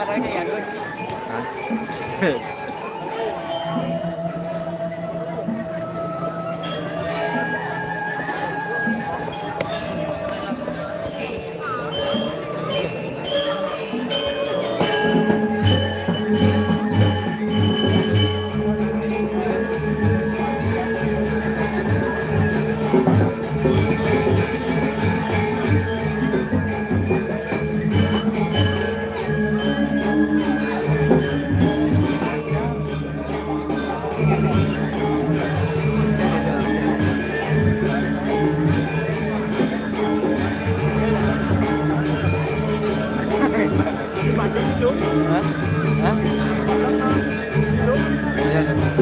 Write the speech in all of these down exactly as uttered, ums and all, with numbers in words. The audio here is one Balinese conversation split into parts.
Hah? Hah? Hah? Iya, iya.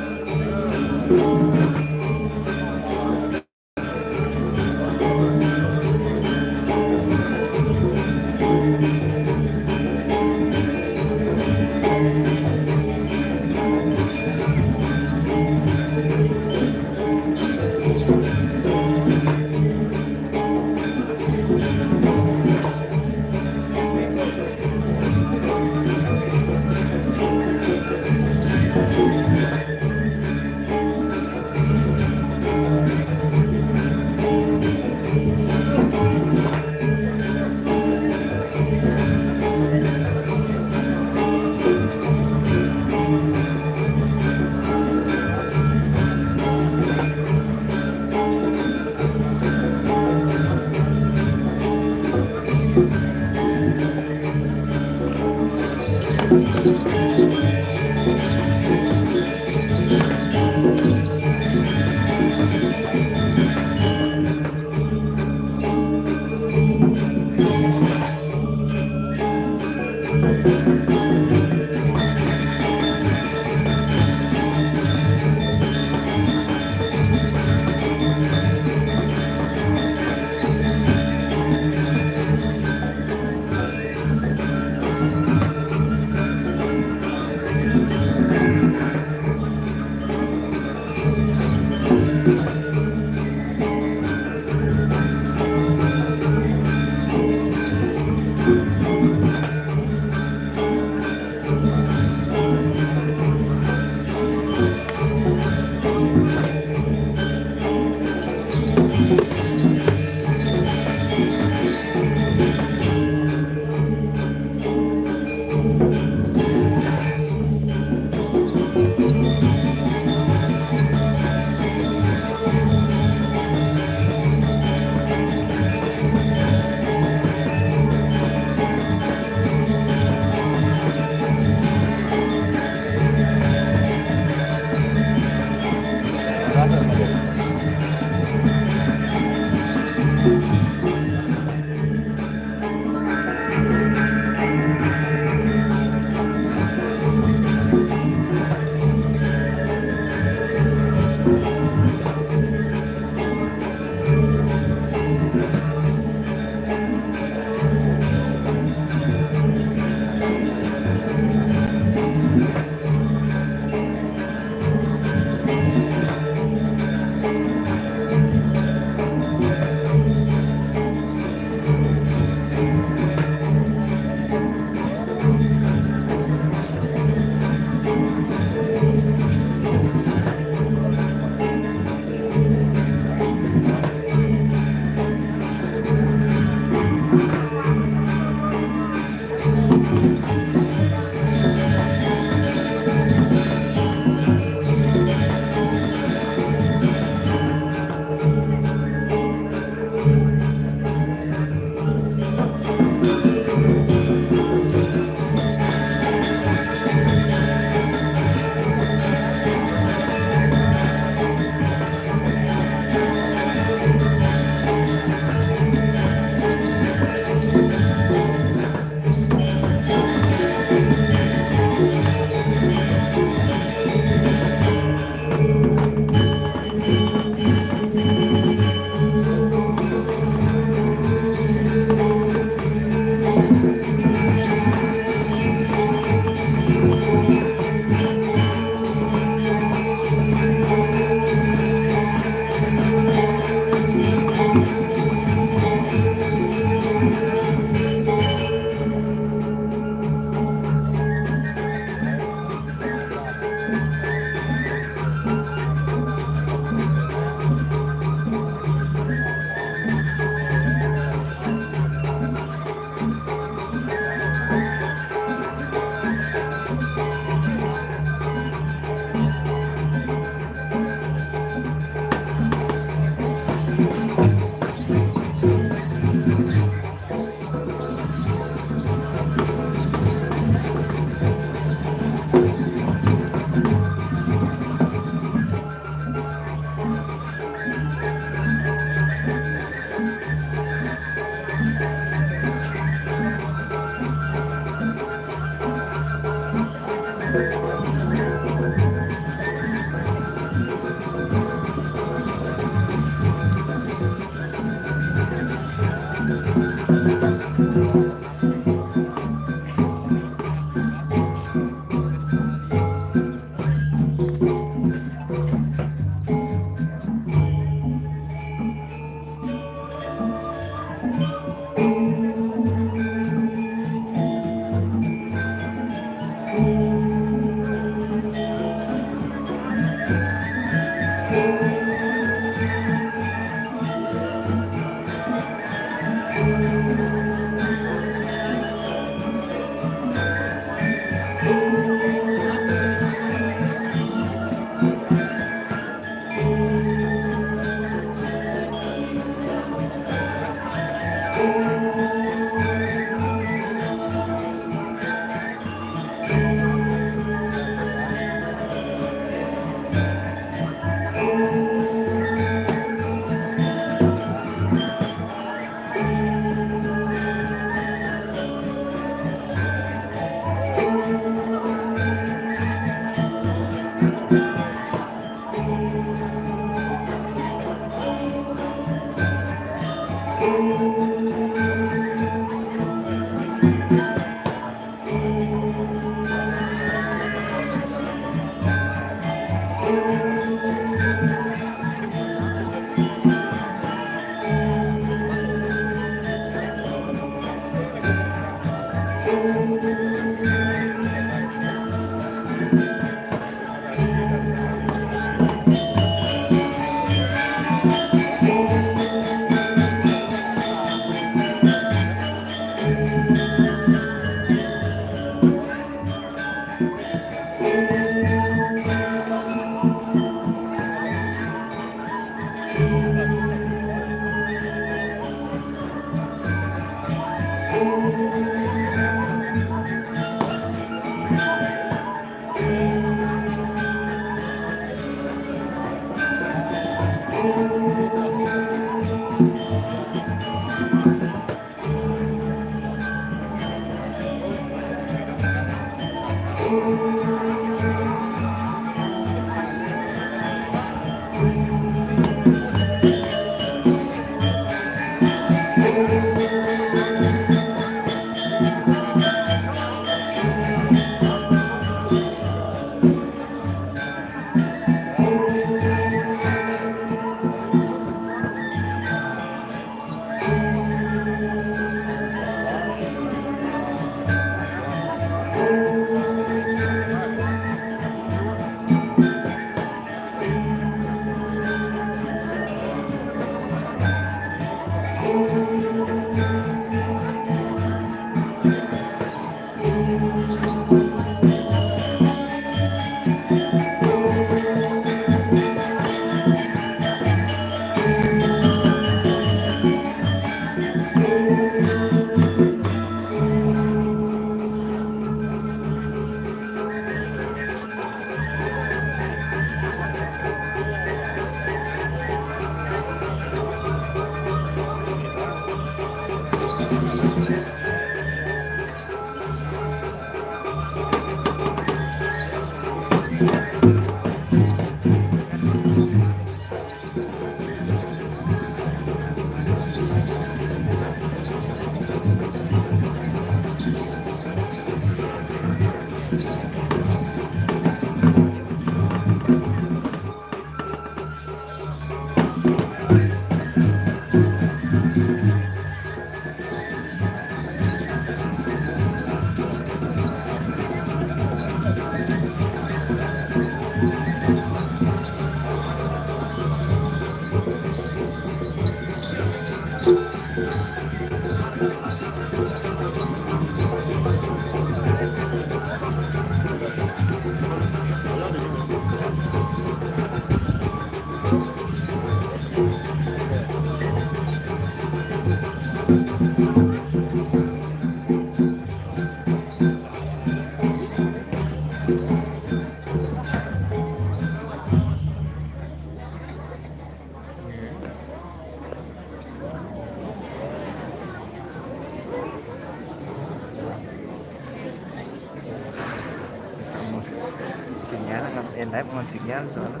Sinyal kan, eh, live ngon sinyal soalnya.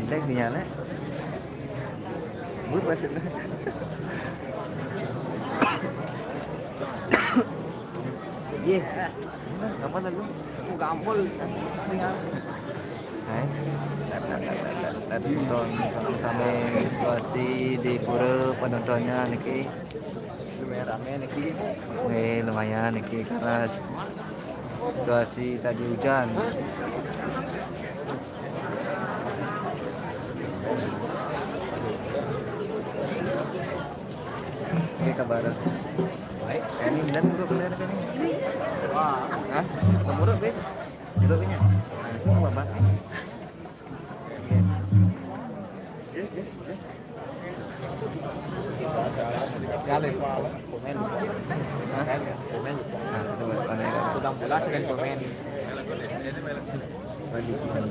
Jelek sinyalnya. But maksudnya. Iya. Nah, kapan lagu? Aku gampol. Sinyal. Hai. Tonton sama-sama situasi di pura penontonnya niki. Lumayan rame niki. Nggih, lumayan niki karena situasi tadi hujan. Bareng. Baik, ini benar buruk benar ini. Wah, hah? Buruk, Beb. Buruknya. Langsung babak. Sekali. Komen. Hah? Komen. Nah, itu mana ya? Sudah pulas kan komen. Nah, di pertama.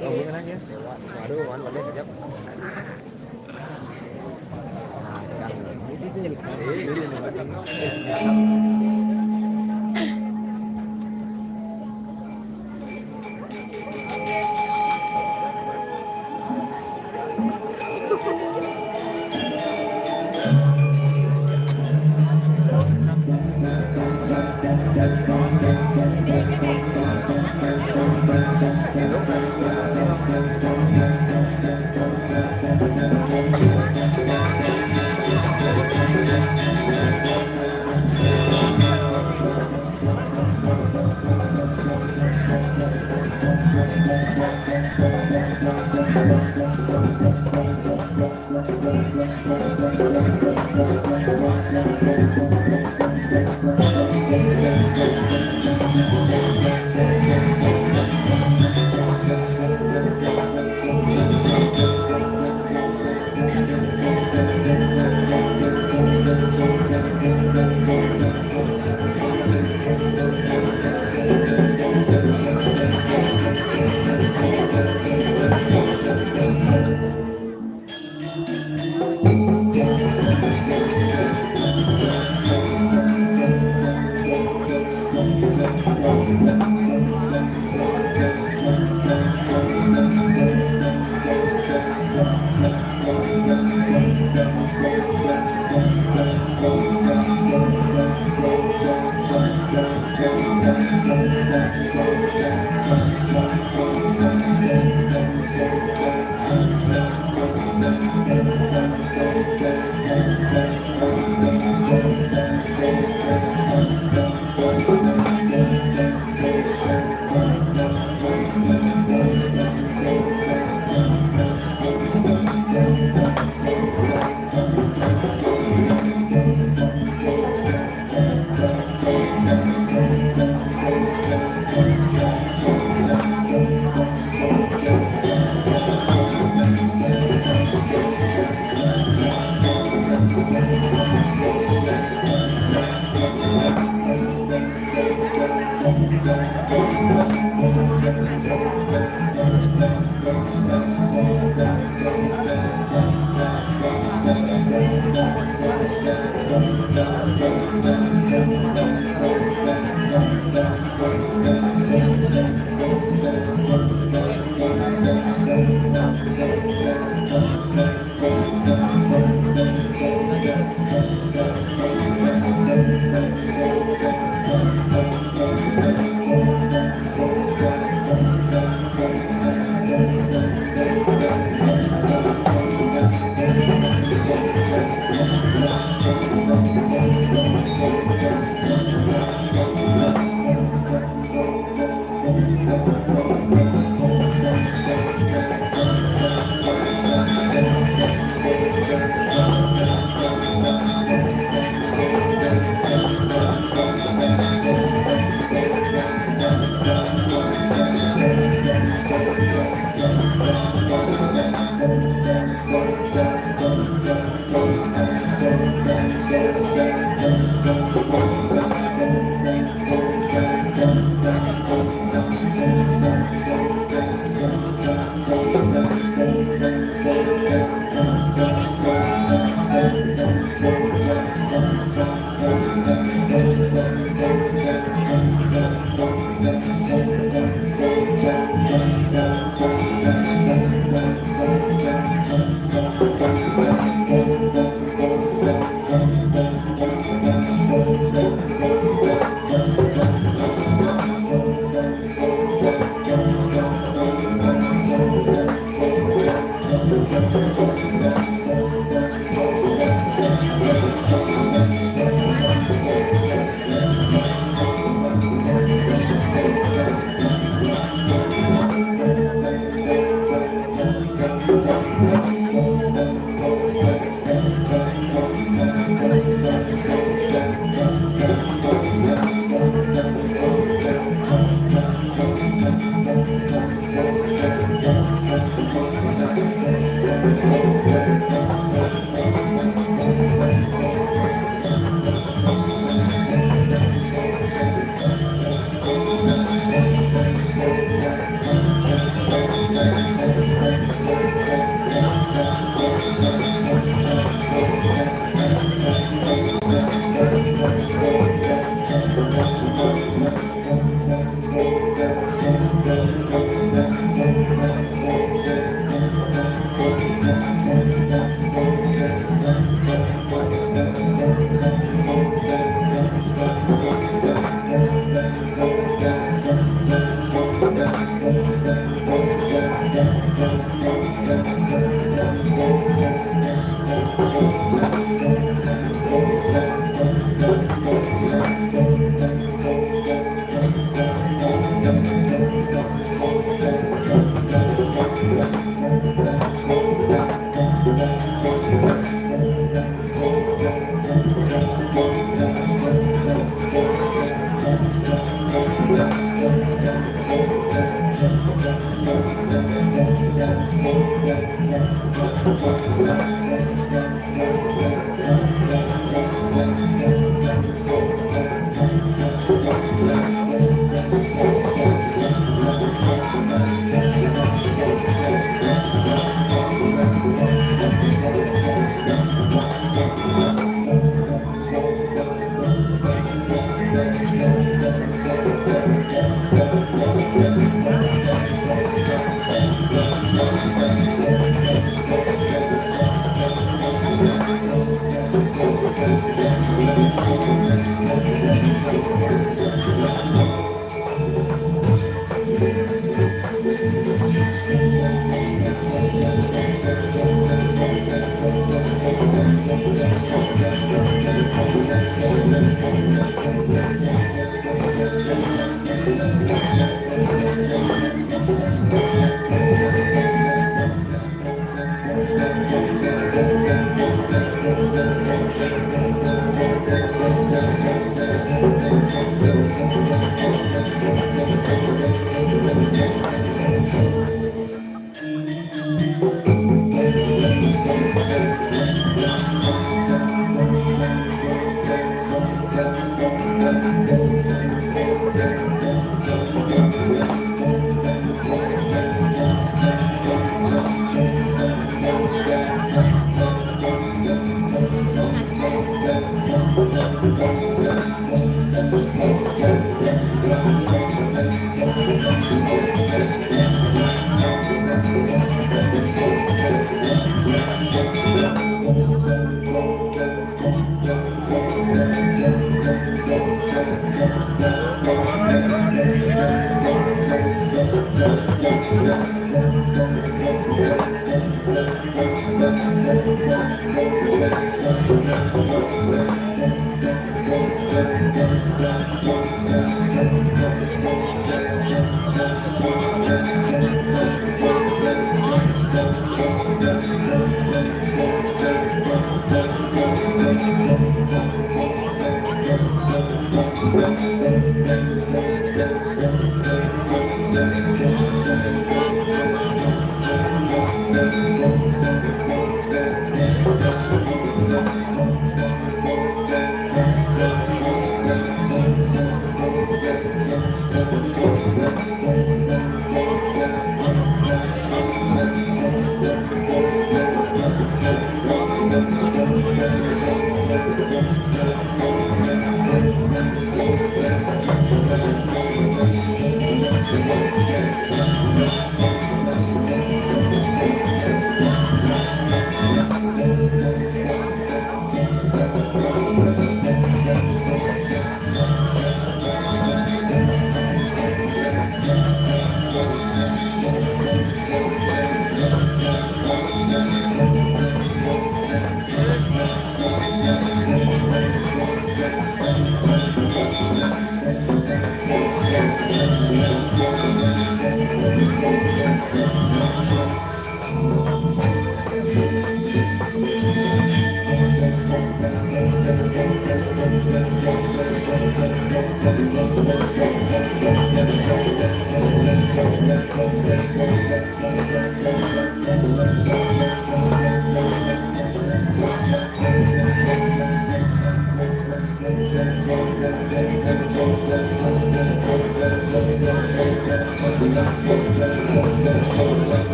Oh, bukan lagi ya? Aduh, mana boleh kejap.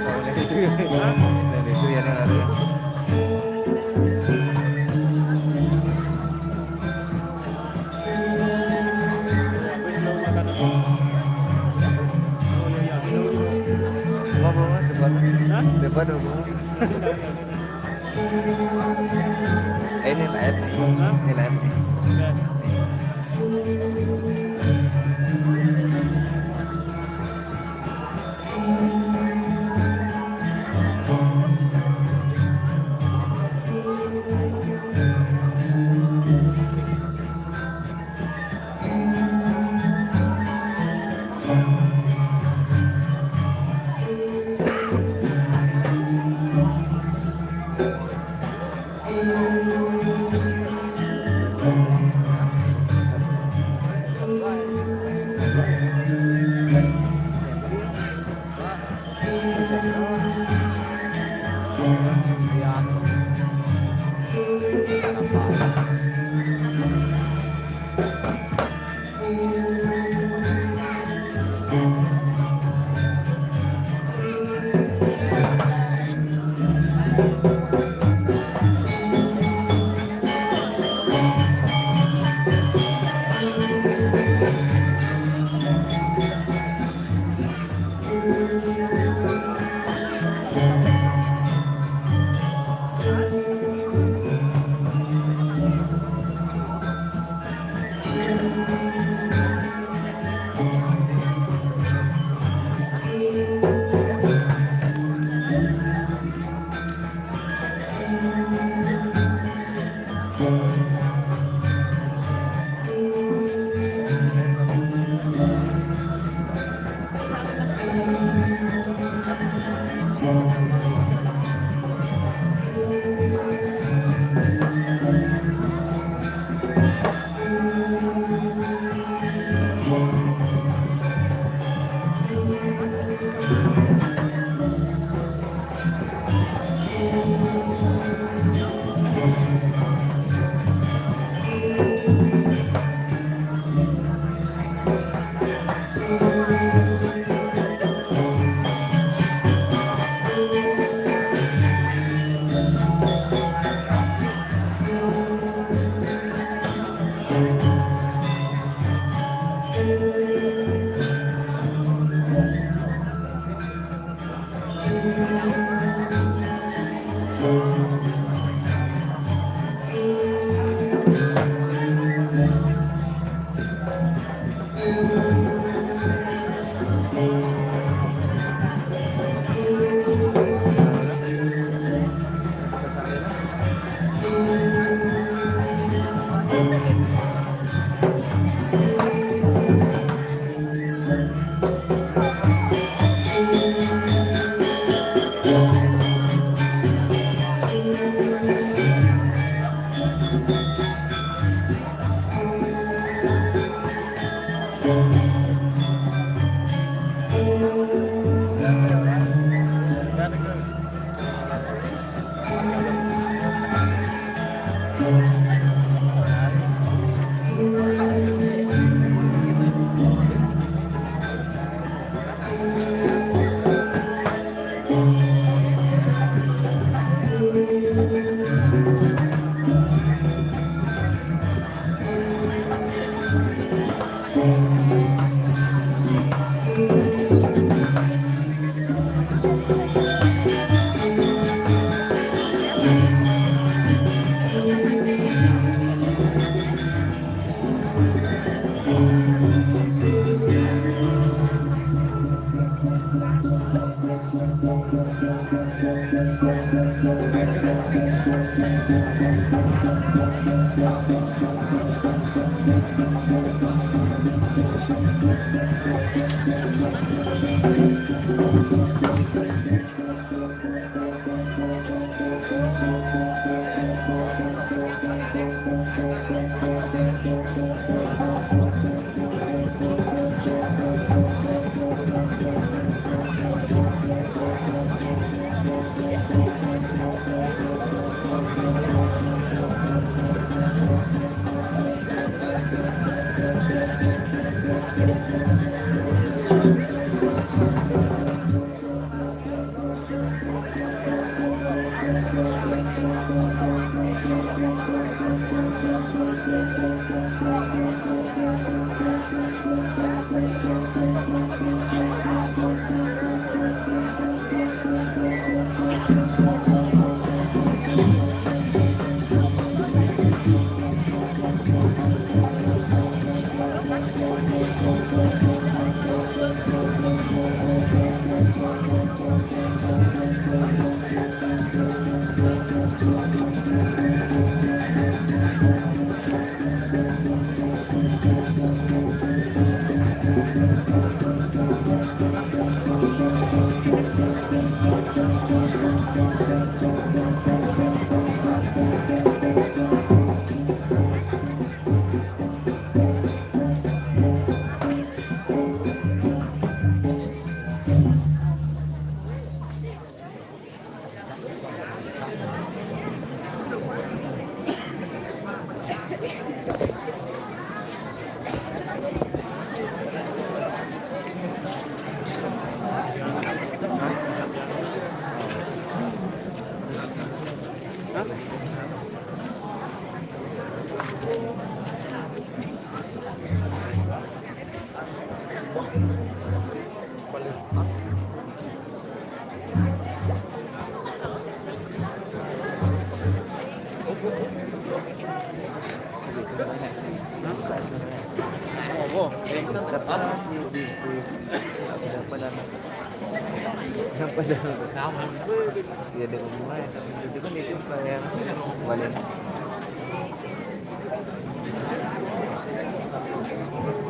Oh, dari itu ya. Dari itu ya, yang ada ya. Apa, Mas? Depan. Hah? Depan, Mas. Eh, ini live nih. Hah? Ini live nih. Live. Ya, dengan mulai, tapi itu kan itu kayak balik.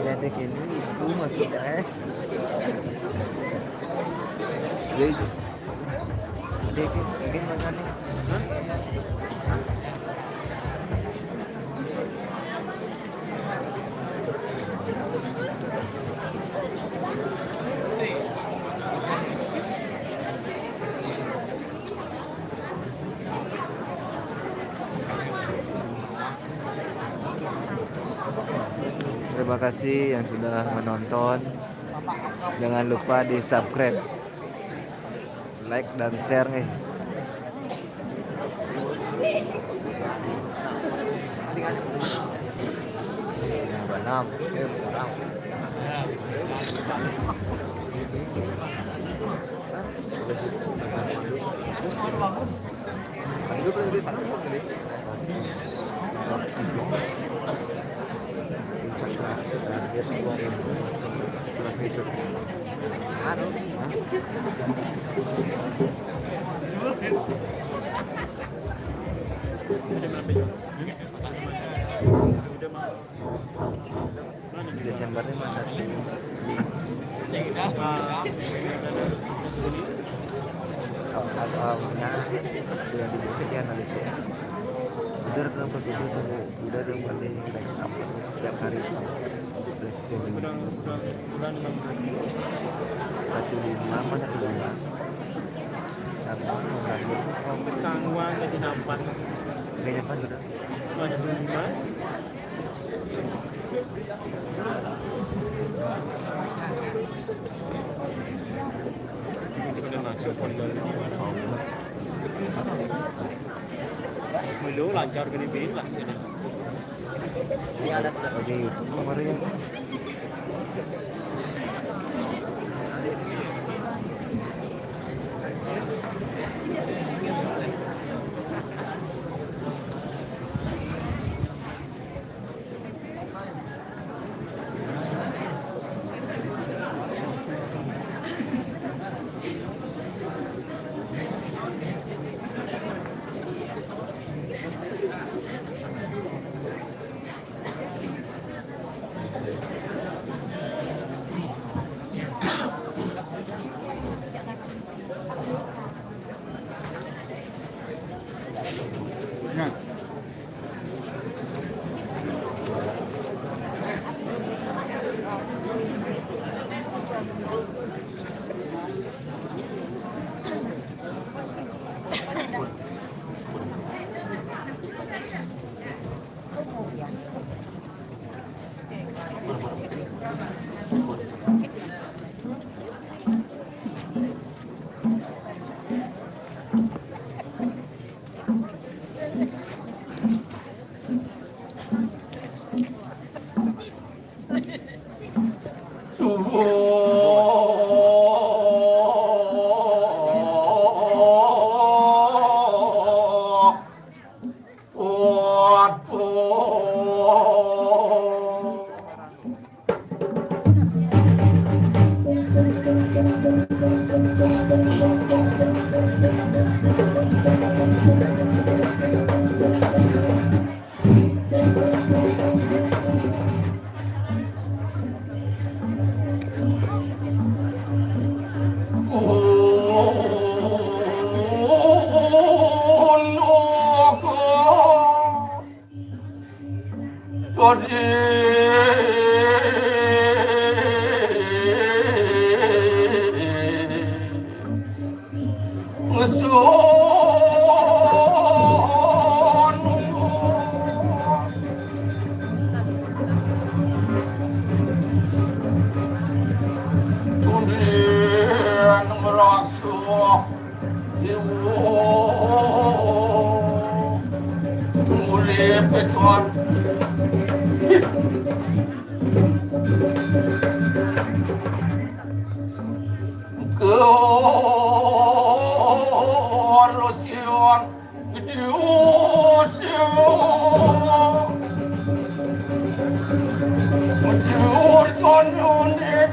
Ya, dek ini, itu masih, eh. Ya, itu. Dek, mungkin makannya. Hah? Terima kasih yang sudah menonton. Jangan lupa di subscribe, like, dan share nih. Yang keenam, eh, kurang. Desember ini masa. Kalau, kalau, nah, udah dibesek ya, nanti ya. Udah, kenapa gitu tuh? Udah, dia berarti naik apa? Setiap hari. Udah, udah, udah enam hari. Satu lima apa, satu lima? Satu lima. Sampai tangguan jadi nampan. Gak nyampan udah. Satu lima. Milo lancar gini bin lah. Oke, YouTube kemarin. Subuh. Waduh. Dadi ngesun tundin merasa. Iwo. Urip Tuhan. Kerusian diusir. Diurton unik.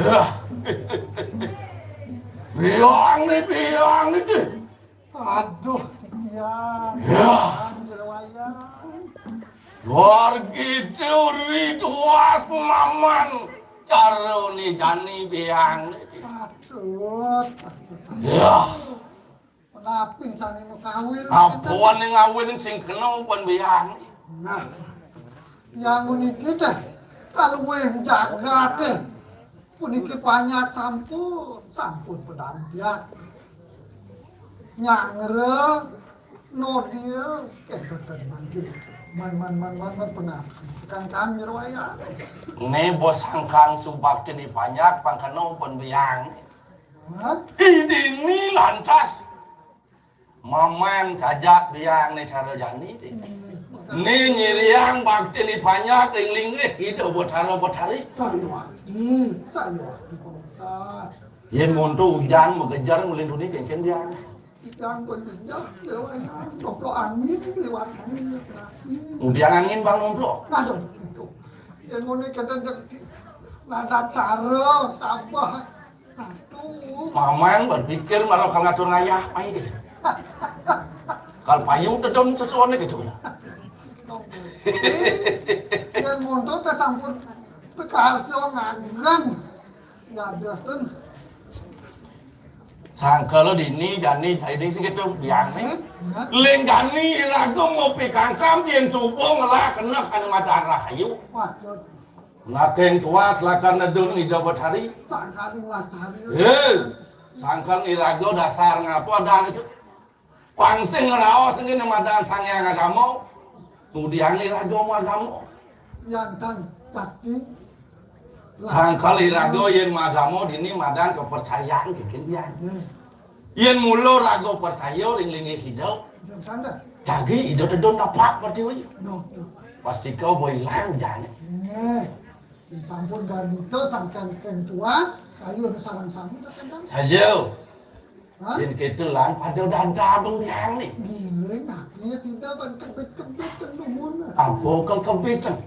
Yah. Biang nih, biang nih, deh. Aduh, Tiang. Yah. Biang, Jero Wayang. Wargi teori tuas maman. Caro nih jani biang nih. Aduh. Yah. Napi sané mau kawin? Apa wané ngawin sing kena umpan biang? Nah, yang puniki téh kaluwih jagaté. Puniki panyak sampun, sampun pedampiak. Nyangre nodia kénten manggih. Man, man, man, man, man, pengapi. Tekan kami ruwayah. Né bos sangkang subak jadi panyak pangkena umpan biang. Hah? Idini lantas. Maman cajak biang né cara jani té. Hmm. Né nyiriang bakti ni panyak ring linggih Ida Betara Betari. Sayuwakti, sayuwakti, Pak Ustaz. Yén monto ujan magejer nglintuni kénkén biang. Ujan magejer, lewat angin, lewat angin, lewat angin. Udiang angin bang nomplok. Aduh, itu. Yén ngoné kita jek nadat cara, sabar. Aduh. Maman berpikir mara kal ngatur ngayah, payu gitu. Kal payu dedem sesuatu gitu. Yén mundur téh sampun pikarsa nganggen. Ya, terus, Dun. Sangkala dini jani saiding sing gitu biang né. Hah? Ling jani iraga ngopi kangkam yén subuh ngelah keneh anu madan rahayu. Waduh. Nakeng tuas lakar nedun Ida Betari. Sangkaning lastari. Hé, sangkal iraga dasar ngapa dan itu. Pang sing ngraos ngene madan Sang Hyang Agama. Nudiang iraga mau agama. Yantan bakti. Sangkal iraga yén mau agama dini madan kepercayaan kénkén biang. Nggih. Yén mula raga percaya ring linggih Ida. Yantan dah. Jagi Ida tedun napak pertiwi. Noh, noh. Pastika boy ilang jane. Nggih. Sampun garnita sangkan keng tuas, ayo sareng sami dah kentang. Saja. Hah? Yén kéto lan pada dada beng biang né. Giling, artinya sida ban kebit-kebit teng dumun. Apa kal kebit teng?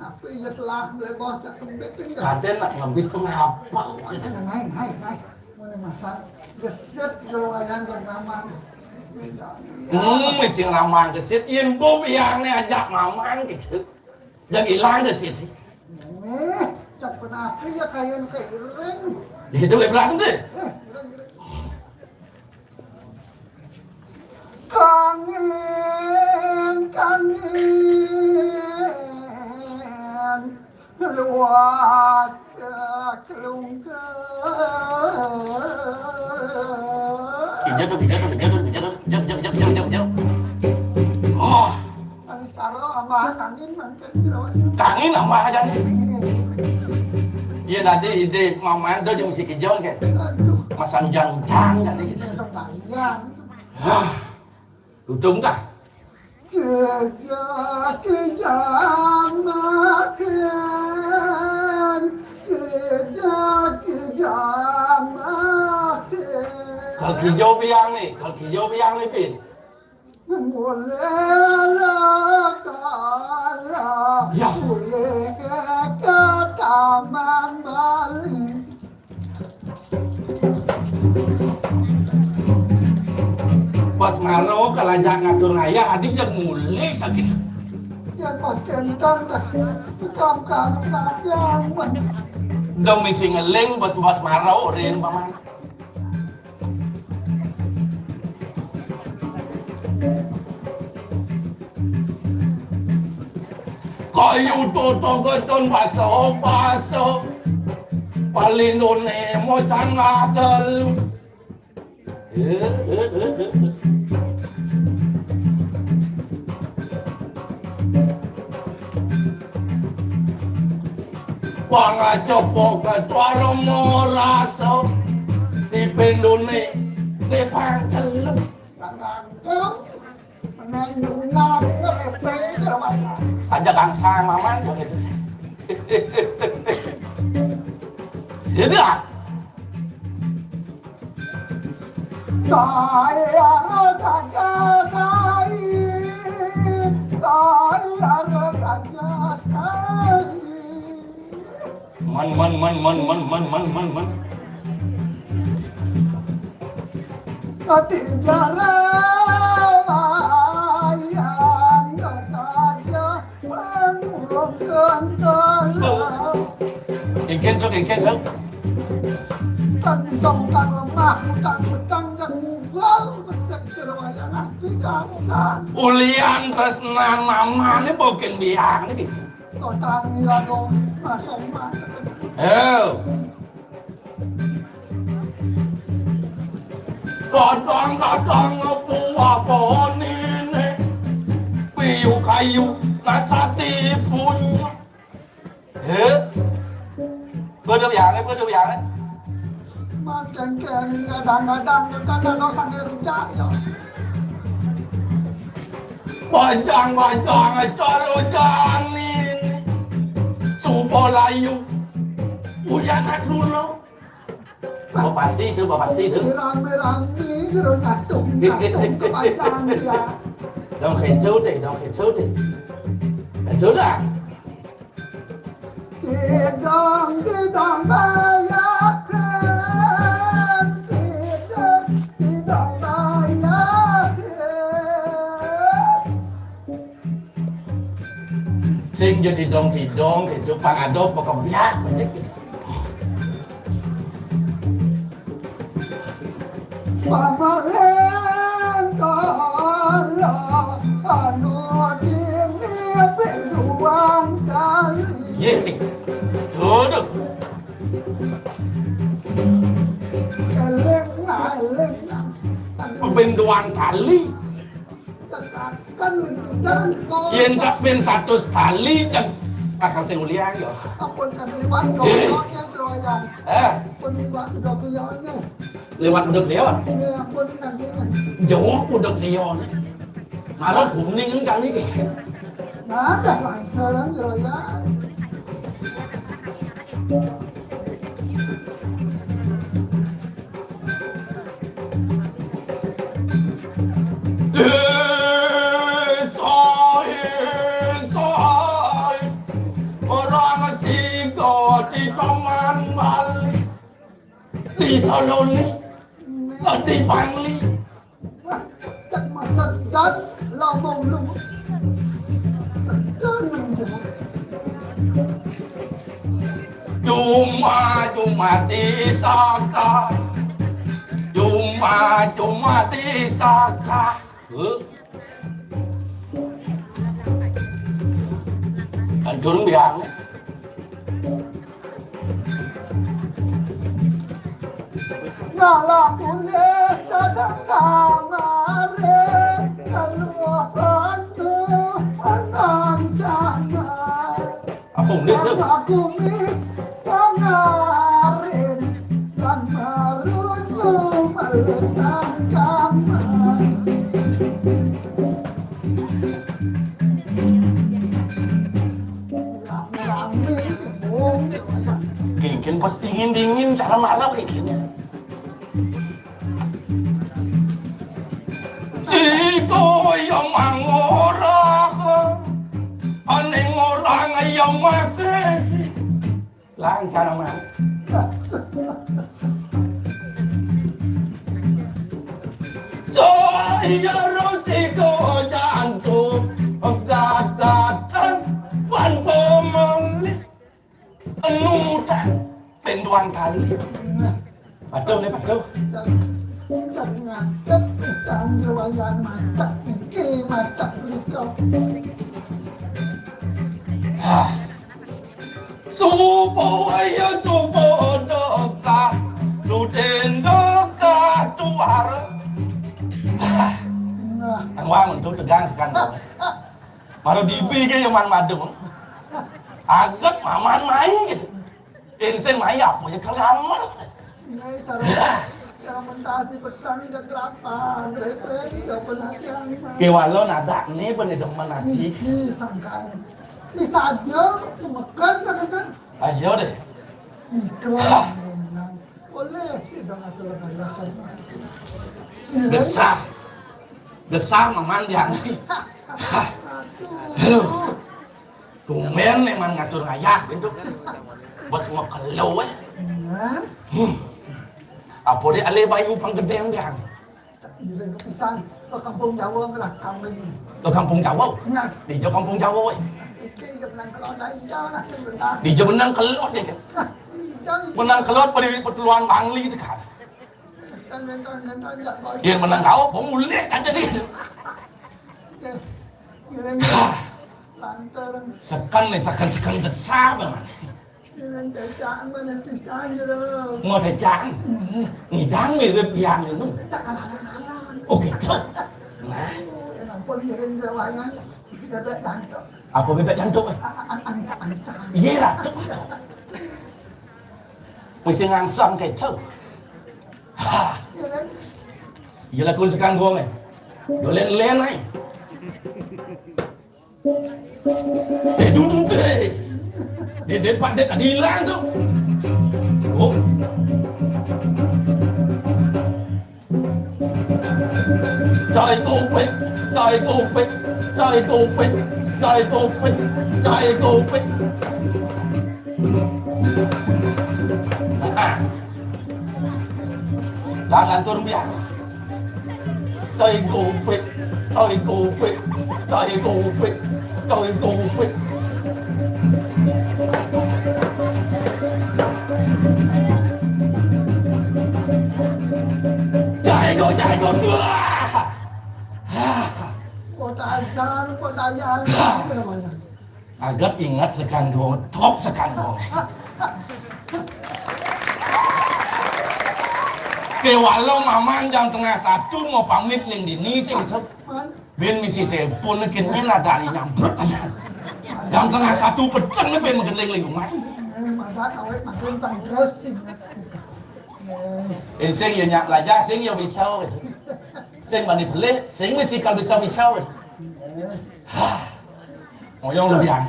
Apa iya selah melebos cak kebit teng dah? Kadén nak ngebit teng apa? Hai, hai, hai. Mana masa gesit kalau wayang dan ramang. Hmm, mesti ramang gesit. Yén bu biang né ajak mamang gitu. Dan ilang gesit. Eh, cak penapi ya kayen keiring. Gitu, eh, belasan deh. Eh, keiring, keiring. Kijel tuh, kijel tuh, kijel tuh, kijel tuh, kijel, kijel, kijel, kijel, kijel. Oh, Anis Taro amah kangin mangkin jero. Kangin amah aja nih. Iya, nanti ide mamanda jeung si kijel kan. Aduh. Masa hujan-hujan kan gitu. Iya, hujan. Ah, untung dah. Kijel, kijel makin. Kijel, kijel makin. Kalau kijel biang nih, kalau kijel biang nih, Pin. Mulai kala, ya. Mulai ke, ke Taman Bali. Bos Maro kalau ajak ngatur ngayah, adik yang mulai sakit. Ya, pas kentang, tas tukang kamu yang mana? Dong misi ngeling, bos, bos Maro, rin, paman. Kayu toto gedon baso-baso. Palindone mo cangga telu. Pangacopo ketua romo raso di pendone di pangkelu. Menang menang ngelepeng ke mana? Ada gangsang maman tuh gitu. Sudah. Saya saja saya, saya saja saya. Man, man, man, man, man, man, man, man, man. Hati jalan yang saja. Kengken tuh, kengken tuh. Kan bisa utang lemah, utang petang dan mugal, besek jero wayang api kasar. Ulian tresnan mamane boken biang iki. Kotang ira dong, masuk mah. Eh. Kadang-kadang buah pohon ini piu kayu nasati punya. Heh? Bener ya, bener ya. Makin kene kadang-kadang kita nggak usah ngerujak ya. Bajang-bajang coro janin. Subo layu. Uyan dulu. Bapak pasti itu, bapak pasti itu. Rame-rame jero nyatung, nyatung kepanjang ya. Dong kencau deh, dong kencau deh. Kencau dah. Tidak, tidak bayar. Tidak, tidak bayar. Sing jadi dong-didong, itu pangadok, pokok biar. Pamalen kala anu dini pinduan kali. Ye. Duduk. Eling, eling. Pinduan kali. Kan itu jalan kau. Yen tak pin satu sekali, cek akal sing ulian yo. Ampun kan liwat kau, kau, kau, kau, ya. Eh? Ampun liwat kau, kau, kau. Liwat udah kliwon. Ini ampun kan ini. Jauh udah kliwon. Malah kuning kan ini. Nah, ada lancaran jero ya. Desa, desa, orang siga di Taman Bali, di Sololi, di Bangli. Wah, tak masa dan lama belum. Sedang menjawab. Cuma, cuma disangka. Cuma, cuma disangka. Huh? Hancur biang. Ngalakuné sadar Kamare kaluarga nang sama. Apa nulis tu? Aku ni pangarin dan marungu maletang kamar. Kengken pas dingin-dingin cara marah kengken. Siko ya mangorah, aneng orang ya masih. Langkana mah. So iya rusiko jantung gagatan pan pemeli penutan penduan kali. Patuh nih, patuh. Ngadep utang riwayat macak niki, macak berikut. Hah. Supo ayo supo doka, duden doka tuar. Nah. Ang wangun tu tegang sekan. Maro dibi ke yo man madu. Aget maman main gitu. Inseng main apa ya kelaman. Ini cara, cara mentasi petang ini kelapa, grepe, ini udah pernah kian. Kewalo nadak ni bene demen aji. Ini sangkaan. Ini saja semekan kan kan. Ayo deh. Iko. Boleh sih dong atau lebaran. Besar. Besar maman dia. Aduh. Tumben memang ngatur ngayak gitu. Bos mau kelo eh. Hmm. Apa dia ale bayu pang gedeng dia. Iya, pisan ke kampung Jawa ngelah kawin. Ke kampung Jawa? Nah. Di jo kampung Jawa eh. Iki ya menang kalau ada hijau langsung benar. Di jo menang kelot dia. Nah, hijau. Menang kelot pada perteluan Bangli itu kan. Kan menang menang ya. Dia menang kau pemulik aja nih. Oke. Kira-kira. Lantaran. Sekan nih, sekan, sekan besar banget. Dengan cecak mana pisan jero. Mau cecak? Nih. Ngidang mirip yang itu. Tak kalah-kalah. Oh gitu. Nah. Oh, ya ampun, ngiring jero wayangan. Bebek jantok. Apa bebek jantok eh? Angsa-angsa. Iya lah. Mesti ngangsang kecau. Hah. Iya lah kun sekan gua meh. Dolen-len ai. Eh, duduk deh. Dia depan dia tadi hilang tu. Oh. Cai kopek, cai kopek, cai kopek, cai kopek, cai kopek. Langan turun biar. Tarik kupik, tarik kupik, tarik kupik, tarik kupik. Jago, jago, suah. Kota Ancol, kota Ancol. Agak ingat sekan dong, top sekan dong. Ke walau mamang jam tengah satu mau pamit ning dini sing cep. Bin misi telepon kin nyen ada ni nyambrut aja. Jam tengah satu peteng ni bin magending lingkungan. Eh, madat awet makin tang terus sing. Eh, sing ya nyak belajar, sing ya bisa gitu. Sing bani beli, sing misi kal bisa bisa gitu. Hah. Ngoyong lu yang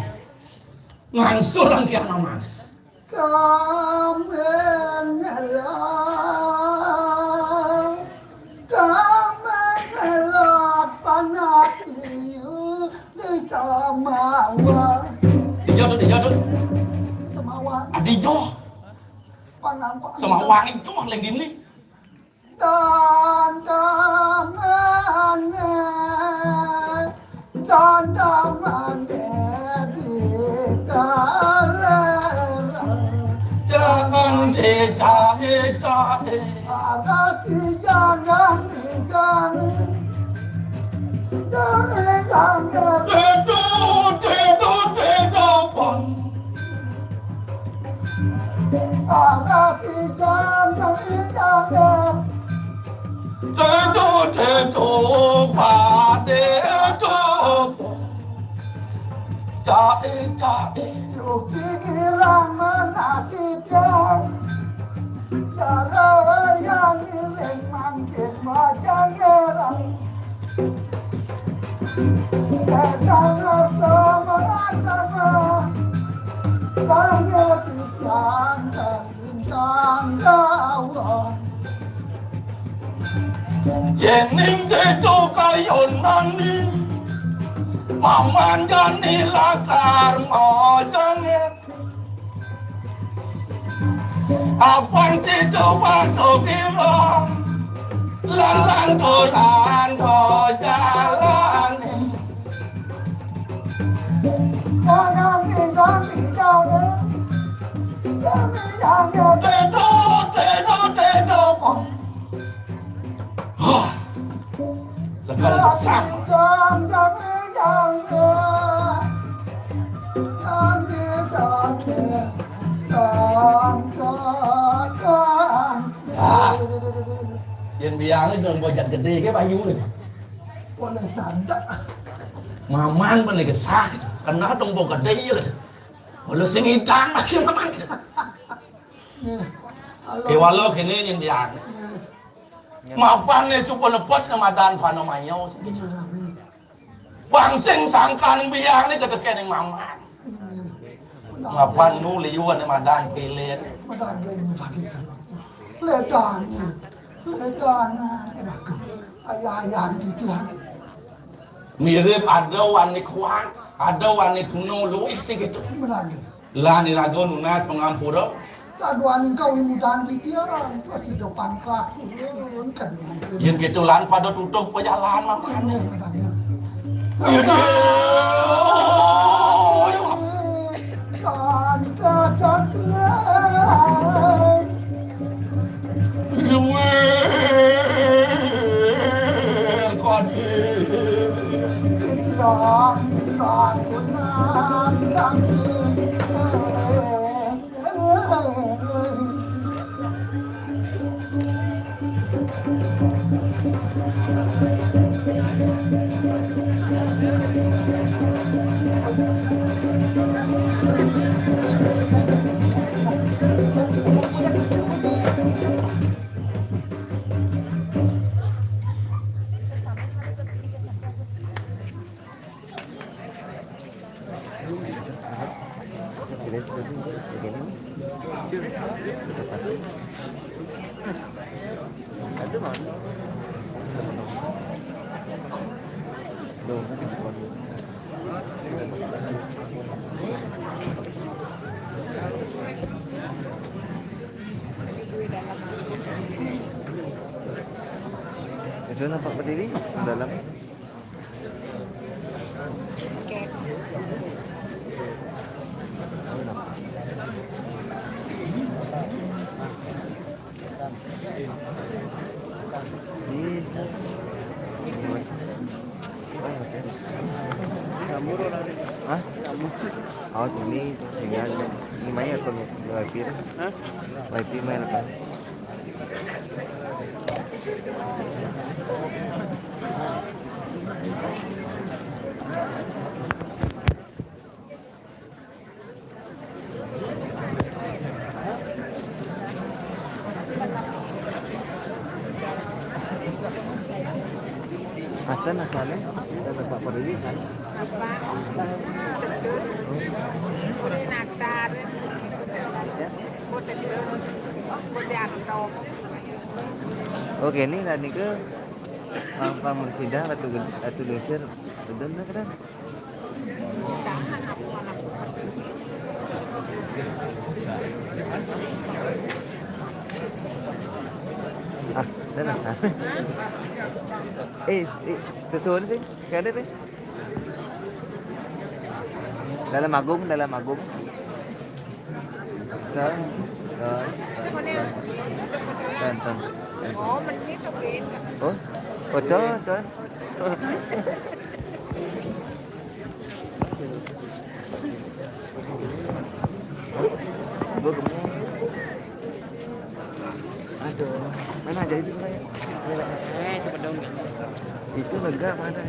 ngangsur ang kian aman. Kamengela, kamengela panapiu di Samawa. Dijo tu, dijo tu. Samawa. Adijo. Pangangkok. Samawa itu mah lagi ni. Dandamane, dandamane di kalera. Jangan dicahe-cahe. Ada si jangan ikan. Jangan ikan. Dedo, dedo, dedo, pon. Ada si jangan ikan. Dedo, Dedo, Pak Dedo. Cai, cai, yo pikiran menati jauh. Jalawa yang iling mangkin majang ngerang. Kadang rasa merasa tanah di jangkang. Yening dejo kayonani, mamanjani lakar ngojangit. Apan sido padha kira, lan lanturan jalani. Tedo, tedo, tedo. Hah. Sekali besar. Ah. Yen biange dong bocah gede ke payu. Boleh sandak. Maman boleh gesah. Kenal dong bocah gede ya. Kalau sing idang masih maman. Kewalo kene yen biange. Mapane supa nepet ne madan pano mayo sing gitu. Bang sing sangkan biange kedeke ning maman. Mapan nu liyu ane madan pilen. Ledane, ledane, ayah-ayah titian. Mirip ada wani kuat, ada wani tuno luwih sing gitu. Lan iraga nunas pangampura. Saduaning kawimutan titiang, prasida pangkat ulun kadingan. Yen ketulan pada tutup pajalan mamane. Ayo, ayo. Pangkat titiang. Luwih kadi. Titiang kagungan sami. Itu nampak berdiri dalam. Oke. Di Hah? Oh, ini tinggal ini maya atau wifi? Hah? Wifi maya apa? Asan asale, ada Pak Perili kan? Apa? Betul. Puri Natar. Ya? Betul. Betul. Oke, ini tadi ke Pak, Pak Mursida, Ratu Ged-, Ratu Dusir, betul nggak, kan? Ah, dah lah. Eh, eh, susun sih. Kayak ada deh. Dalam Agung, dalam Agung. Tuh, tuh, tuh, tuh. Oh, foto, tuh. Gua gemuk. Aduh, mana aja itu, Pak, ya? Eh, itu pedang. Itu lega mana?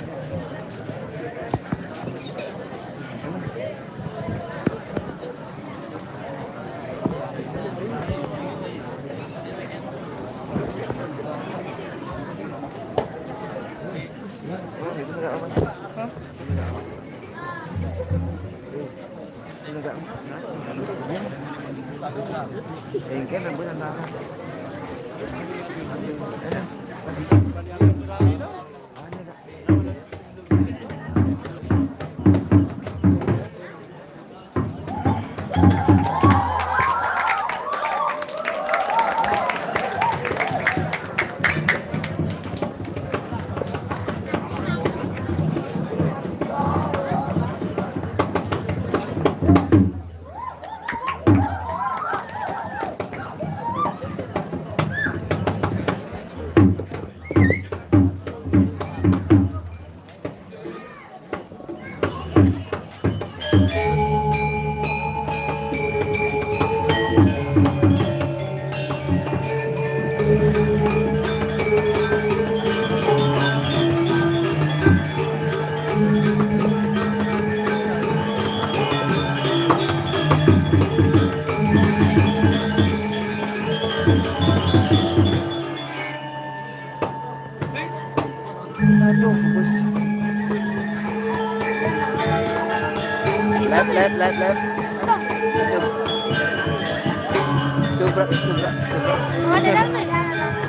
Oh, itu lega apa? Hah? Itu lega apa? Itu lega apa? Engke ampun antara. Aduh, bos. Left, left, left, left. Itu. Subrak, subrak, subrak.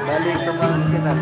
Balik ke rumah kita.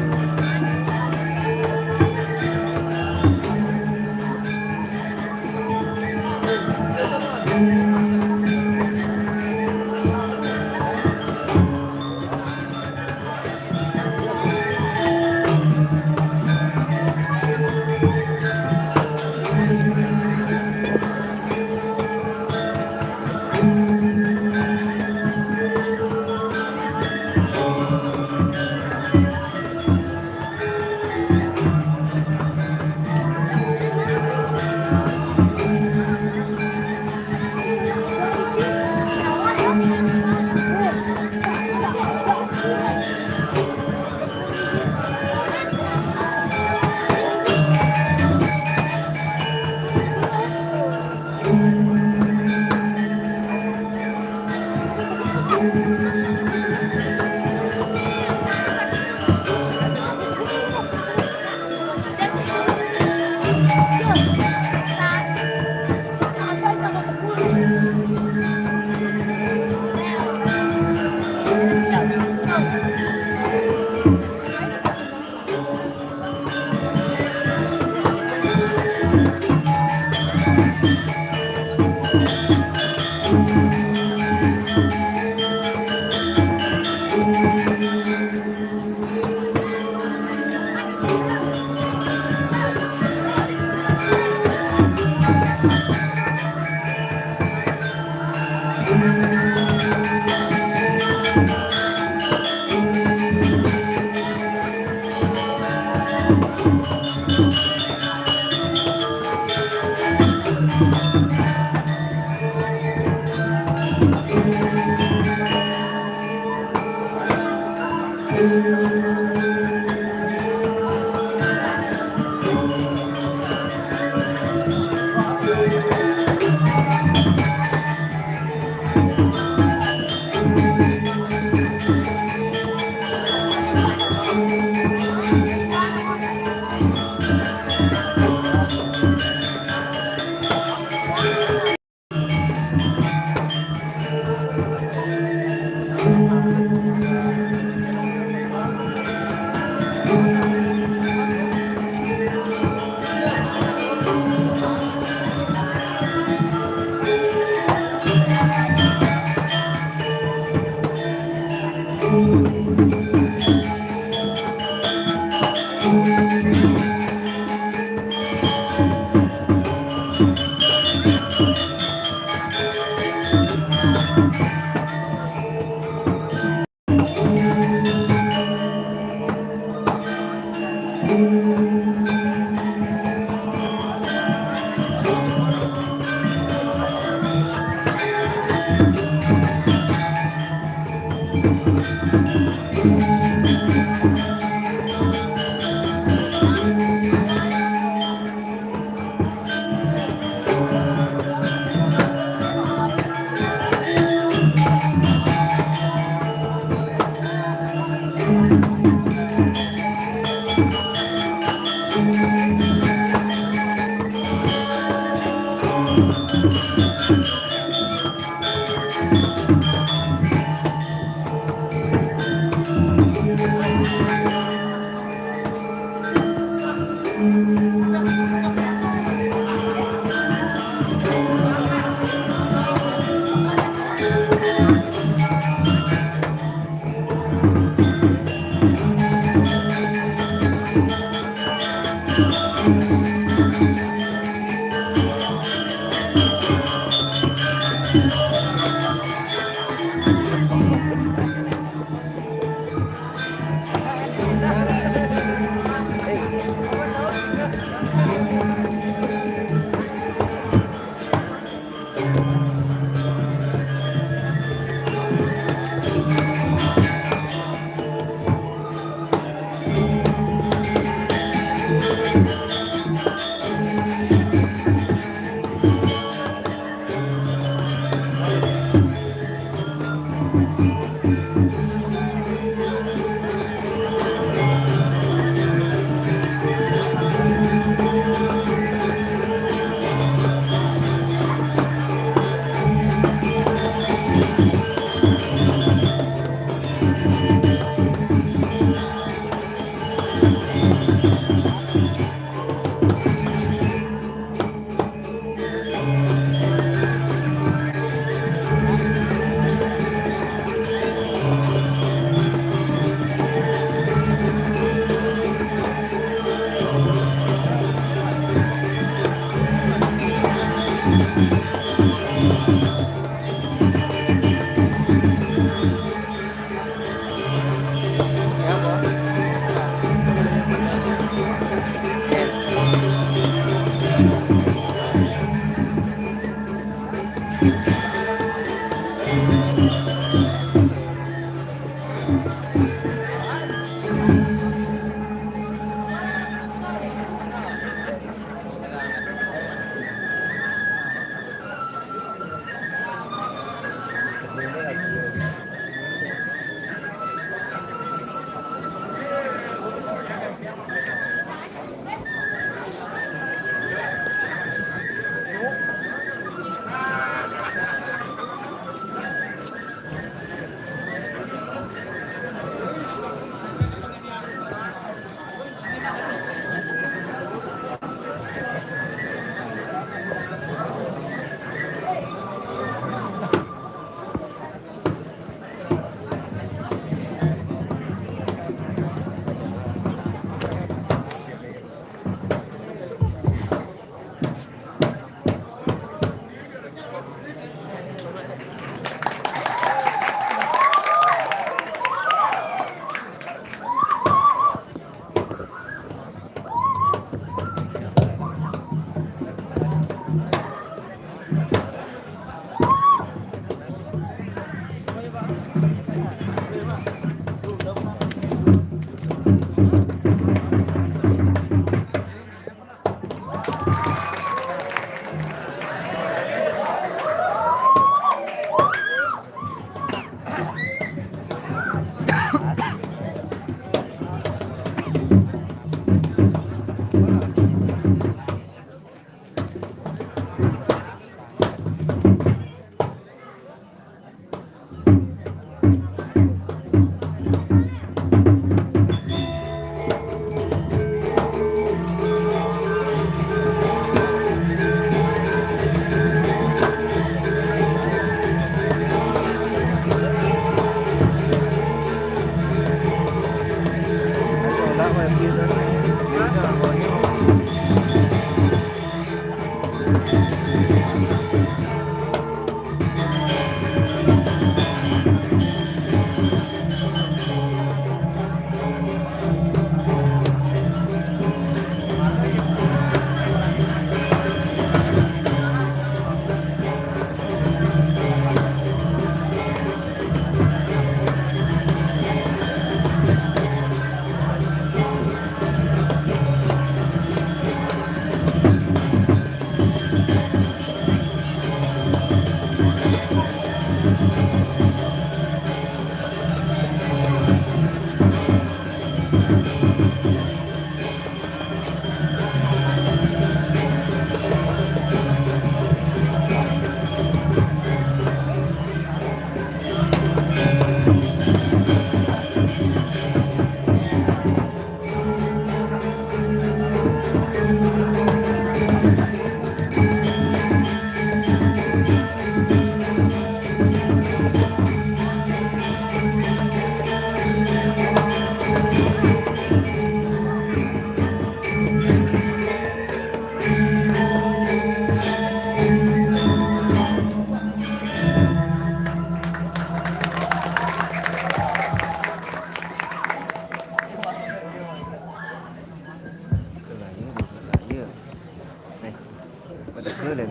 Boleh.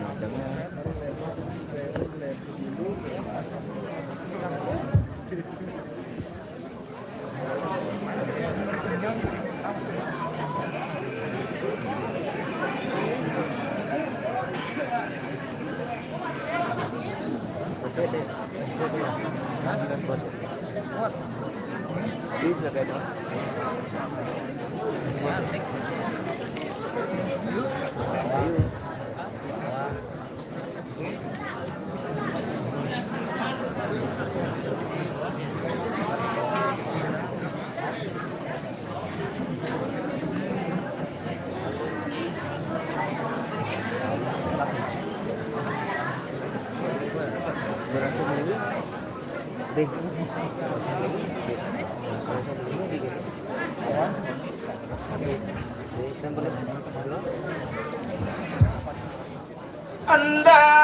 Endah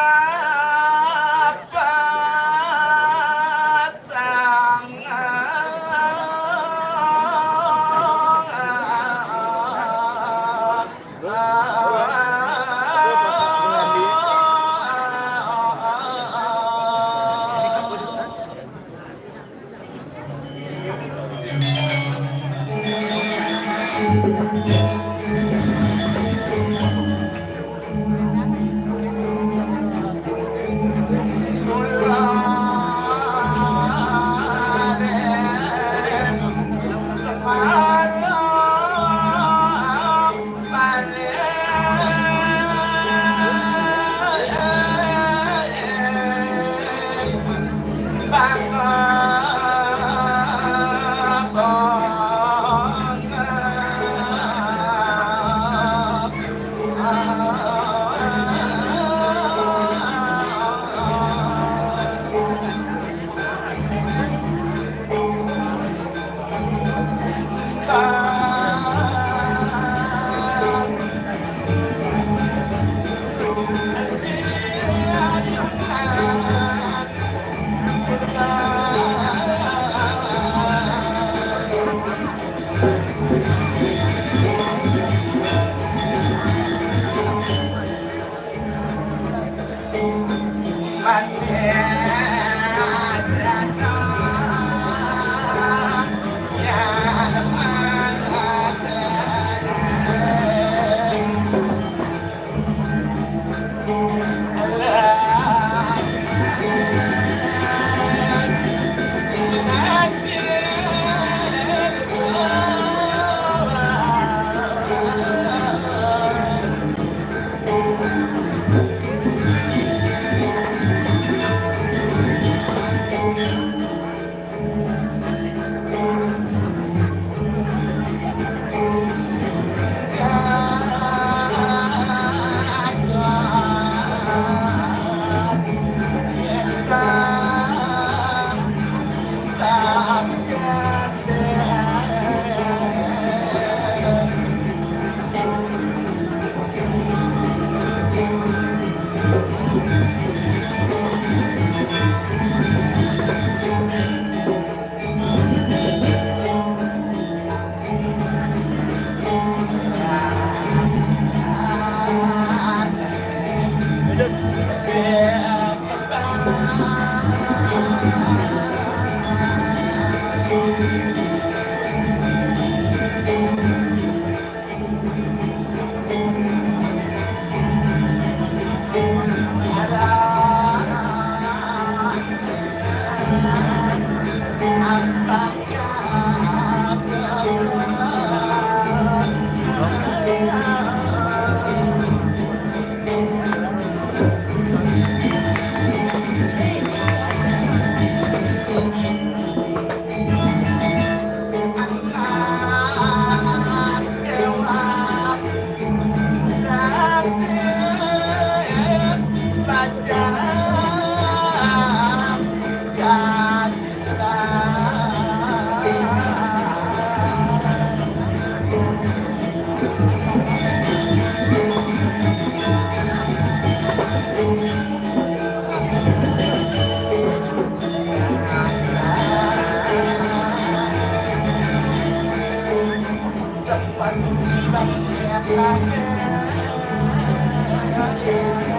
patang.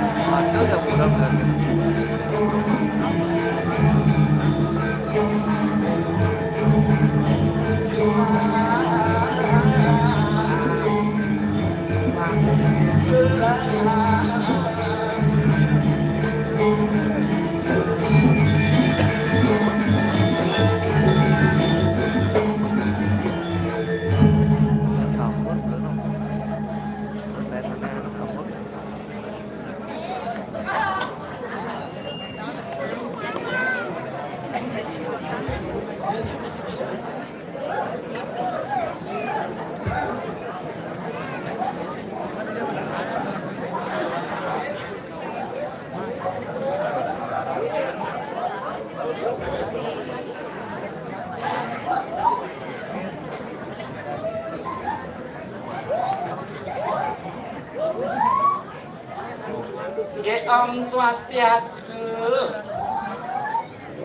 Nggih, Om Swastiastu.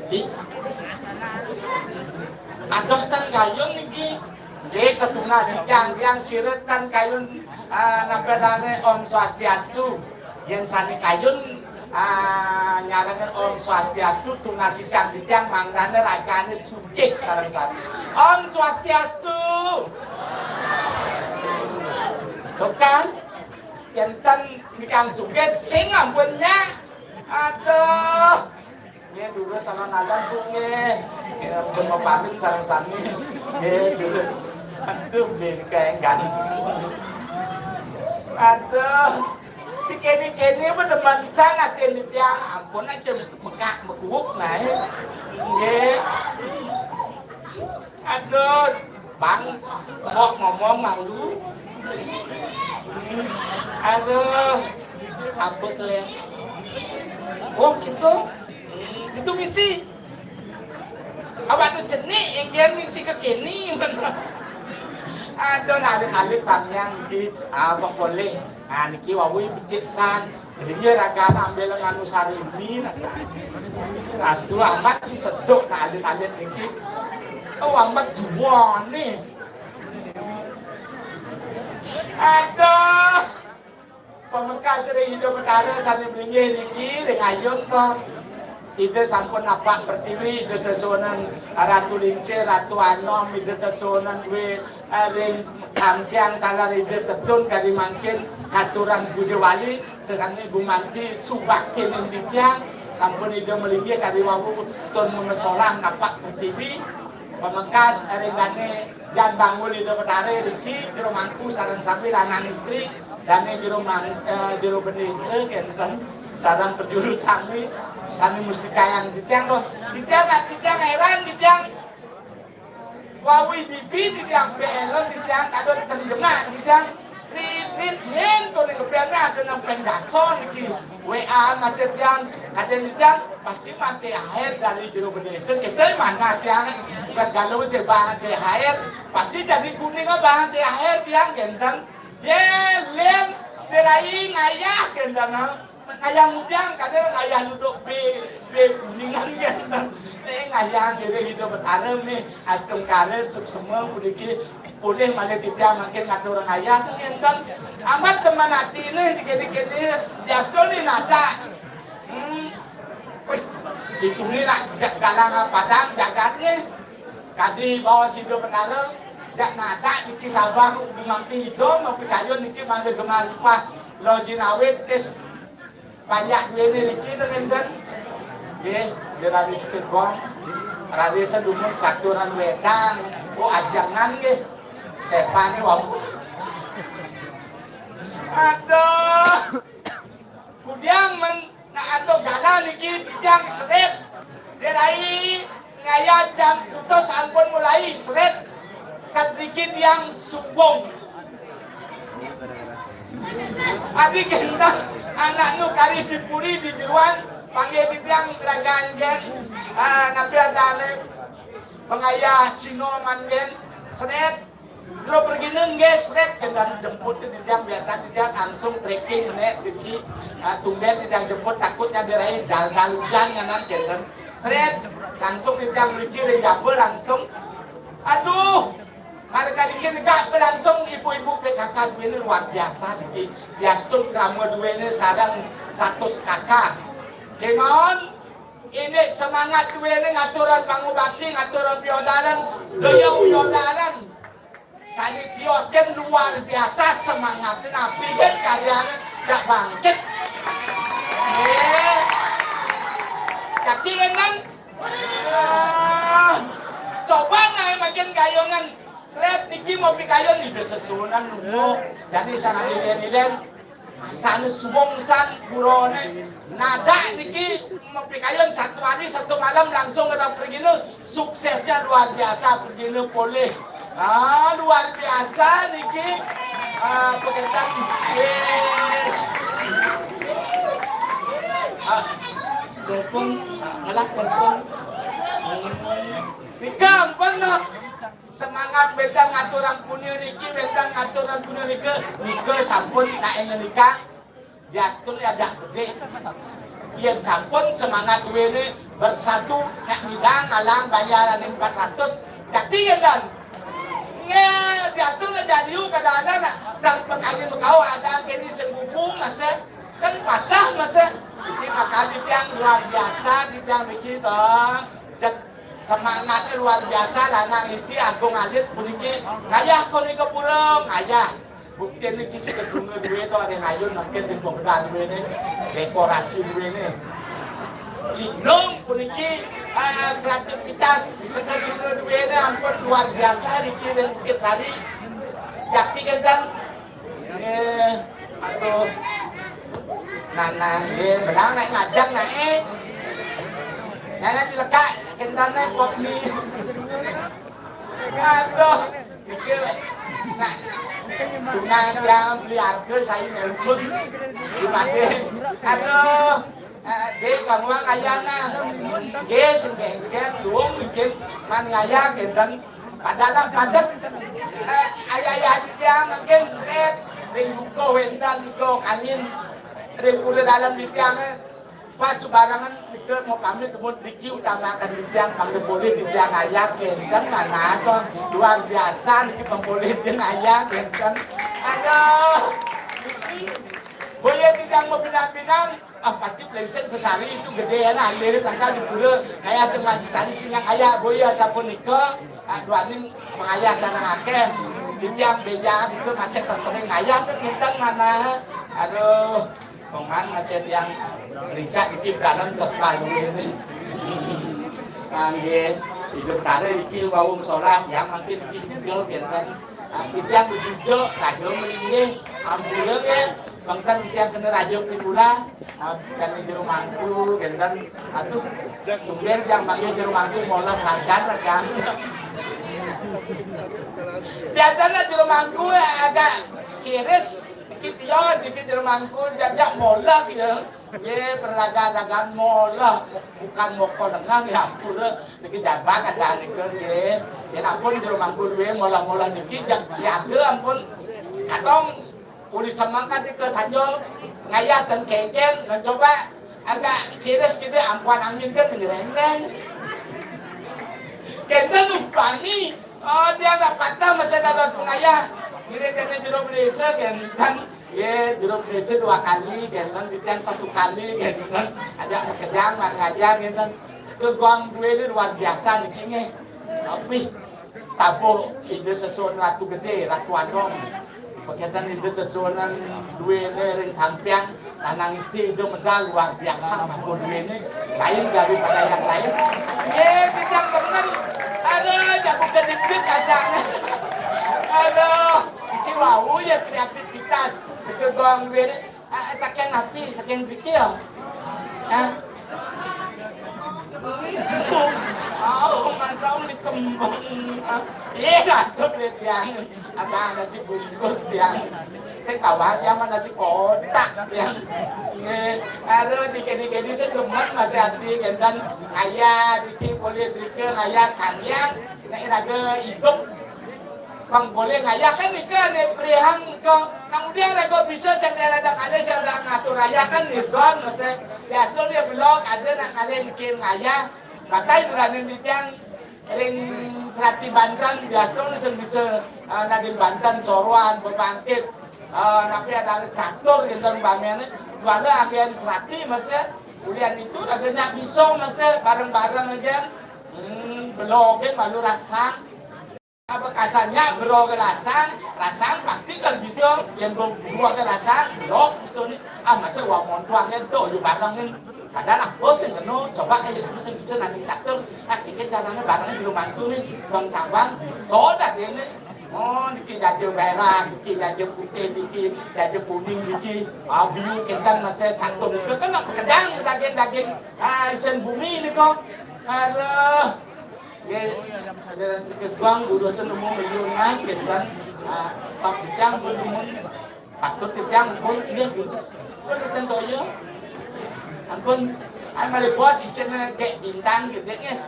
Ih. Ados ten kayun niki. Nggih, ketunas ican tiang sirep ten kayun, ah, napi adane Om Swastiastu. Yen sane kayun, ah, nyarengen Om Swastiastu, tunas ican titiang mangdane ragane sugih sareng sami. Om Swastiastu. Tuh kan, yen ten nikang sugih sing ampun nyak. Aduh. Nggih, durus alon-alon, Bu, nggih. Nggih, ampun mapamit sareng sami. Nggih, durus. Aduh, nggih, kaenggan. Aduh. Dikene-kene apa demen san atin titiang. Ampun aja mekak mekuwuk nae. Nggih. Aduh, Bang, mbok ngomong malu. Aduh, apa keles? Oh, gitu. Itu misi. Awak tu jenik, enggen misi ke kini. Aduh, alit-alit panjang di apa boleh. Nah, niki wau becik san. Jadi dia ragana ambil nganu sarimi. Nah, tu amat diseduk nak alit-alit niki. Oh, amat jual ni. Aduh. Pamekas ring Ida Betara sane blinggih niki ring ayun to. Ida sampun napak pertiwi, Ida sesuunan Ratu Lingsir, Ratu Anom, Ida sesuunan duwe, eh, ring sampiang taler Ida tedun kadi mangkin katurang puja wali, sakadi gumanti subakti ning titiang, sampun Ida malinggih kadi wau tur mangesolang napak pertiwi. Pamekas ring dane Jan Bangul Ida Betara riki, jero mangku sareng sami lanang istri, dane jero mang-, eh, jero bendesa kenten, sareng prajuru sami, sami mustikayang titiang to. Titiang nak titiang heran titiang. Wawi dibi titiang pelem titiang kadon tenggemak titiang. Rit, rit, nyen to ning kepian ada nang pendaso niki. W A masih tiang, kadang tiang pasti mati akhir dari jero bendesa. Kita mana tiang pas galau sebang mati akhir, pasti jadi kuning abang mati akhir tiang kenten. Ye, len, berai ngayah kenten, ha. Ngayah mudang, kadang ngayah duduk be, be kuningan kenten. Eh, ngayah diri hidup bertanam nih, astungkara, suksema, puniki, pulih malih titiang mangkin ngatur ngayah, kenten. Amat teman ati nih, dikit-dikit nih, diastuni nada. Hmm. Wih, itu nih nak ja-, galang padang jagat nih. Kadi bawa Sida Betara, jak nadak niki sabar gumanti Ida, mapikayun niki mangda gemah ripah, lo jinawit tis banyak duwene niki nenten. Nggih, nggih, raris kegong, raris sedumun katuran wedang, oh, ajengan nggih. Sepane wau. Aduh. Kudiang men nak atur galah niki titiang seret. Dirai ngayah jam putus ampun mulai seret. Kat riki tiang sumbung. Adi kenten anak nu kari dipuri di jeruan, panggil titiang geragan jen. Ah, napi adane pengayah sinoman jen. Seret. Jero pergine nggih seret kenten jemput titiang biasa titiang langsung trekking menek mriki. Ah, tumben titiang jemput takutnya dirai dal-dal ujan nganan kenten. Seret langsung titiang mriki ring jaba langsung. Aduh, Mari kali ini gak berlangsung ibu-ibu P K K duene luar biasa niki. Diastun krama duene sareng satus K K. Kemawon ini semangat duene ngaturan pangubati, ngaturan piodalan, daya piodalan. Sane tioken luar biasa semangatnya napi kan karyanya gak bangkit. Eh, tapi kan Ah, coba nae makin gayunan. Sret niki mau pikayun ide sesuunan lunga. Jani sangat ilen-ilen. Asane suwung san purane. Nada niki mau pikayun satu hari satu malam langsung ke Pragina. Suksesnya luar biasa Pragina polih. Ah, luar biasa niki. Ah, peketan. Yeay. Ah, telepon, ah, ngelah telepon. Nika ampun no. Semangat wénten ngaturang punia niki, wénten ngaturang punia nika, nika sampun nak nika. Diastun ya dak gede. Yen sampun semangat duwene bersatu nak ngidang alang bayar ane empat ratus. Jadi ya dan. Nge, diastun ya jadi u kadang-kadang nak dan pekali mekau ada kene sing bubung masih kan patah masih. Iki makane tiang luar biasa di tiang niki to. Jet semangatnya luar biasa lanang istri agung alit puniki ngayah koni ke pura ngayah. Bukti niki sing kedunge duwe to ada ngayun makin di pembedahan duwe ne dekorasi duwe ne. Jinong puniki eh, kreativitas sekedunge duwe ne ampun luar biasa niki dan Bukit Sari. Yakti kencang. Eh, aduh. Nah, nah, nggih, benar nek ngajak nek eh. Nek nek dilekak kendane kok mi. Aduh. Mikir. Nah. Tunai dia beli harga saya nelpon. Di mati. Aduh. Eh, dek, kamu ngayah nah. Nggih, sing kengken, luwung mungkin man ngayah kenten. Padahal padet. Eh, ayah-ayah dia mungkin seret. Ring buka wendan buka kangin. Ring pura dalam di tiang eh. Pas sembarangan kita mau pamit mau diki utamakan di tiang pamit boleh di tiang ayah kenten mana ada luar biasa niki pemboleh jeung ayah kenten. Aduh. Boya di tiang mau pinang-pinang Ah, pasti pleset sesari itu gede ya nah, lihat tanggal di pura kayak sing sesari singa kayak boya sapunika. Ah, duaning pengayah sana akeh. Titiang beja itu masih tersering ayah tuh kinten mana. Aduh, peman masih yang rincak iki dalam terlalu ini. Kangge hidup tare iki wau sholat yang makin iki tinggal kinten. Ah, titiang bejujuk kado melinggih ampura ya. Bangkan titiang kena raja pipula. Kan jero mangku, genten. Aduh, tumben yang pakai jero mangku molas sajan kan. Biasanya jero mangku agak kiris, dikit ya, dikit jero mangku jajak molas ya. Ye perdagang-dagang molas bukan moko dengan ya pura dikit jabang ada nika ye. Ya ampun jero mangku duwe molas-molas niki jak siaga ampun. Katong Uli semangat itu sanjol ngayah dan kengken mencoba agak kiris gitu ampuan angin kan ngerendeng. Kenten umpani oh dia nggak patah masih ada los pengayah. Kira kena jeruk desa kan kan ye jeruk desa dua kali kan kan kita satu kali kan kan ada kejang lah ngajang kan kan. Sekeguang dua ini luar biasa nih kini. Tapi Tabuh Ida sesuunan Ratu Gede, Ratu Anom. Peketen Ida sesuunan duene ring sampeyan, lanang istri Ida medal luar biasa tabuh duene, lain daripada yang lain. Ye, kita bener. Aduh, jago kedipit kacangnya. Aduh, iki wau ya kreativitas. Segegong duene. Ah, saking napi, saking pikir. Ah. Oh, masa uli kembang. Ah, iya, tuh duit yang ada nasi bungkus yang saya tawa yang mana si kotak yang eh aduh dikit-dikit saya gemet masih hati gentan ayah dikit boleh dikit ayah kalian naik raga hidup Bang boleh ngayah kan nika ne perihang ke nang udah raga bisa sing ada kali sing ada ngatur ayah kan nirdon masa ya tu dia blog ada nak kali mikir ngayah batai tu dah nanti tiang ring Serati Banten, biasa sing bisa, eh, nadin Banten, Soroan, Bebangkit, eh, napi ada catur gitu umpamane. Kuala agen serati masih ulian itu raganya bisa masih bareng-bareng aja. Hmm, belokin malu rasang. Apa kasarnya bero ke rasang, rasang pasti kan bisa yang dua ke rasang, belok bisa nih. Ah, masa uang montuang kan tuh, lu bareng kan. Padahal aku sing kena, coba aja lah, sing bisa nanti catur. Ah, kita caranya bareng di rumah tuh nih, bang tabang, soda dia nih. Oh, niki jaja merah, niki jaja putih, niki jaja kuning, niki, ah, biu kita masih catur. Itu kan nak kedang, daging-daging, ah, isen bumi ini kok. Aduh. Nggih, ajaran sekeduang guru sing nemu milionan, gitu kan. Ah, stop bidang pun nemu. Patut bidang pun dia putus. Pun keten toyo. Ampun, an malih bos isin kayak bintang gitu ya.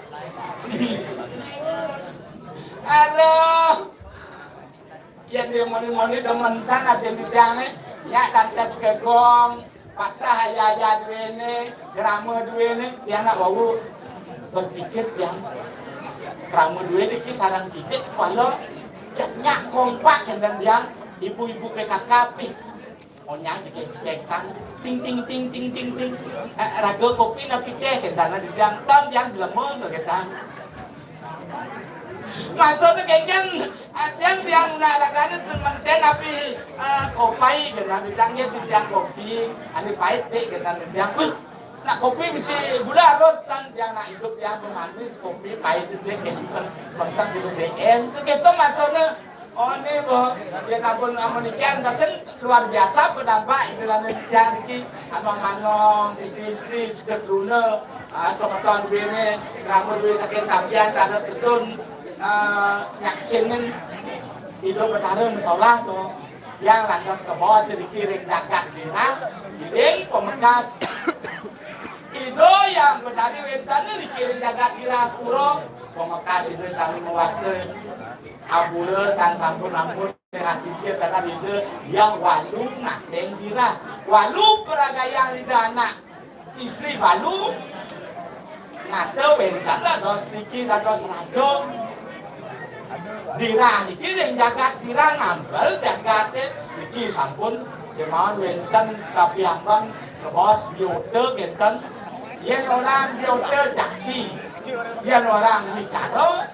Aduh. Yen dia moni-moni demen sangat yang bidangnya. Nya lantas kegong, patah ayah-ayah duene, krama duene, dia nak wau berpikir yang krama duene ki sarang titik, walau ceknya kompak dan dia ibu-ibu P K K pi. Onyang dikek-dikek sang, ting, ting, ting, ting, ting, ting. Eh, raga kopi napi teh, kentana di tiang, ton tiang jelema, no, ketang. Maksudnya kengken, eh, tiang, tiang nak ragane tu menten api, eh, kopai, kentana di tiang, ya, tu tiang kopi, ane pahit dek, kentana di tiang. Wih, nak kopi mesti gula harus, tan tiang nak hidup tiang pemanis, kopi pahit dek, kenten, kenten dulu D M. Segitu maksudnya. Oh, ini, Bu. Ya, ampun, ampun, ikan pesen luar biasa, berdampak, itu lah, yang niki, anong-anong, istri-istri, seketruna, ah, semeton duene, krama duwe saking sampeyan, kada tetun, ah, nyaksinin Ida Betara masolah, to. Yang lantas ke bawah sedikit ring jagat nira, ring pemekas. Ida yang betari wenten niki ring jagat nira pura, pemekas Ida sami mawasta. Ampura sang sampun ampun, dengan singkir dengan Ida yang walu ngateng dirah. Walu peragayan Ida anak istri walu, nata wenten dados niki dados raja. Dirah niki ring jagat dirah nambel jagate niki sampun kemawon wenten kapiambang kebos biota kenten. Yen orang biota jakti, yen orang bicara,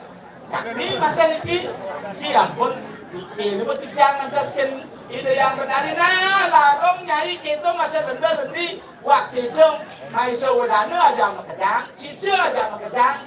Kami masa niki, ki ampun, niki niku titiang ngantos ken Ida Hyang Betari. Nah, larung Nyai keto masa lenda lendi, wak sesung, maisa wedana aja makedang, sisa aja makedang.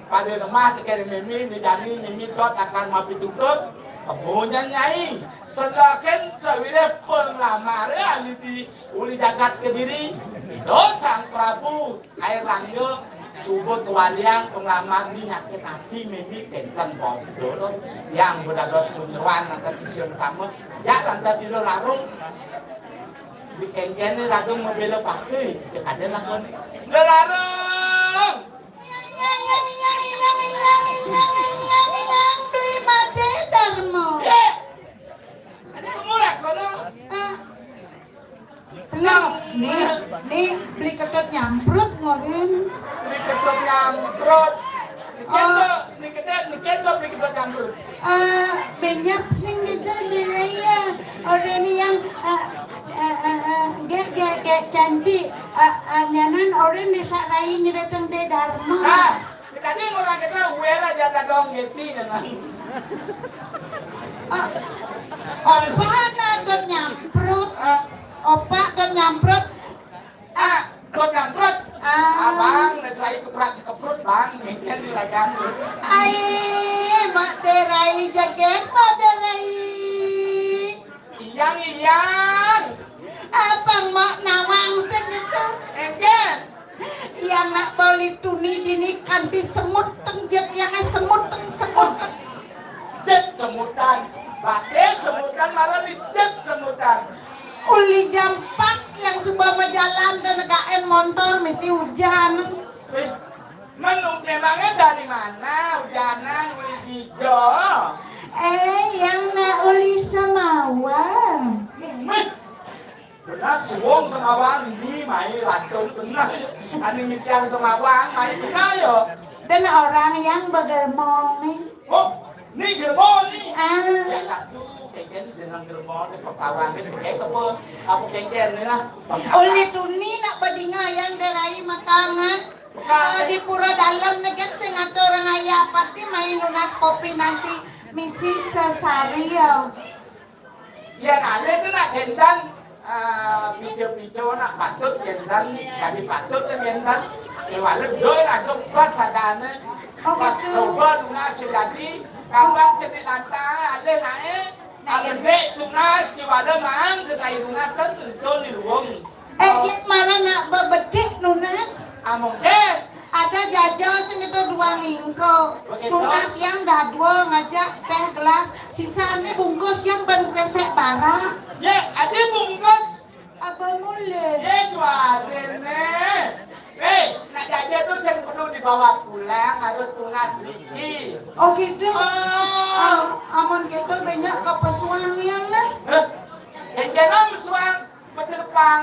Pada lemah teken mimi, ni jani mimi tot akan mapitutur. Kemudian Nyai, selaken sawireh penglamare ahli di Uli jagat Kediri, Ida Sang Prabu Airangga suba kewaliang penglamar ni nyakit ati mimi kenten bos dulu. Yang bedados punyeruan lantas sisi utama, ya lantas sila larung. Di kencene larung mabela pati, cek aja lakon. Larung! Beli mate Darmo. Ada kamu lakono. Ah. Belum. Nih, nih beli Ketut Nyamprut ngorin. Beli Ketut Nyamprut. Niken Oh. Lo, ni Ketut, niken lo beli Ketut Nyamprut. Eh, benyap sing gitu di raya. Orang yang, eh, eh, eh, eh, gek, gek, gek, cantik. Eh, eh, nyanan orang desa rai nyereteng de Darma. Ah, sekali orang kita, uela jatah dong, geti, nyanan. Oh, opa na Ketut Nyamprut. Ah. Opa Ketut Nyamprut. Ah, Ketut Nyamprut. Ah. Abang, na saya keprak keprut, Bang. Niken di ragan. Ai, mak derai jaget, mak derai. Iyang, iyang. Abang mak nawang sing itu. Engke. Yang nak beli tuni dini kanti semut teng jet yang semut teng semut teng. Jet semutan. Batis semutan malah di jet semutan. Uli jam empat yang suba majalan dan gaen montor misi hujan. Eh, menu memangnya dari mana hujanan uli gijo? Eh, yang nak uli samawa. Meh. Benar suwung semawang ni mai rantun benar. Anu misian semawang mai benar yo. Dan orang yang begermong nih. Oh, ni gerbo ni. Ah. Ya, Ratu, kengken jeneng gerbo ni, pepawang ni, pakai apa? Apa kengken ni lah? Uli tuni nak badinga yang derai makangan. Bukan. Ah, di pura dalam ni kan sing ada orang ayah, pasti main nunas kopi nasi misi sesari ya. Yén alih tu nak kénten, ah, pijo-pijo nak patut kénten, jadi patut tu kénten. Iwale doi nak pas sadane. Oh, pas gitu. Coba nunas sing dadi, kawan cenik lantang, alih nae. Nah, iya. Alih nek tunas, kiwale mang, sesai tunas kan tentu ni luwung. Eh, oh. Iya, marang nak bebedik nunas. Ah, mungkin. Ada jaja sing itu dua minggu. Begitu. Nunas yang dadua ngajak teh gelas, sisane bungkus yang ban kresek bara. Ya, ada bungkus. Abang mulai. Ya, juarin nih. Eh, nak jaja tu sing perlu dibawa pulang, harus tunas beli. Oh, gitu. Ah. Ah, amun gitu banyak ke pesuang yang lah. Hah? Yang jalan pesuang. Macelepang.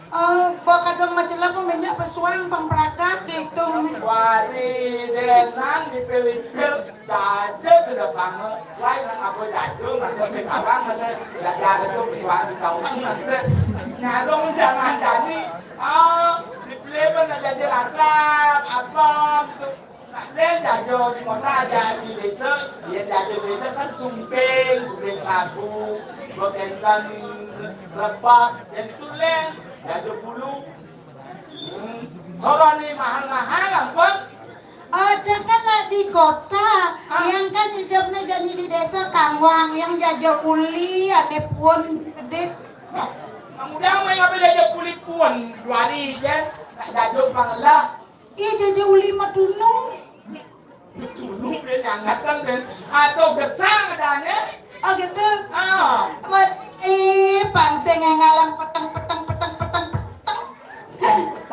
Oh, ba kadung macelep minyak pesuang pang pragat diitung. Wari, denang dipilih-pilih. Jaja sudah banget. Wah, nang apa jaja, masa sing awang, masa jaja itu pesuang di kawang, masa nyarung jangan jadi. Ah, dipilih mana jaja latak, apa, gitu. Nak len jaja di kota aja di desa, ya jaja desa kan sumping, sumping kelabu, bekenten, lebak, yang itu len, jaja bulu. Hmm. Soro ni mahal-mahal, ampun. Ada kan lah di kota, ah. Yang kan hidupnya jadi di desa kangwang, yang jaja uli, ane pun gede. Nah, kamu jangan main apa jaja uli pun, dua hari je, nak jaja bang lah. Ih, jaja uli mah dunung. Dunung dia nyangat kan, Ben. Atau gesang adanya. Oh, gitu? Ah. Mat, ih, pang sing ngalang peteng, peteng, peteng, peteng, peteng.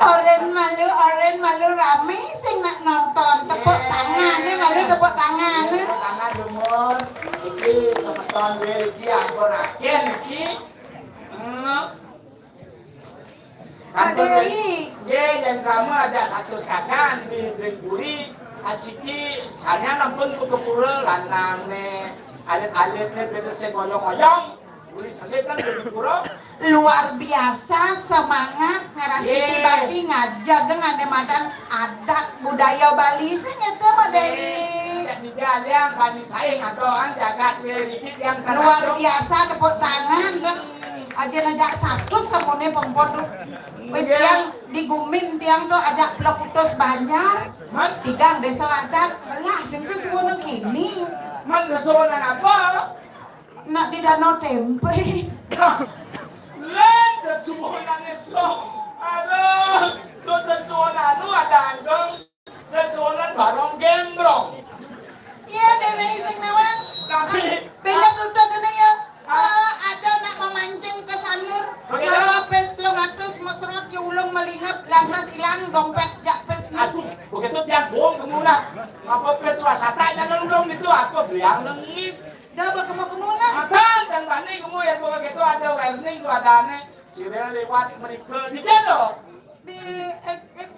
Oren malu, oren malu rame sing nak nonton. Tepuk tangan, nih malu tepuk tangan. Tepuk tangan, Dumon. Iki semeton gue iki ampun agen iki. Hmm. Kantun Adai. Nggih, yen kamu ada satu sekakan di Bringpuri, asiki, sanya nampun ke pura lanang ne, alit-alit ne, bener sing oyong-oyong, uli selit kan di pura. Luar biasa semangat ngeras titi bakti ngajak ngane madan adat budaya Bali sing eta mah Dai. Nggih, yang bani saing atau an jagat nggih dikit yang luar biasa tepuk tangan kan. Aja ngajak satu semune pempon tu. Wit tiang di Gumin tiang tu ajak pelok putus Banjar. Tigang desa adat lah sing sesuai nang kini. Man sesuai apa? Nak di Danau Tempe. Lain sesuai itu. Aduh, tu sesuai anu ada anggang. Sesuai barong gembrong. Iya, Dai sing nawang. Tapi bela tutup kena ya. Ah, ada nak memancing ke Sanur. Bagaimana? Kalau pes telung atus mesrot ya ulung melingap lantas hilang dompet jak pes. Aduh, begitu dia bohong kemuna. Apa pes wasata jangan ulung itu apa beliang lengis. Dah berkemu kemuna. Makan dan bani kemu yang begitu ada warning tu ada ane. Sirel lewat mereka di dia loh. Di eh, eh.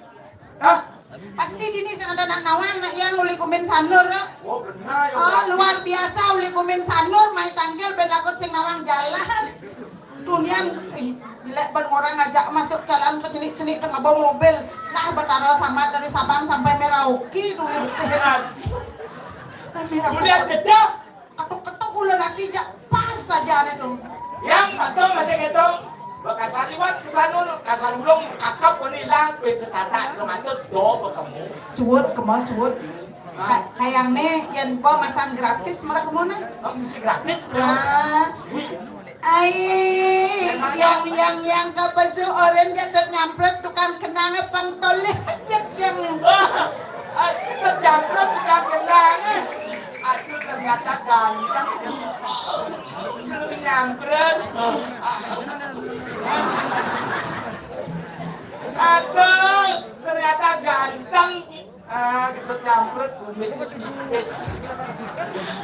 Hah? Pasti dini sing ada nak nawang nak yang uli kumin Sanur. Oh, benar ya. Oh, luar biasa uli kumin Sanur mai tangkil ben lakut sing nawang jalan. Dunian ih, jelek ben orang ngajak masuk jalan ke cenik-cenik tengah bawa mobil. Nah, Betara sama dari Sabang sampai Merauke dulu. Merauke. Ketuk-ketuk ulun ati jak pas saja ane tu. Yang betul masih ketok. Bekasan liwat ke Sanur, kasan ulung kakap pun hilang, pin sesata, belum ada do berkemu. Suut, kema suut. Ka-, kayang ne, yang ba masan gratis, mara kemu ne. Oh, mesti gratis. Ah. Ai, yang, yang, yang kapasu oren jatuh nyampret tukang kenang pang toleh jet yang. Ah, ah, kita jatuh tukang kenang. Aduh, ternyata ganteng. Nyampret. Aduh, ternyata ganteng. Ah, kita nyampret, kumis tipis.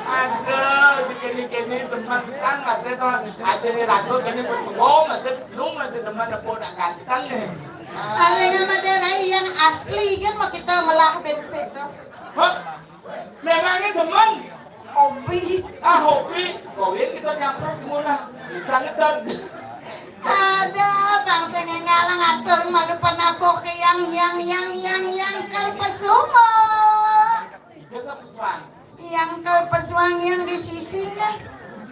Aduh, di kene-kene teman kan masih to, ada nih ragu kene bertuwo masih lu masih teman apa nak ganteng nih. Paling sama Dai yang asli kan mau kita melah bensin tuh. Hah? Memangnya demen? Hobi. Ah, hobi. Kawin kita nyamprot mula. Bisa ngedon. Ada bangsa ngalang atur malu panabuh ke yang, yang, yang, yang, yang kelpesumo. Itu tak pesuang. Yang kelpesuang yang di sisinya.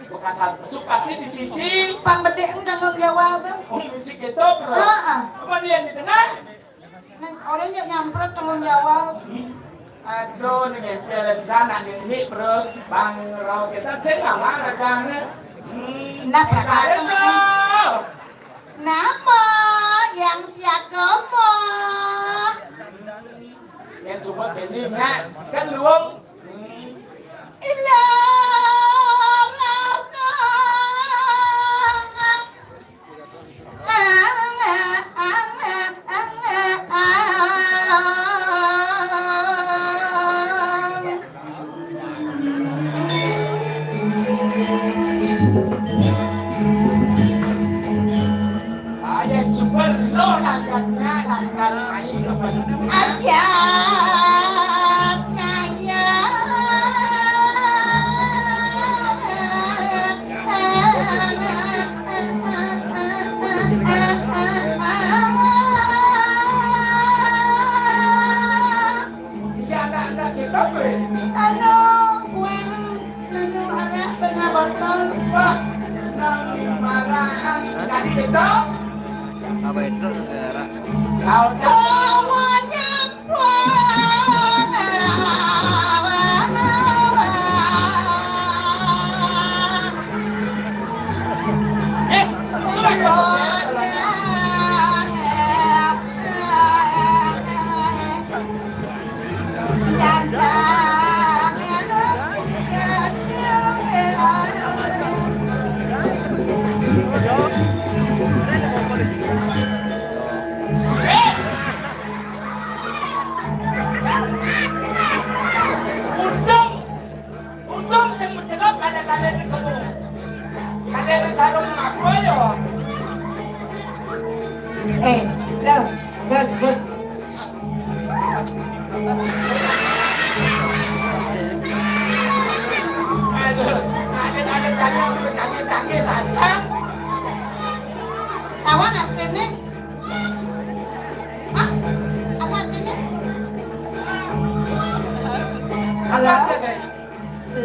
Bekasan pesuk pasti di sisi. Pang bedek tanggung jawab. Oh, musik itu, bro. Heeh. Apa dia yang didengar? Nek orang yang nyamprot tanggung jawab. Aduh, nih ngempel di sana nih, ini perut Bang Raos Kesan, saya nggak marah kan? Hmm, Nah, eh, perkara kalian teman. Tuh. Nama yang siagama? Yang coba ini, Nak. Kan luang. Hmm. Ilah, Rana. Ayo, super lo langkahnya, langkah main apa itu? Ayat, ayat. Bisa anak-anak kita beri. Anu, kuing, anu, anak tengah botol. Wah, nang maraan tadi betul. Apa itu negara? Kau tahu. Semuanya Untung, untung sing mencelok ada kalian di kamu. Kalian di sarung apa ya? Eh, lo, gas, gas. Aduh, ada, ada, ada, ada, ada, ada saja. Tawa nggak sih, Nek? Hah? Apa artinya? Halo?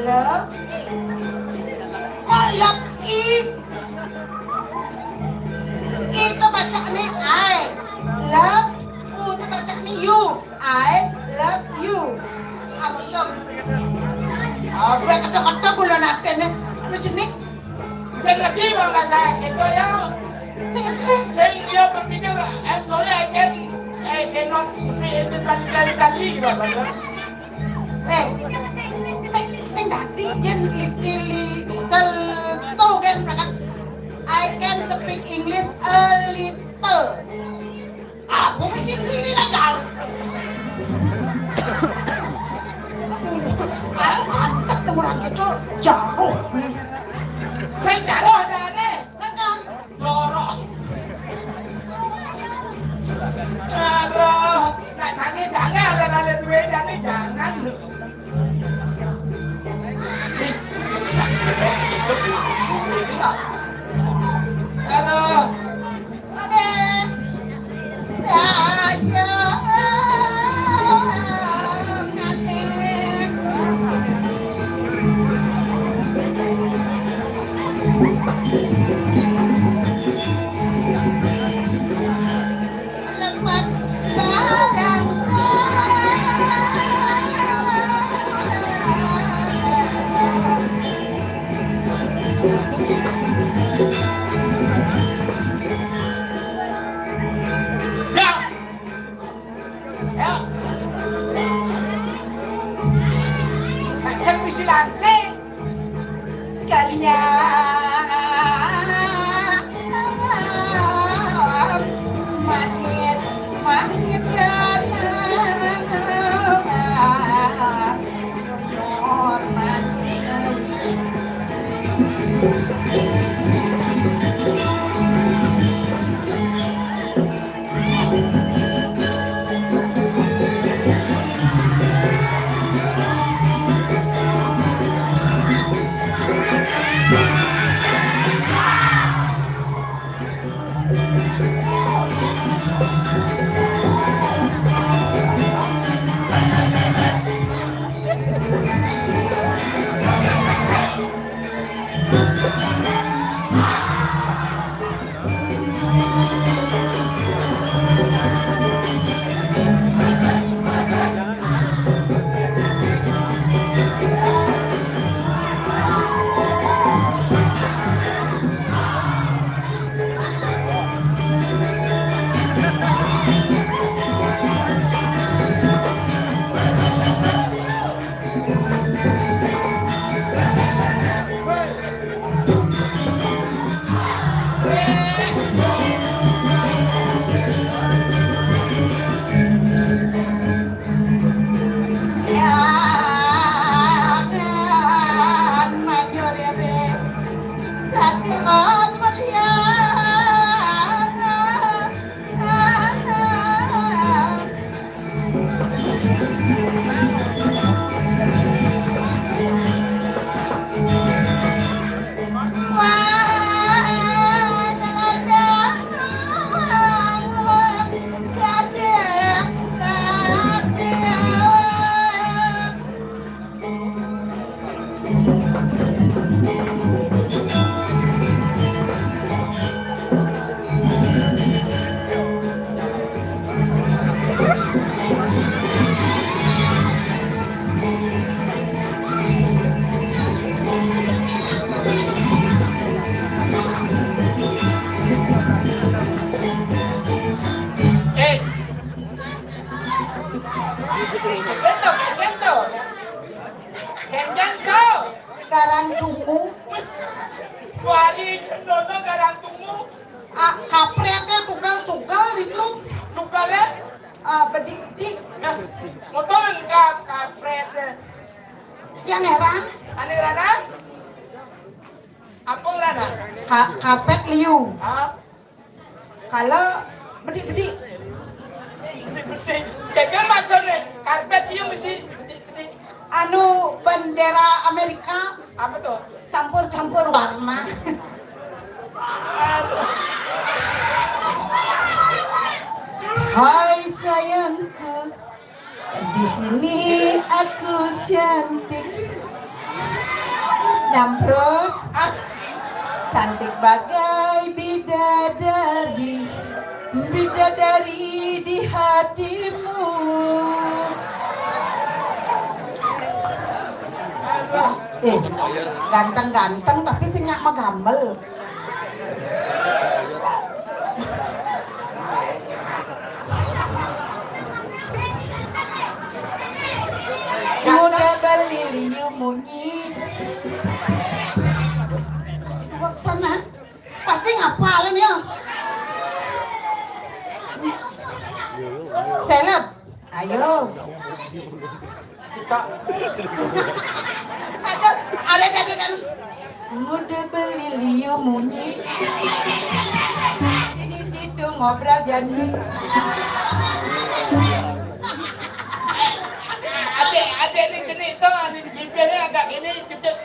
Love? Kok love I? I itu bacanya I. Love, U itu bacanya you. I love you. Apa tuh? Oh, gue ketok-ketok gue nanti nih. Anu jenik. Sing lagi bang rasa itu ya. Sing lagi. Sing dia berpikir, I'm sorry, I can, I cannot speak Italian tadi gitu, bang. Eh, sing, sing dadi yen little, little to kan, kan. I can speak English a little. Apa sih ini lah, jauh? Ayo santet tuh orang itu jauh. Sing jauh ada aneh. Jorok. Aduh, nak tangi jangan ada ada duit jangan jangan. Ih, aduh. Ada. Ya. Ya. Cek bisi lancing. Kalian manis, manis. Eh, Kento, Kento. Kento. Garang tungu. Wari, Kento, garang tungu. Ah, kapretnya tugal-tugal di truk. Tugal ya? Ah, bedik-bedik. Nah, motor lengkap, kapret. Yang heran? Ane rana? Apa rana? Ka-, karpet liu. Ah. Kalau bedik-bedik. Bedik-bedik. Jadi maksudnya karpet dia mesti bedik-bedik. Anu bendera Amerika. Apa tuh? Campur-campur warna. Hai sayangku, di sini aku cantik. Nyamprut. Ah. Cantik bagai bidadari. Bidadari di hatimu. Eh, ganteng-ganteng tapi sing nyak magambel. Muda beli liu munyi. Itu sana. Pasti ngapalin ya. Seleb. Ayo. Kita. Ada, ada, ada, ada. Muda beli liu munyi. Ini itu ngobrol janji. Adik, adik ini jenik tuh, adik bibirnya agak ini, cedek.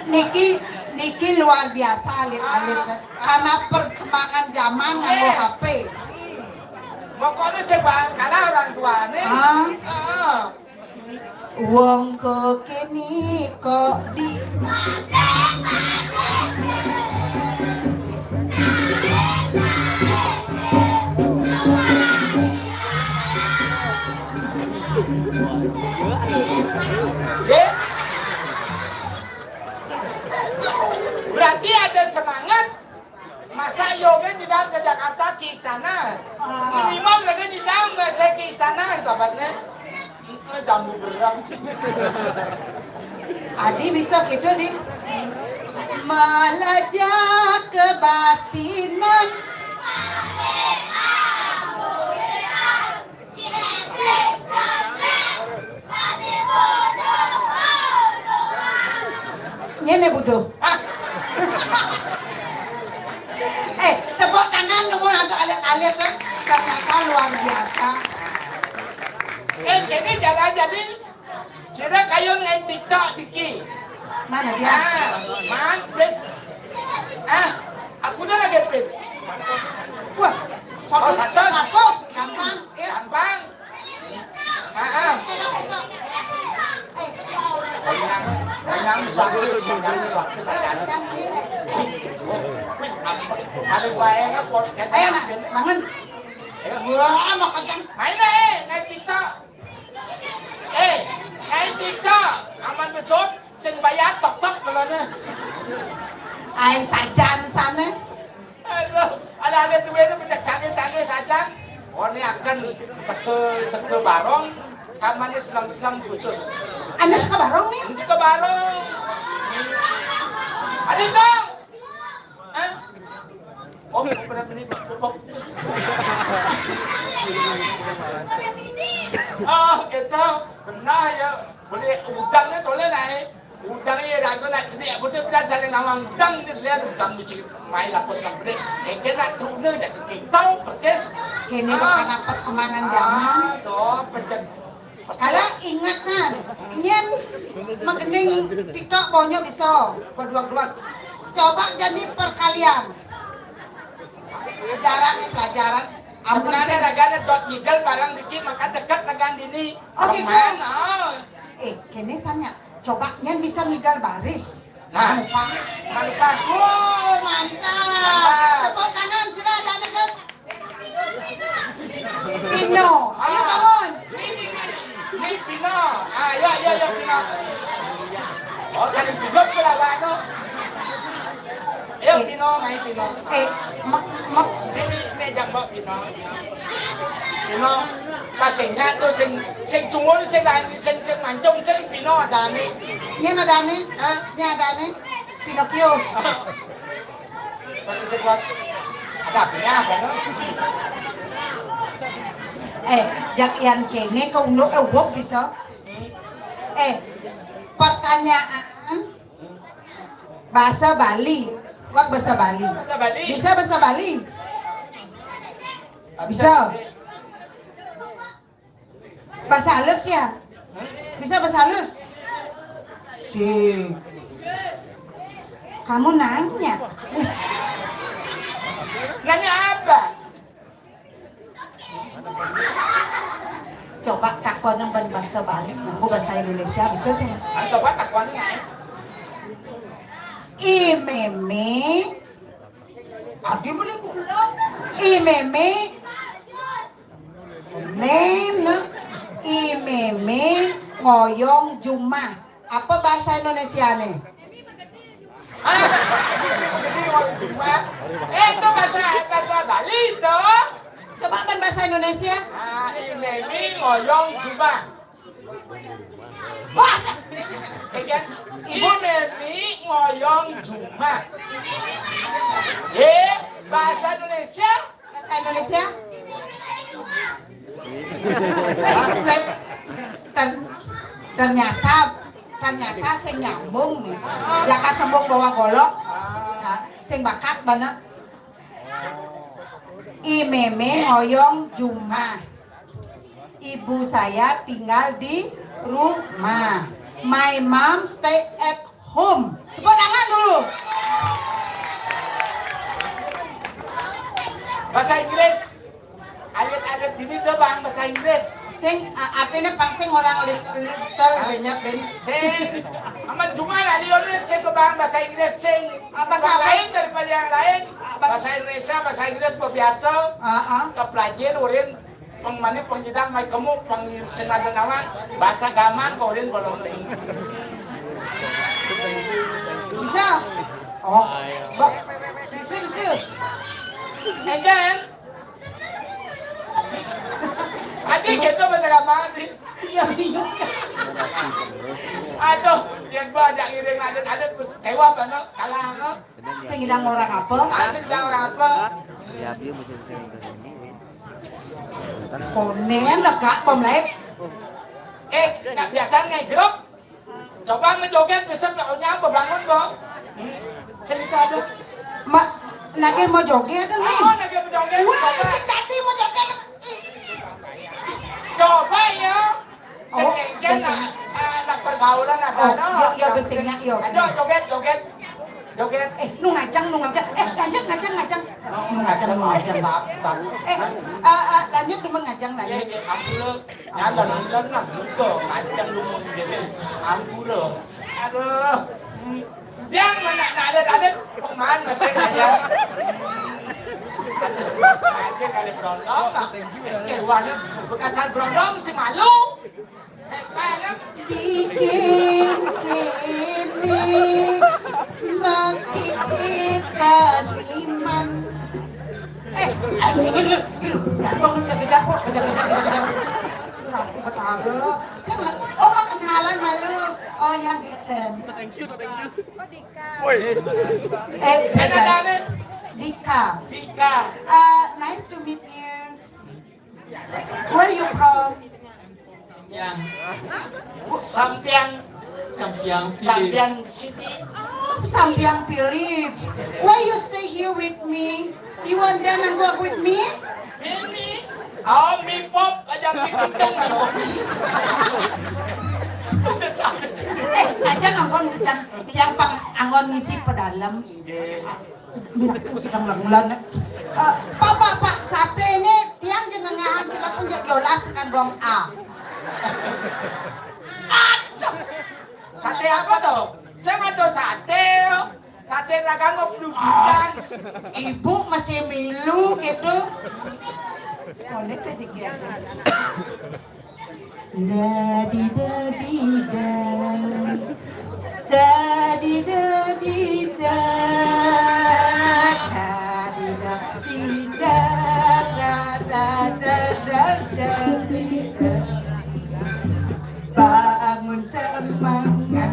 Niki, niki luar biasa alit-alit. Karena perkembangan zaman nganggo H P. Pokoknya sing bakal kalah orang tuane. Ah. Heeh. Wong kok kene kok di. Nggih. Berarti ada semangat. Masa yoga di dalam ke Jakarta ke sana. Ah. Minimal lagi di dalam saya ke sana, kabarnya. Eh, jambu berang. Adi bisa gitu di melajah kebatinan. Ngene, Budo. Eh, tepuk tangan dulu untuk alit-alit, kan? Ternyata luar biasa. Eh, jadi jangan jadi sira kayu nang TikTok diki. Mana dia? Ah, man, please. Ah, aku dah lagi, please. Wah, oh, satu. Satu, gampang. Ya. Gampang. Ah, ah. Kenyang, kenyang, suatu, kenyang, suatu, kenyang. Satu bae kan, pot, ayo, nak, bangun. Ayo. Wah, mau kenyang. Main deh, naik TikTok. Eh, naik TikTok. Aman besok, sing bayar tok-tok belone. Ai sajan sana. Aduh, ada-ada duit itu punya kaki-kaki sajan. Oh, ini akan seke, seke barong, kamarnya selang-selang khusus. Anda seke barong nih? Ini seke barong. Ada dong. Hah? Oh, bener ini, Pak. Oh, gitu. Benar ya. Boleh udangnya toleh naik. Udang ya, ragu nak jadi, aku tu pernah saling nawang udang dia, lihat udang mesti main lapor nak beri. Keke nak trune dah kekintau, perkes. Kene bakal dapat kembangan zaman. Ah, doh, pencet. Kalau ingat kan, nyen magening TikTok bonyo bisa, berdua-dua. Coba jadi perkalian. Pelajaran nih, pelajaran. Ampun, sebenarnya sen. Ragane dot ngigel barang dikit, maka deket ragan dini. Oh, gitu. Kemana? Eh, kene sanya. Coba nyen bisa ngigel baris. Nah. Manupa. Manupa. Wow, mantap. Mantap. Tepuk tangan, sudah ada nih, guys. Pino. Ayo, bangun. Ini, ini, ini. Ini Pino. Ah, ya, ya, ya, Pino. Oh, saling duduk ke lawan, no. Ayo, eh. Pino, main Pino. Eh, mak, mak. Ini, ini jambak Pino. Pino, pasengnya tuh sing, sing cungur, sing lain, sing, sing mancung, sing Pino ada nih. Iya, ada nih. Hah? Iya, ada nih. Pinocchio. Pakai sekuat. Ada apinya, apa, no? Eh, jak ian kene ke undo, eh, wok bisa. Eh, pertanyaan bahasa Bali. Wak bahasa Bali. Bahasa Bali. Bisa bahasa Bali? Bisa. Bahasa halus ya? Bisa bahasa halus? Si. Kamu nanya. Nanya apa? Coba takon ban bahasa Bali, nunggu bahasa Indonesia bisa sih. Ah, coba takon. I meme. Adi beli gula. I meme. Nen, i meme ngoyong jumah. Apa bahasa Indonesia nih? Hah? Ini ngoyong jumah. Eh, itu bahasa, bahasa Bali itu. Coba kan bahasa Indonesia. Ah, i meme ngoyong jumah. Wah. Eh, kan? Ibu Neni ngoyong jumah. Eh, bahasa Indonesia? Bahasa Indonesia? Ter-, ternyata, ternyata sing nyambung nih. Jaka sembung bawa golok. Nah, sing bakat banget. I meme ngoyong jumah. Ibu saya tinggal di rumah. My mom stay at home. Tepuk tangan dulu. Bahasa Inggris. Alit-alit gini tuh, Bang, bahasa Inggris. Sing, a-, artinya pang sing orang li-, little banyak ben. Sing. Aman cuma lah, Lionel, sing ke Bang, bahasa Inggris, sing. Ah, bahasa apa? Lain daripada yang lain. Ah, bahasa Indonesia, bahasa Inggris biasa. Ah, ah. Kepelajaran urin. Pang mani, pang jidang, mai kemu, pang sing ada nama, bahasa gaman, korin, bolong ting. Bisa? Oh, ba-, bisa, bisa. And then, adi gitu bahasa gaman, di. Ya, bingung. Aduh, dia gua ajak ngiring adat-adat, terus kewah, bano, kalah, no. Sing idang orang apa? Ah, sing idang orang apa? Ya, dia mesti sing ini, Win. Konen lega pemlek. Eh, nak biasa ngegrok. Coba menjoget, bisa nggak punya apa bangun, Bang? Hmm, sing itu ada. Ma-, nake mau joget ada nih. Oh, nake mau joget. Wah, coba. Sing tadi mau joget. Coba ya. Oh, sing ngegrok, biasa. Nah, nah, Pergaulan ada, oh, ada. Yo, yo, biasanya, yo. Ayo, joget, joget. Joget. Eh, nu ngajang, nu ngajang. Eh, lanjut ngajang, ngajang. Nu ngajang, nu ngajang. Eh, eh, eh, lanjut, nu ngajang, lanjut. Iya, iya, ampura. Jalan, jalan, nah, buka. Ngajang, nu ngajang. Ampura. Aduh. Yang mana, nak ada, ada. Pemain masih ngajang. Aduh, ada kali berondong, nah. Eh, wah, bekasan berondong, si malu. Bikin ini makin taniman. Eh, aduh, aduh, aduh, aduh, kejar, kejar, kejar, kejar, kejar, kejar. Aduh, aku ketawa. Saya malah, oh, kenalan malu. Oh, ya, biasa. Thank you, thank you. Oh, Dika. Woi. Eh, Dika. Dika. Uh, nice to meet you. Where you from? Yang Sampiang, Sampiang Village. Sampiang City. Oh, Sampiang Village. Why you stay here with me? You want dance and work with me? Ini. Oh, mi pop aja mi kenceng. Eh, aja nganggon kenceng. Yang pang anggon ngisi pedalem. Iya. Mira, aku sedang lagu-lagu. Eh, Pak, Pak, Pak, sate ini tiang jenengan celapun jadi olah sekandong A. Aduh. Sate apa tuh? Saya nggak tahu sate, yo. Sate ragan mau peludukan. Ibu masih milu gitu. Boleh aja gitu. Dadi dadi da. Dadi dadi da. Dadi dadi da. Da, da, da, da, da, da. Bangun semangat.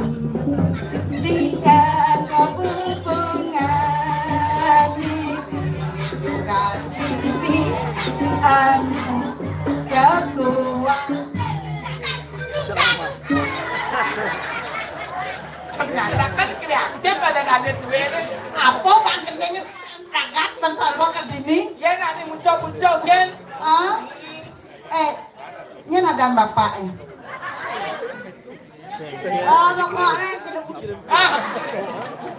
Dia kebubungan. Kasih anu kekuatan. Ternyata kan kreatif ada ada duit. Apa Bang Gendeng ragat Bang Salwa ke dini? Ya, nak ni muncul-muncul, kan? Hah? Eh, ini ada bapak, eh. Oh, pokoknya tidak. Ah.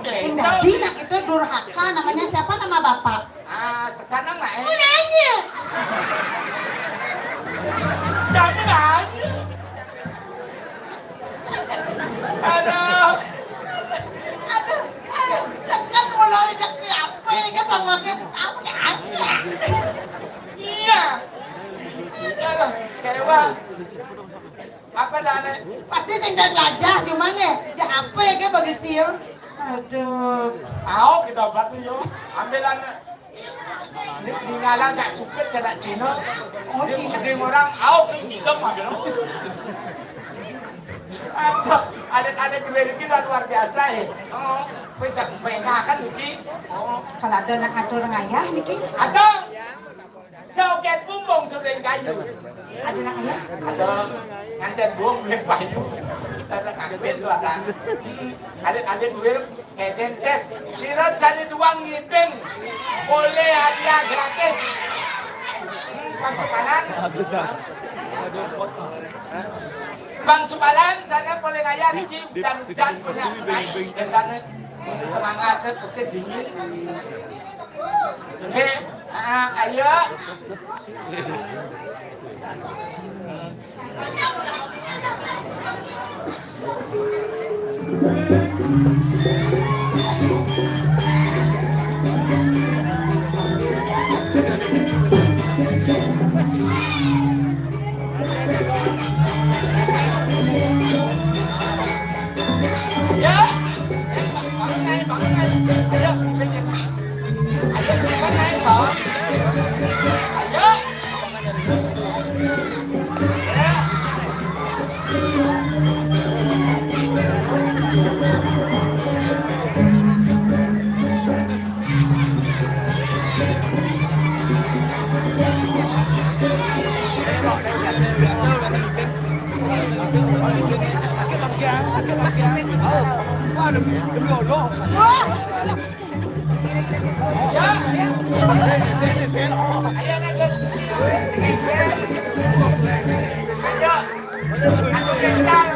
Sing dadi nak itu durhaka, namanya siapa nama bapak? Ah, sekarang lah, eh. Mau nanya. Jangan nanya. Aduh. Aduh, aduh, sekan mulai cek apa ya, kan, Bang Wasit? Aku nanya. Iya. Iya, Bang. Kecewa. Apa dane? Pasti sing dan gajah, cuman ya, ya apa ya, kan, bagi sil? Aduh. Au, kita obat nih, yo. Ambil dane. Ni, ni ngalang tak suket kena Cina. Oh, Cina. Dia orang, au, ke hitam ambil. Apa? Ada, ada dua lagi lah luar biasa, eh. Oh, kita pernah kan, Niki? Oh. Kalau ada nak ngatur ngayah, Niki? Ada. Joget bumbung suring kayu. Ada nak ngayah? Ada. Nganten bumbung suring kayu. Saya tak kaget tu ada. Ada, ada duit. Kedentes, sira jane duang ngiping. Boleh hadiah gratis. Hmm, Bang Sukalan. Bang Sukalan, sana boleh ngayah niki, hujan-hujan punya naik. Dan semangat, terus dingin. Oke, ah, ayo. Ya. Bangun, naik, bangun, naik. Ayo, ayo, siapa naik, Bang? Ayo. Wah, demi, demi Allah. Ayo, naik ke sini. Ayo. Satu pintar.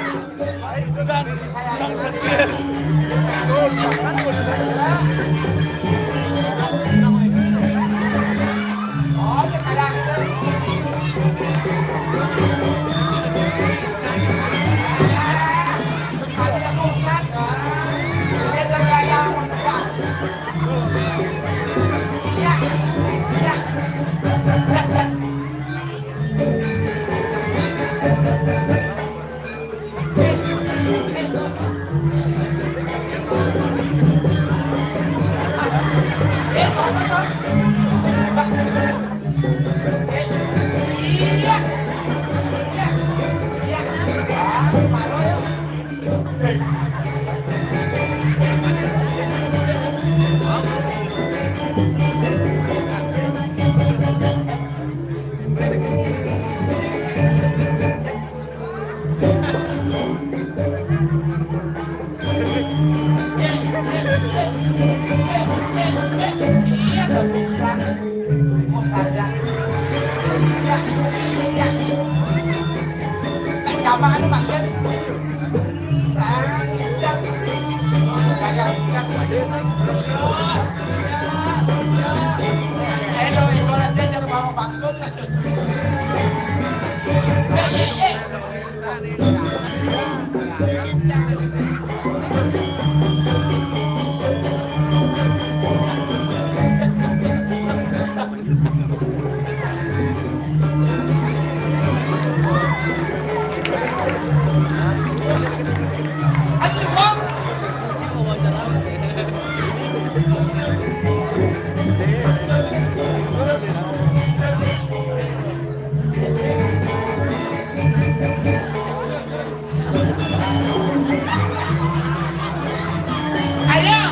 Ayo,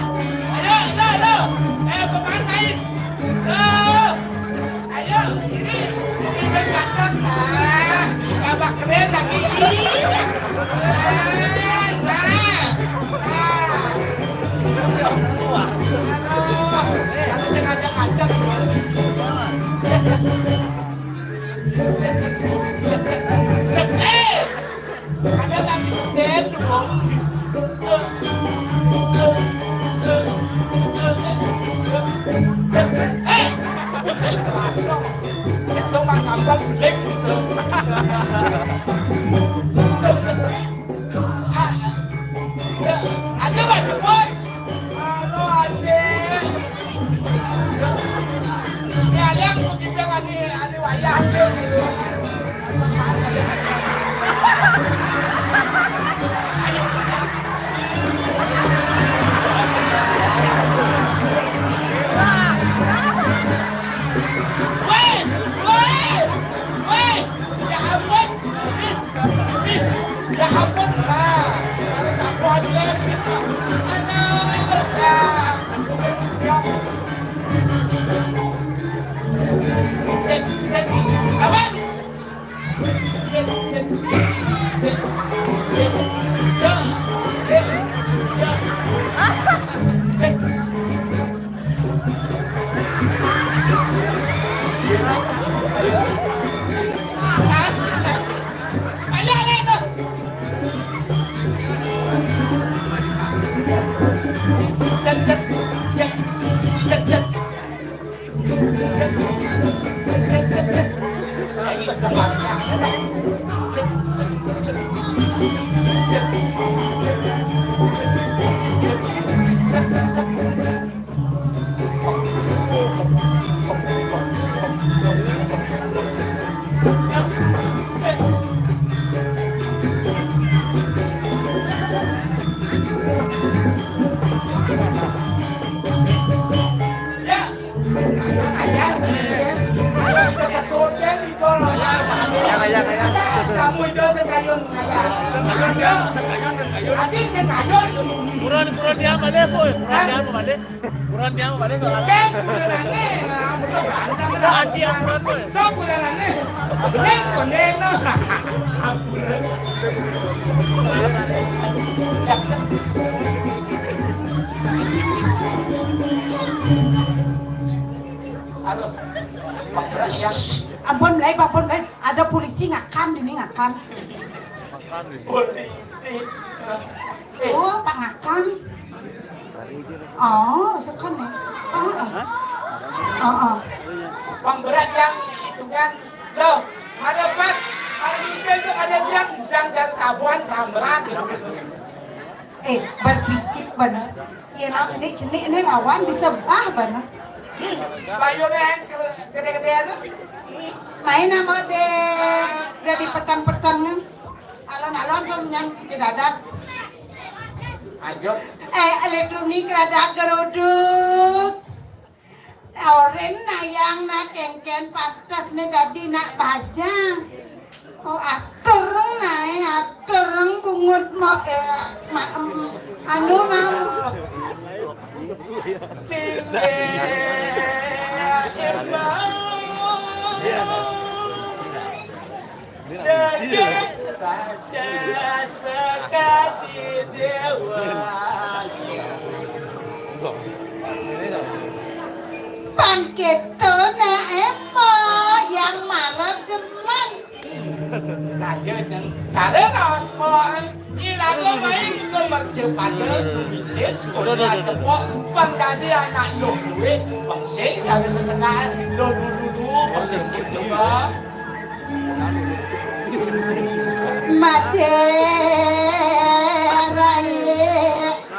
ayo, lo, lo. Eh, pemain main. Lo. Ayo, ini. Ini kan ganteng. Ah, tambah keren lagi. Ih. Ah, nah. Ah. Aduh, tadi sengaja ngajak. Eh. Ada lagi den dong. Eh, itu mah gampang, Black. Ada banyak, Bos. Halo, Ade. Ya, ada yang mau dibilang ane, ane wayah, ane gitu. Weh, weh, weh, ya ampun. Ya ampun, Pak. Kalau tak boleh, aduh, ya. Cek, cek. Aman. Cek, cek. Cek, cek. Ya. Cek, ya. Cek. Kamu itu sekalian ngajak. Lagi sekalian. Kurang, kurang dia balik, boy. Kurang dia balik. Kurang dia balik kalau ada. Cek, kurangnya, nah, betul, ganteng, nah. Ada yang kurang, boy. Tuh, kurangnya. Ini, ini, no. Ampun. Cek, cek. Aduh. Pak Pras, ya. Ampun, Blay, ampun, Blay. Ada polisi ngakam, ini ngakam. Polisi. Oh, Pak Ngakon. Oh, sekon ya. Oh, oh. Oh, oh. Pang berat yang itu kan. Loh, ada pas hari itu ada yang yang dan tabuhan samberat gitu. Eh, berpikir bener. Iya, nah, cenik-cenik ini lawan bisa bah bener. Bayune gede-gedean. Main sama deh, udah dipetang-petang. Alon-alon dong yang jedadak. Ajo. Eh, elektronik rada geruduk. Orin nayang na kengken pantas ne dadi nak bajang. Oh, atur nae, atur bungut mo, eh, ma, em, anu nang. Cinde, Pangketona emo yang marah demen. Saja nang cara kaos mo. Iraga main ke mercepada numitis kota cepok pangkadi anak yo kue pengsing cara sesengan do dudu pengsing gitu ya. Made rai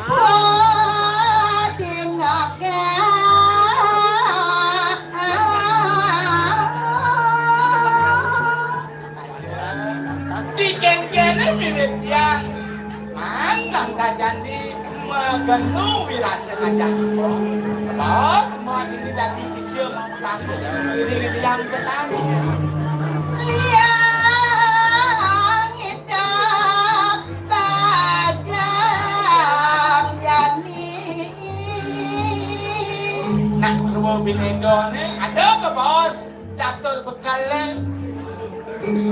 wading ake. Di kengkene mirip tiang. Man langka jandi magenu wirasa ngajak iko. Terus semua ini dadi sisya mau tamu diri yang petani. Liang hidup bajang jani. Nak kedua binedone ada ke bos? Catur bekale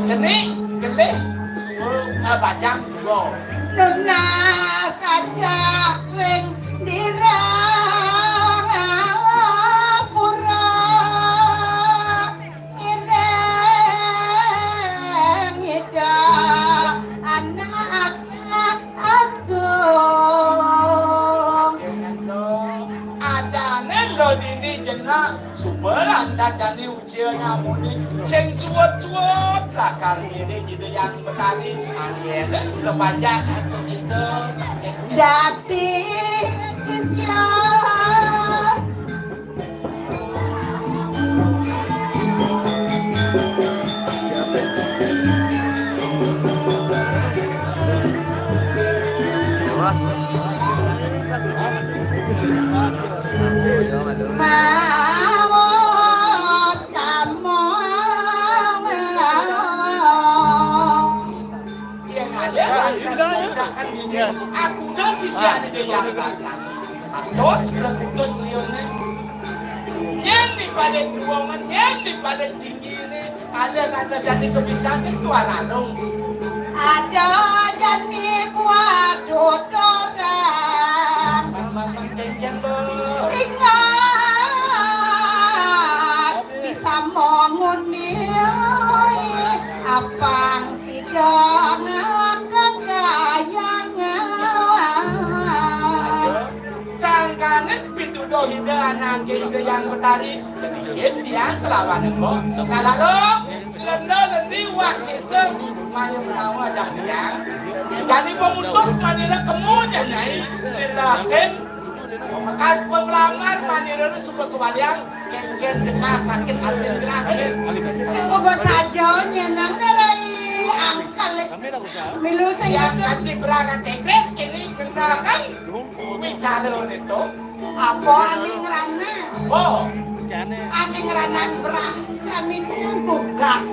cenik, gelih, eh, bajang dua. Nunas aja ring dirang pura ngiring ida anak agung. Adane lo dini jenak suba lantaran jani Cil nyamuni sing cuwet-cuwet lakar ngiring Ida Hyang Betari, anggene kepanjang anu kita. Dadi sisya. Mawon. Yen ada tindakan ini, aku dah sisi ada yang bakal. Satu, leputus liurnya. Yen di balik ruangan, yen di balik tinggi ini, ada nanda jadi kebisan sing tuan anu. Ada jadi buat dodoran. Bang, bang, bang, jeng, jeng, bang. Ingat. Bisa menguni apang sidang kekayangan. Sangkaning pituduh Ida anake Ida Hyang Betari, sedikit tiang kelawan embok. Kalarung, lenda lendi wak sisa, maya menawa dah tiang. Jani pemutus manira kemu nyai, dilakin. Bekas penglamar manira suka kewalian. Kengken jelas sakit hati terakhir. Tunggu bos aja nyenang rai angkal. Milu sing yang ada. Nanti berangkat tekes kini kenalkan bicara itu. Apa ane ngerana? Oh. Ane ngerana berang kami punya tugas.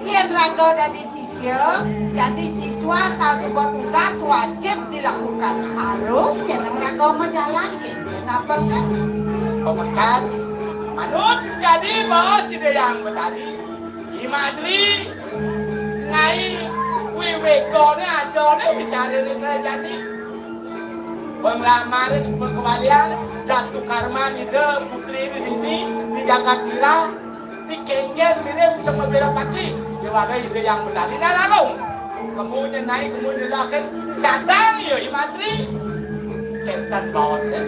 Yen raga dadi sisya, jadi siswa asal sebuah tugas wajib dilakukan. Harus nyeneng raga majalan. Kenapa kan? Pemekas, manut jadi bos Ida Hyang Betari. Imadri ngai wiwekone adone bicara ning kerajaan. Penglamar sebuah kewalian Datu Karman Ida Putri ini di jagat Nira. Di kengken mirip sama bela pati. Dia wagai Ida Hyang Betari. Nah, lalu. Kemudian naik, kemudian lahir. Cadang ya, Imatri. Ketan baos ya.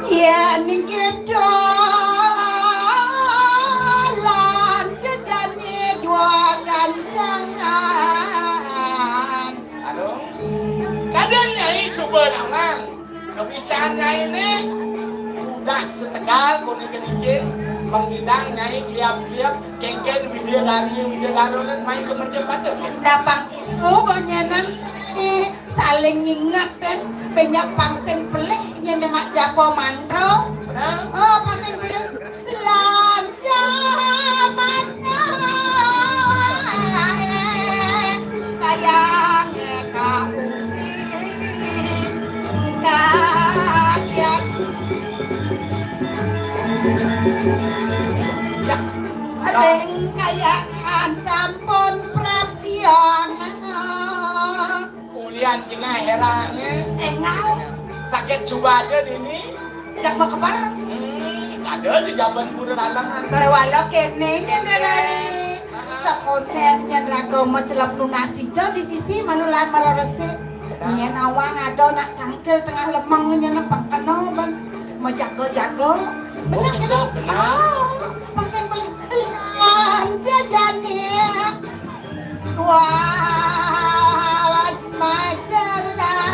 Ya, niki dolan jejani jua gancangan. Aduh. Kadang Nyai coba nangan. Kebiasaan Nyai ini udah setegal kone kelicin, mengidang Nyai kliap-kliap, kengken widya dari widya darunan main ke merjam pada. Dapang itu banyanan ini saling ngingetin, banyak pangsin pelih, nyemak japo mantro. Benar. Oh, pangsin pelih. Lan jaman kayange kaungsi kagiat. Ya. Ring kayaan sampun prapian. Ulian jengah herange. Engal. Sakit subada dini. Jak mau kebar. Hmm, ada di jaban pura dalam. Rewala kene nyenerai. Sekoten nyen raga macelep lunasi ja di sisi manulan mararese. Nyen awang ada nak tangkil tengah lemeng nyen pengkena ban. Majaga-jaga. Benar gitu. Benar. Oh, pasal beli. Lan jajane. Kuat majalah.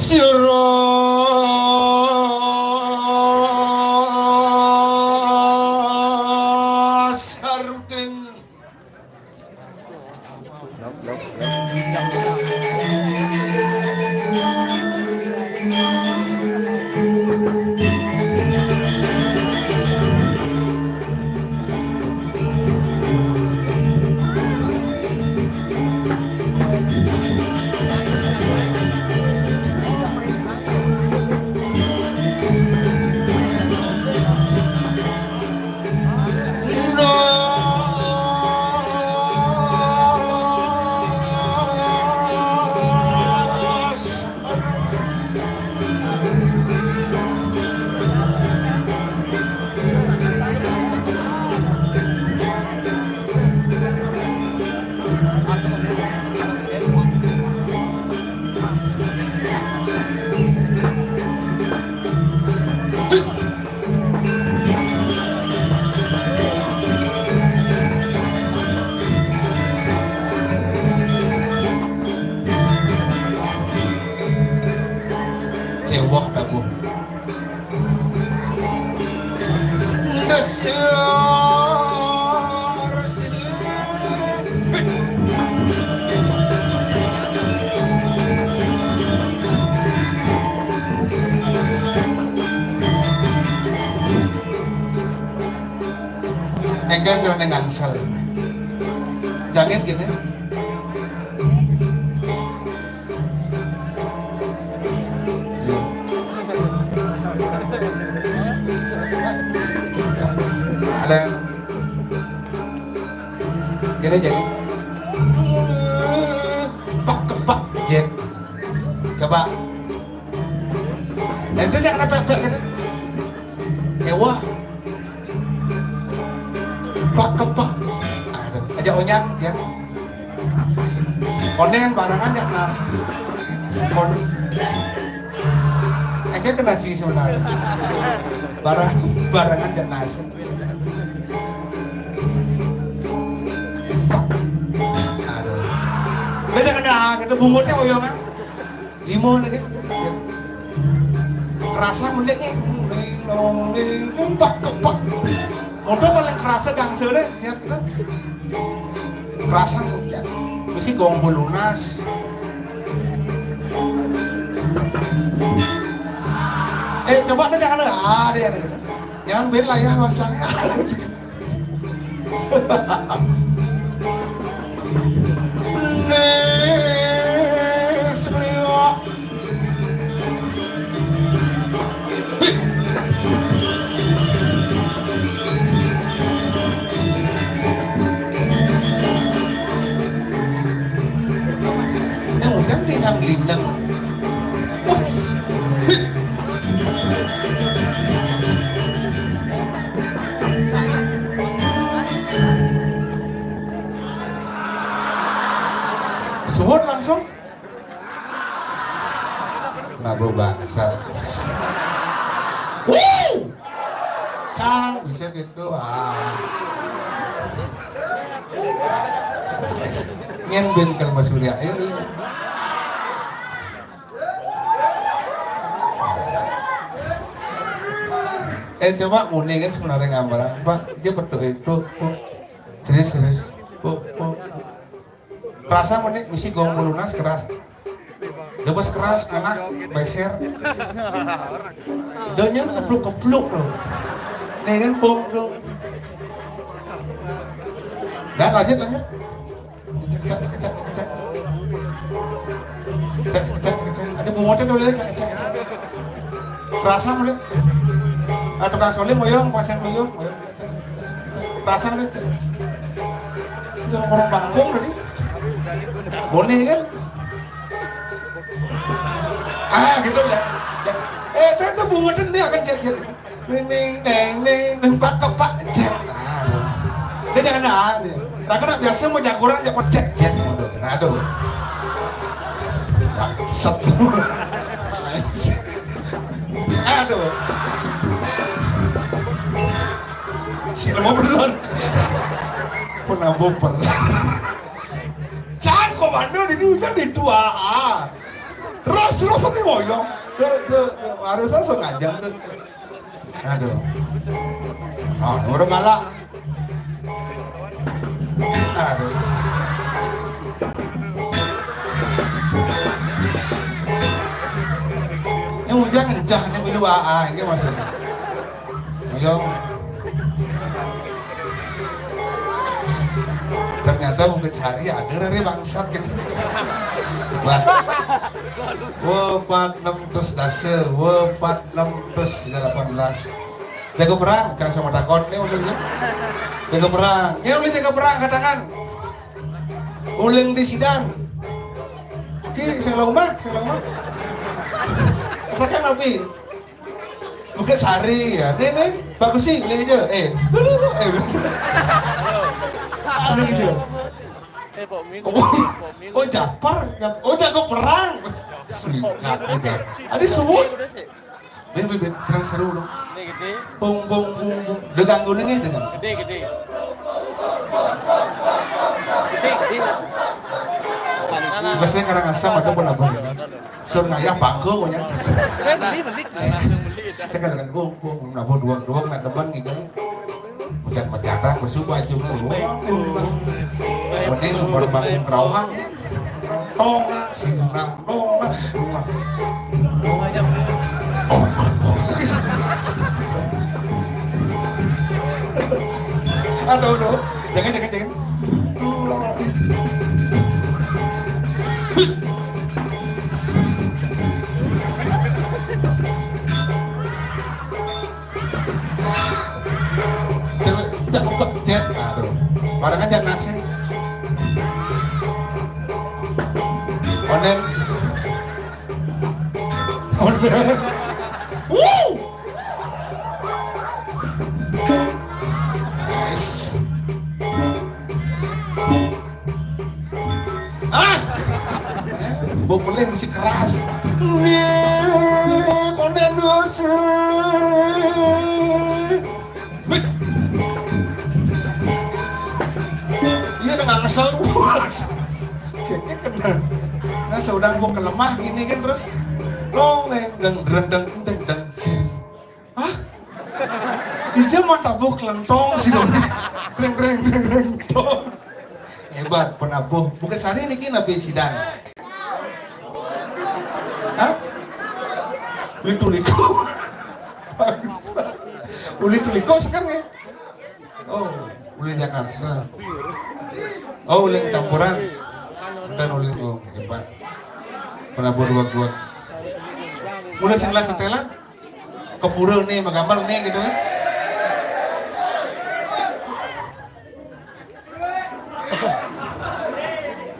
Sira saruting. Ewok dawuh. Enggal kena ngangsel. Jangan gini. Ada. Gini jadi. Pak kepak jet. Coba. Itu jangan apa-apa gitu. Ewa. Pak kepak. Aduh, aja onyang ya. Konen barangan jak nasi. Kon. Engke kena ci sebenarnya. Barang barangan jak nasi. Aduh. Beda kena, kena bungutnya oyongan. Lima lagi. Kerasa mendek nih. Ling, long, ling, ling, pak, kepak. Motor paling kerasa gangsele, ya, kita. Kerasa ya. Mesti gong lunas. Eh, coba deh, jangan deh. Ah, deh, deh. Jangan bela ya, masanya. Nis liwak. Langsung. Nah, bau bangsa. Wuh! Cang, bisa gitu. Ah. Nyen ben kalau Mas Surya, ayo, ayo. Eh, coba muni kan sebenarnya ngambaran, Pak. Dia betul itu. Serius, serius. Rasa meni misi gong melunas keras. Debes keras, anak beser. Donya kepluk-kepluk loh. Nih kan, bom tuh. Nah, lanjut, lanjut. Cek, cek, cek, cek, cek. Cek, cek, cek, cek. Ada bungotan dulu, cek, cek, cek. Rasa mulai. Ah, tukang soli moyong, pasien moyong. Perasaan kan, cek. Itu orang bangkong tadi. Boleh kan? Ah, gitu ya. Ya. Eh, itu, itu bunga tuh, dia akan cek, cek. Ning, ning, neng, neng, neng, pak, pak, cek. Nah, dia jangan, ah, dia. Nah, karena biasanya mau jagoran, dia cek, cek. Aduh. Set. Aduh. Si lima belas. Pernah bumper. Cang komando di hujan di dua. Terus, terus ini ngoyong. Tuh, tuh, tuh, harusnya sengaja tuh. Aduh. Oh, nomor malah. Aduh. Ini hujan kencang, ini milu A A, ini maksudnya. Ayo. Ternyata mungkin sehari ada dari bangsat gitu. Wah. Wah, empat enam terus dasa, wah, empat enam terus delapan belas. Jago perang, jangan sama takon nih uling. Jago perang, ini uling jago perang, katakan. Uling di sidan. Ci, sing lomba, sing lomba. Rasakan api. Bukan sari ya. Nih, nih, bagus sih, beli aja. Eh, dulu, dulu, eh, dulu. Ada gitu. Eh, Pak Min. Oh, Pak Min. Oh, Japar. Oh, jago perang. Singkat aja. Ada semua. Ini bibit terang seru dong. Gede, gede. Bung, bung, bung, bung. Udah ganggu nih, nih, dengan. Gede, gede. Gede, gede. Biasanya Karangasem ada pun apa? Sur ngayah bangku punya. Beli, beli. Cek kan, bung, bung, bung, nabo dua, dua, nak demen gitu. Mecat-mecatan, bersumpah cuma. Mending baru bangun kerauhan. Tong, sinang, tong, tong. Aduh, aduh. Jangan, jangan, jangan. Cewek, cakep, cet. Aduh. Barang aja nasi. Onen. Onen. Wuh. Nice. Ah! Bau pelin mesti keras. Nih, konden dosa. Wih. Iya, dengan ngesel. Kayaknya kena. Nah, sedang gua kelemah gini kan, terus dong, deng, deng, deng, deng, deng, sing. Hah? Ija mah tabuh kelentong sih dong. Reng, reng, reng, reng, tong. Hebat, penabuh. Bukan sari niki nabi sidan. Hah? Uli Tuliko. Bangsa. Uli Tuliko sekarang ya? Oh, uli Jakarta. Oh, uli campuran. Dan uli, oh, hebat. Penabuh dua gua. Mulai sebelah setelan. Kepura nih, magambar nih gitu kan.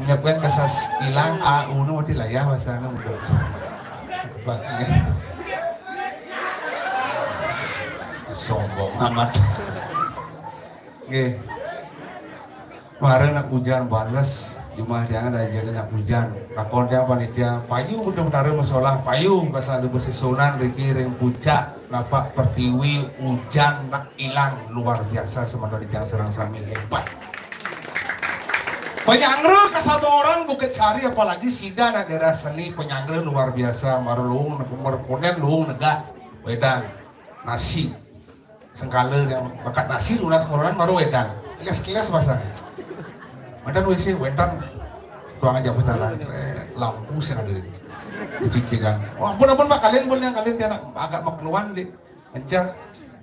Nyiapkan kesas hilang, A U nu mati layah bahasa nu udah. Bang, ya. Sombong amat. Oke. Kemarin aku hujan bales. Jumah tiang ada jadi nak ujan. Lakon tiang panitia, payu udah utara masalah, payu pasal ada besusunan riki ring puncak, napak pertiwi ujan nak ilang luar biasa sementara tiang sareng sami hebat. Penyanggra kasaboran Bukit Sari, apalagi sida nak daerah seni, penyanggra luar biasa, maru luung, maru konden luung negak, wedang, nasi. Sengkala yang bakat nasi lunas ngoronan baru wedang. Kilas-kilas pasang. Mantan W C, wentan. Tuang aja putaran. Eh, lampu sih ada di. Cicikan. Oh, ampun, ampun, Pak, kalian pun yang kalian dia nak agak makeluan di. Kencang.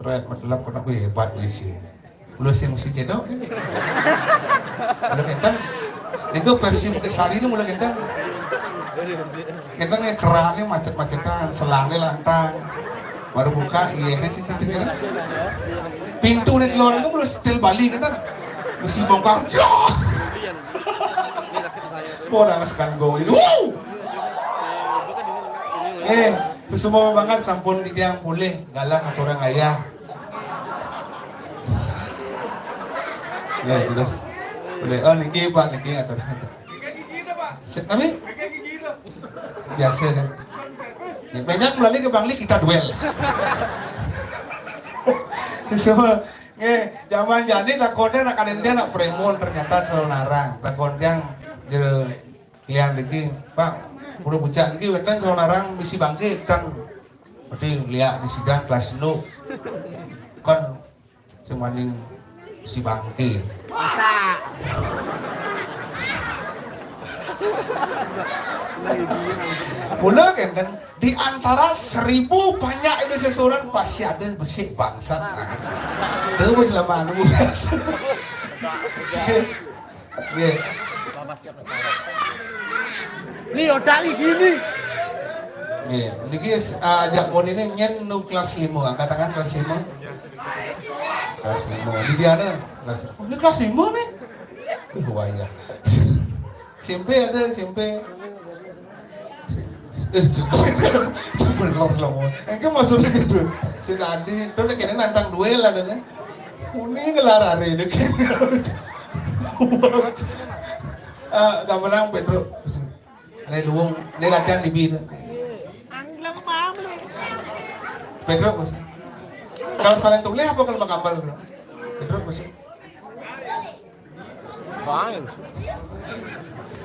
Red, medelap, kena, wih, hebat W C. Lu sih mesti cedok. Udah kencang. Itu versi Bukit Sari ini mulai kencang. Kencang ya, kerannya macet-macetan, selangnya lantang. Baru buka, iya, ini titik-titik ini. Pintu di luar itu belum setel Bali kan? Mesti bongkar. Yo! Mau nangis kan gue ini. Wow! Eh, semua banget sampun di tiang boleh galang atau orang ayah. Ya, terus. Boleh. Oh, niki Pak, niki atau orang. Se-, kami? Biasa kan. Ya, banyak melalui ke Bangli kita duel. Semua. Eh, zaman jani lakonnya nak kaden dia nak preman ternyata selalu narang. Lakon yang jero liang degi, Pak, udah puncak lagi, kan selalu narang misi bangkit kan. Berarti lihat di sidang kelas lu. Kan cumaning si bangkit. Masa? Mula kan, kan, di antara seribu banyak Indonesia seorang pasti ada besik bangsat. Nah, itu jelema anu. Nggih. Ni otak ni gini. Nggih, niki, ah, jak pon ini nyen nu kelas lima, angkat tangan kelas lima. Kelas lima. Di dia ada kelas. Oh, ini kelas lima nih. Wih, wayah. S M P ada, S M P. Eh, coba lo lo. Engke maksudnya gitu. Si Nadi, tuh kene nantang duel ada nih. Uni ngelar hari itu kene. Ah, gamelan Pedro. Ada luwung, ini latihan di bir. Pedro, Bos. Kalau saling tulis apa kalau makambal, Bro? Pedro, Bos.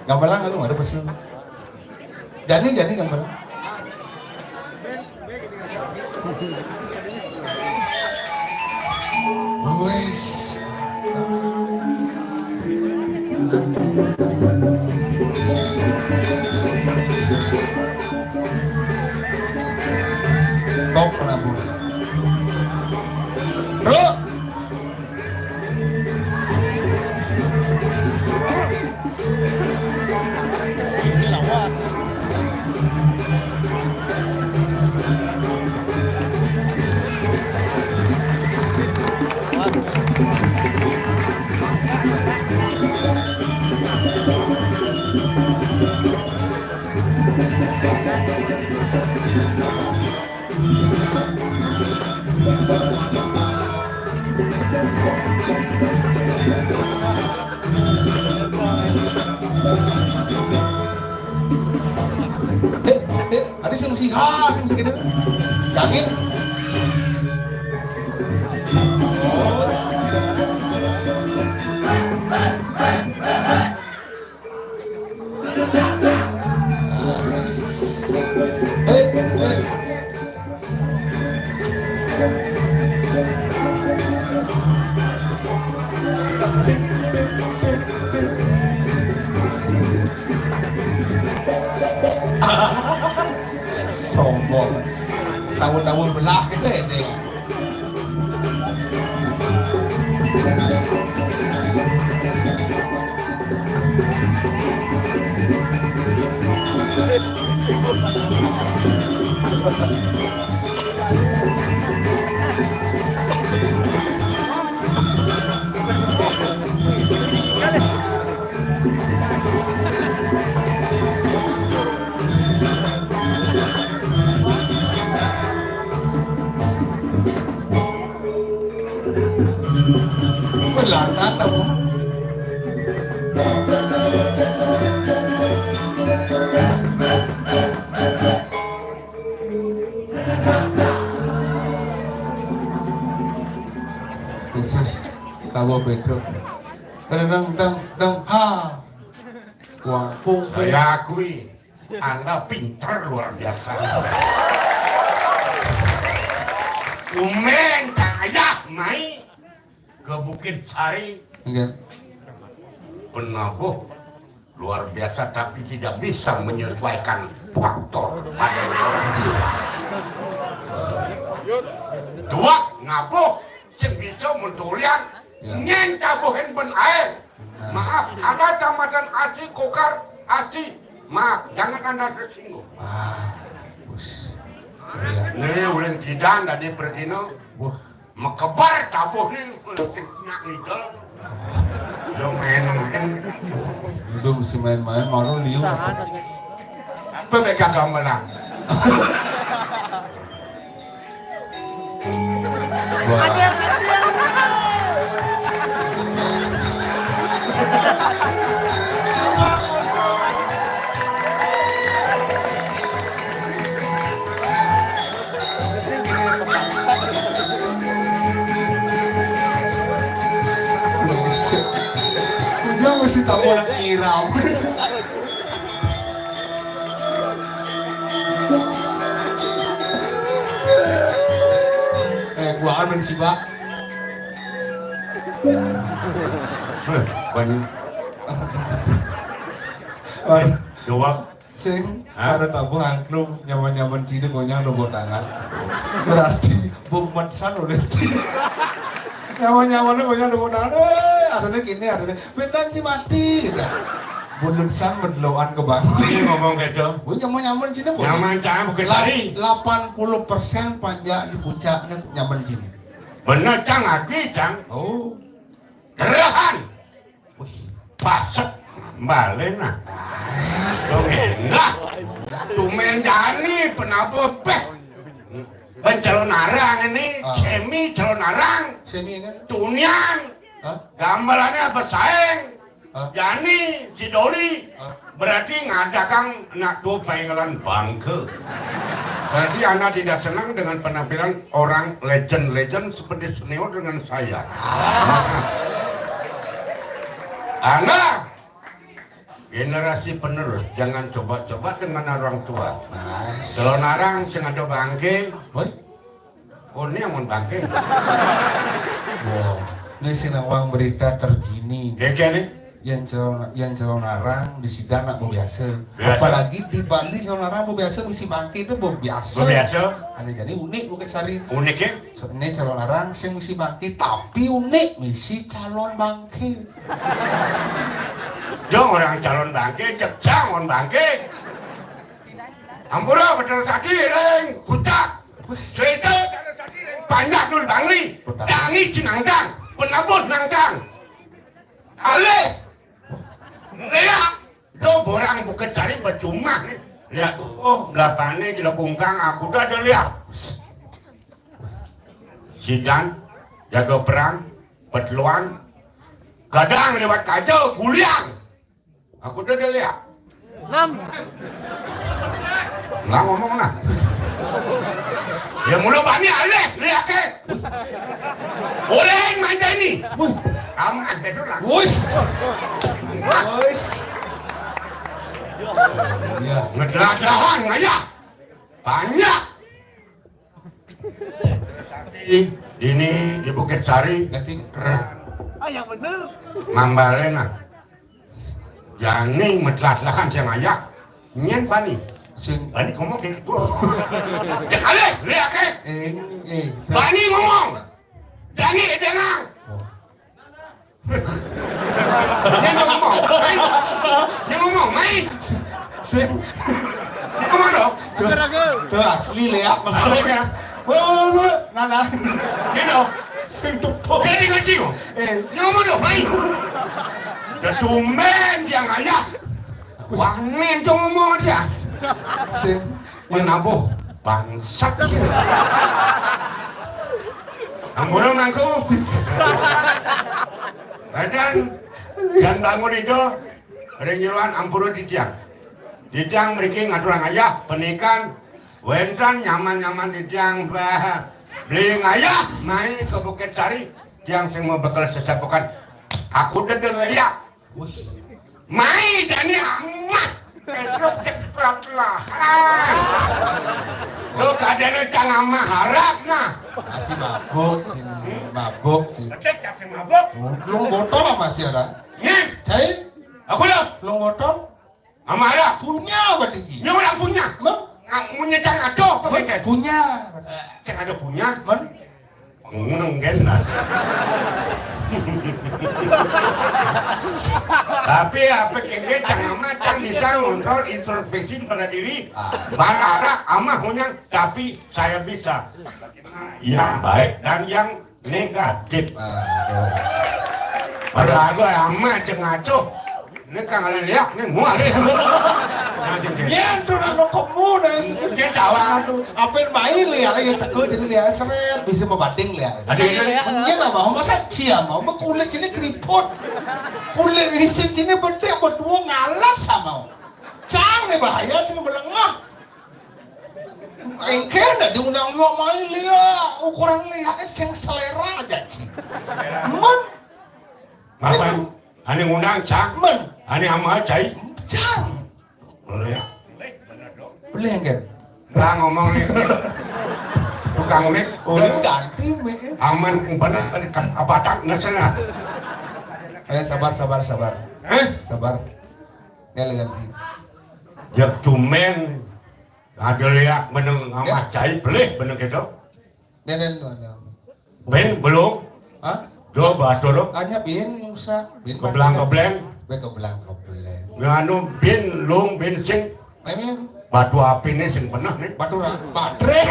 Gamelan lu ada pesen. Jani, jani gamelan. Wes. Top Prabu. Bro. Dek, dek, tadi sing siha, sing segede. Jangin. Sombong. Tahu-tahu belah kita ini. Berlangganan apa? Khusus kamu beduk. Dang, dang, dang, ha. Wah, pung, pung. Saya akui, Anda pinter luar biasa. Umen cak ayah mai ke Bukit Sari. Nggih. Penabuh luar biasa, tapi tidak bisa menyesuaikan faktor pada orang tua. Tua nabuh sing bisa mentulian. Ya. Nyen tabuhin ben air. Nah. Maaf, ada tamatan asli kokar asli. Maaf, jangan Anda tersinggung. Ah, bus. Iya. Nih, ulin kidan tadi perkino. Wah. Mekebar tabuh nih, ulin nak ngidol. Lo main-main. Udah mesti main-main, malu liu. Apa mereka gamelan? Wah. Udah mesti tahu orang Iram. Eh, gua amin sih, Pak. Eh, banyak. Aduh. Doang. Sing, hah? Ada tabuh angklung, nyaman-nyaman cini gonyang nombor tangan. Berarti bumet san oleh cini. Nyaman-nyaman gonyang nombor tangan. Eh, ada nih gini, ada nih. Bendan ci mati, gitu. Bulet san mendeloan ke bang. Ini ngomong gitu. Gue nyaman-nyaman cini gonyang. Nyaman cang, Bukit Sari. Delapan puluh persen panjak di puncaknya nyaman cini. Bener, Cang, lagi, Cang. Oh. Kerahan. Wih. Pasek. Balen nah. Dong enak. Tumen jani penabuh peh. Ben calon arang ini, ah. Semi calon arang. Semi ini? Tunian. Hah? Gambarannya apa saeng? Hah? Jani, si Doni. Hah? Berarti ngadakan nak tuh pengelan bangke. Berarti Anda tidak senang dengan penampilan orang legend-legend seperti senior dengan saya. Anda generasi penerus, jangan coba-coba dengan orang tua. Mas. Kalau narang sing ada bangke, woi. Oh, ini yang mau bangke. Wow. Ini sinawang berita terkini. Keke nih. Yang calon, yang calon arang di sida nak biasa. Biasa. Apalagi di Bali calon arang biasa misi bangke itu biasa. Biasa. Aneh jadi unik Bukit Sari. Unik ya? So, ini calon arang sing misi bangke tapi unik misi calon bangke. Dong orang calon bangke, cek calon bangke. Ampura betul tadi ring kucak. Cerita cara tadi ring banyak nul bangli. Tangi cinangdang, penabut nangdang. Alih. Lihat, do borang Bukit Sari bercuma nih. Lihat, oh, belapane gila kungkang aku dah ada lihat. Sidan, jaga perang, petluan, kadang lewat kaca, guliang. Aku udah, udah lihat. Enam. Lah ngomong nah. Ya mulu bani alih, lihat ke. Oleh yang manja ini. Wih. Amat betul lah. Wis. Wis. Ya. Ngetelah-telahan ngayah. Banyak. Ini di Bukit Sari. Nanti. Ah, yang bener. Mambale nah. Jani metlah-telahan siang ayah. Nyen bani. Sing bani ngomong kayak gitu. Cek alih, lihat ke. Eh, eh. Bani ngomong. Jani dengar. Oh. Nyen ngomong. Main. Nyen ngomong, main. Sing. Nyen ngomong dong. Tuh, tuh asli lihat masalahnya. Oh, lu, nah, nah. Nyen dong. Sing tepuk. Jadi ngaji. Eh. Nyen ngomong dong, main. Udah tumben dia ngayah. Wah, nyen tuh ngomong dia. Sing. Menabuh bangsat gitu. Ampun aku. Badan dan bangun itu ada nyeruan ampura di tiang. Titiang mriki ngaturang ayah, panikan wénten nyaman-nyaman titiang, Pak. Beli ngayah mai ka Bukit Sari, tiang sing mau bekel sesepukan. Aku dedeng liak. Mai jani amah. Édok ceklak lahan. Lo kadéna cang amah harak nah. Aji mabuk, sing mabuk, sing. Cék, cék, sing mabuk. Lu botol ama si harak. Nyén. Cai? Aku ya. Lu botol? Ama harak. Punya apa, Diji? Nya urang punya. Mén? Punya cang ada apa, Kek? Punya. Cang ada punya. Mén? Ngenggén lah. Tapi apa kengge cang amah, cang bisa ngontrol introspeksi pada diri. Ah. Bararak amah hunyang, tapi saya bisa. Yang baik dan yang negatif. Ah, betul. Padahal amah ceng ngaco. Ini kang liak nih mual nih. Nah, ceng, ceng. Yén tuh nang kemu nih. Ceng tawa. Aduh, apa yang main liak, ya tekel jadi liak seret, bisa membanding liak. Ada yang liak. Mungkin apa? Masa cia mau, mau kulit ini keriput. Kulit isi sini bedek, berdua ngalas sama. Cang nih bahaya, cuma belengah. Engké ndak diundang liak main liak, ukuran liak sing selera aja, Ci. Mén. Apa? Itu. Ané ngundang, Cang? Mén. Ané ama cai? Cang. Boleh. Boleh, enggak? Lah ngomong nih. Tukang mik. Oh, ini ganti mik. Aman, bener, kas abatak, nah, sana. Eh, sabar, sabar, sabar. Eh? Sabar. Ya, ganti. Ya, tumben. Ada liak meneng ama cai, pelih bener gitu. Nenen mana? Bin belum? Hah? Do batur lo. Hanya bin usah. Bin keblang kebleng. Bin keblang kebleng. Nganu bin lung bin sing. Ini batu api nih sing pernah nih. Batu ra-, baterai.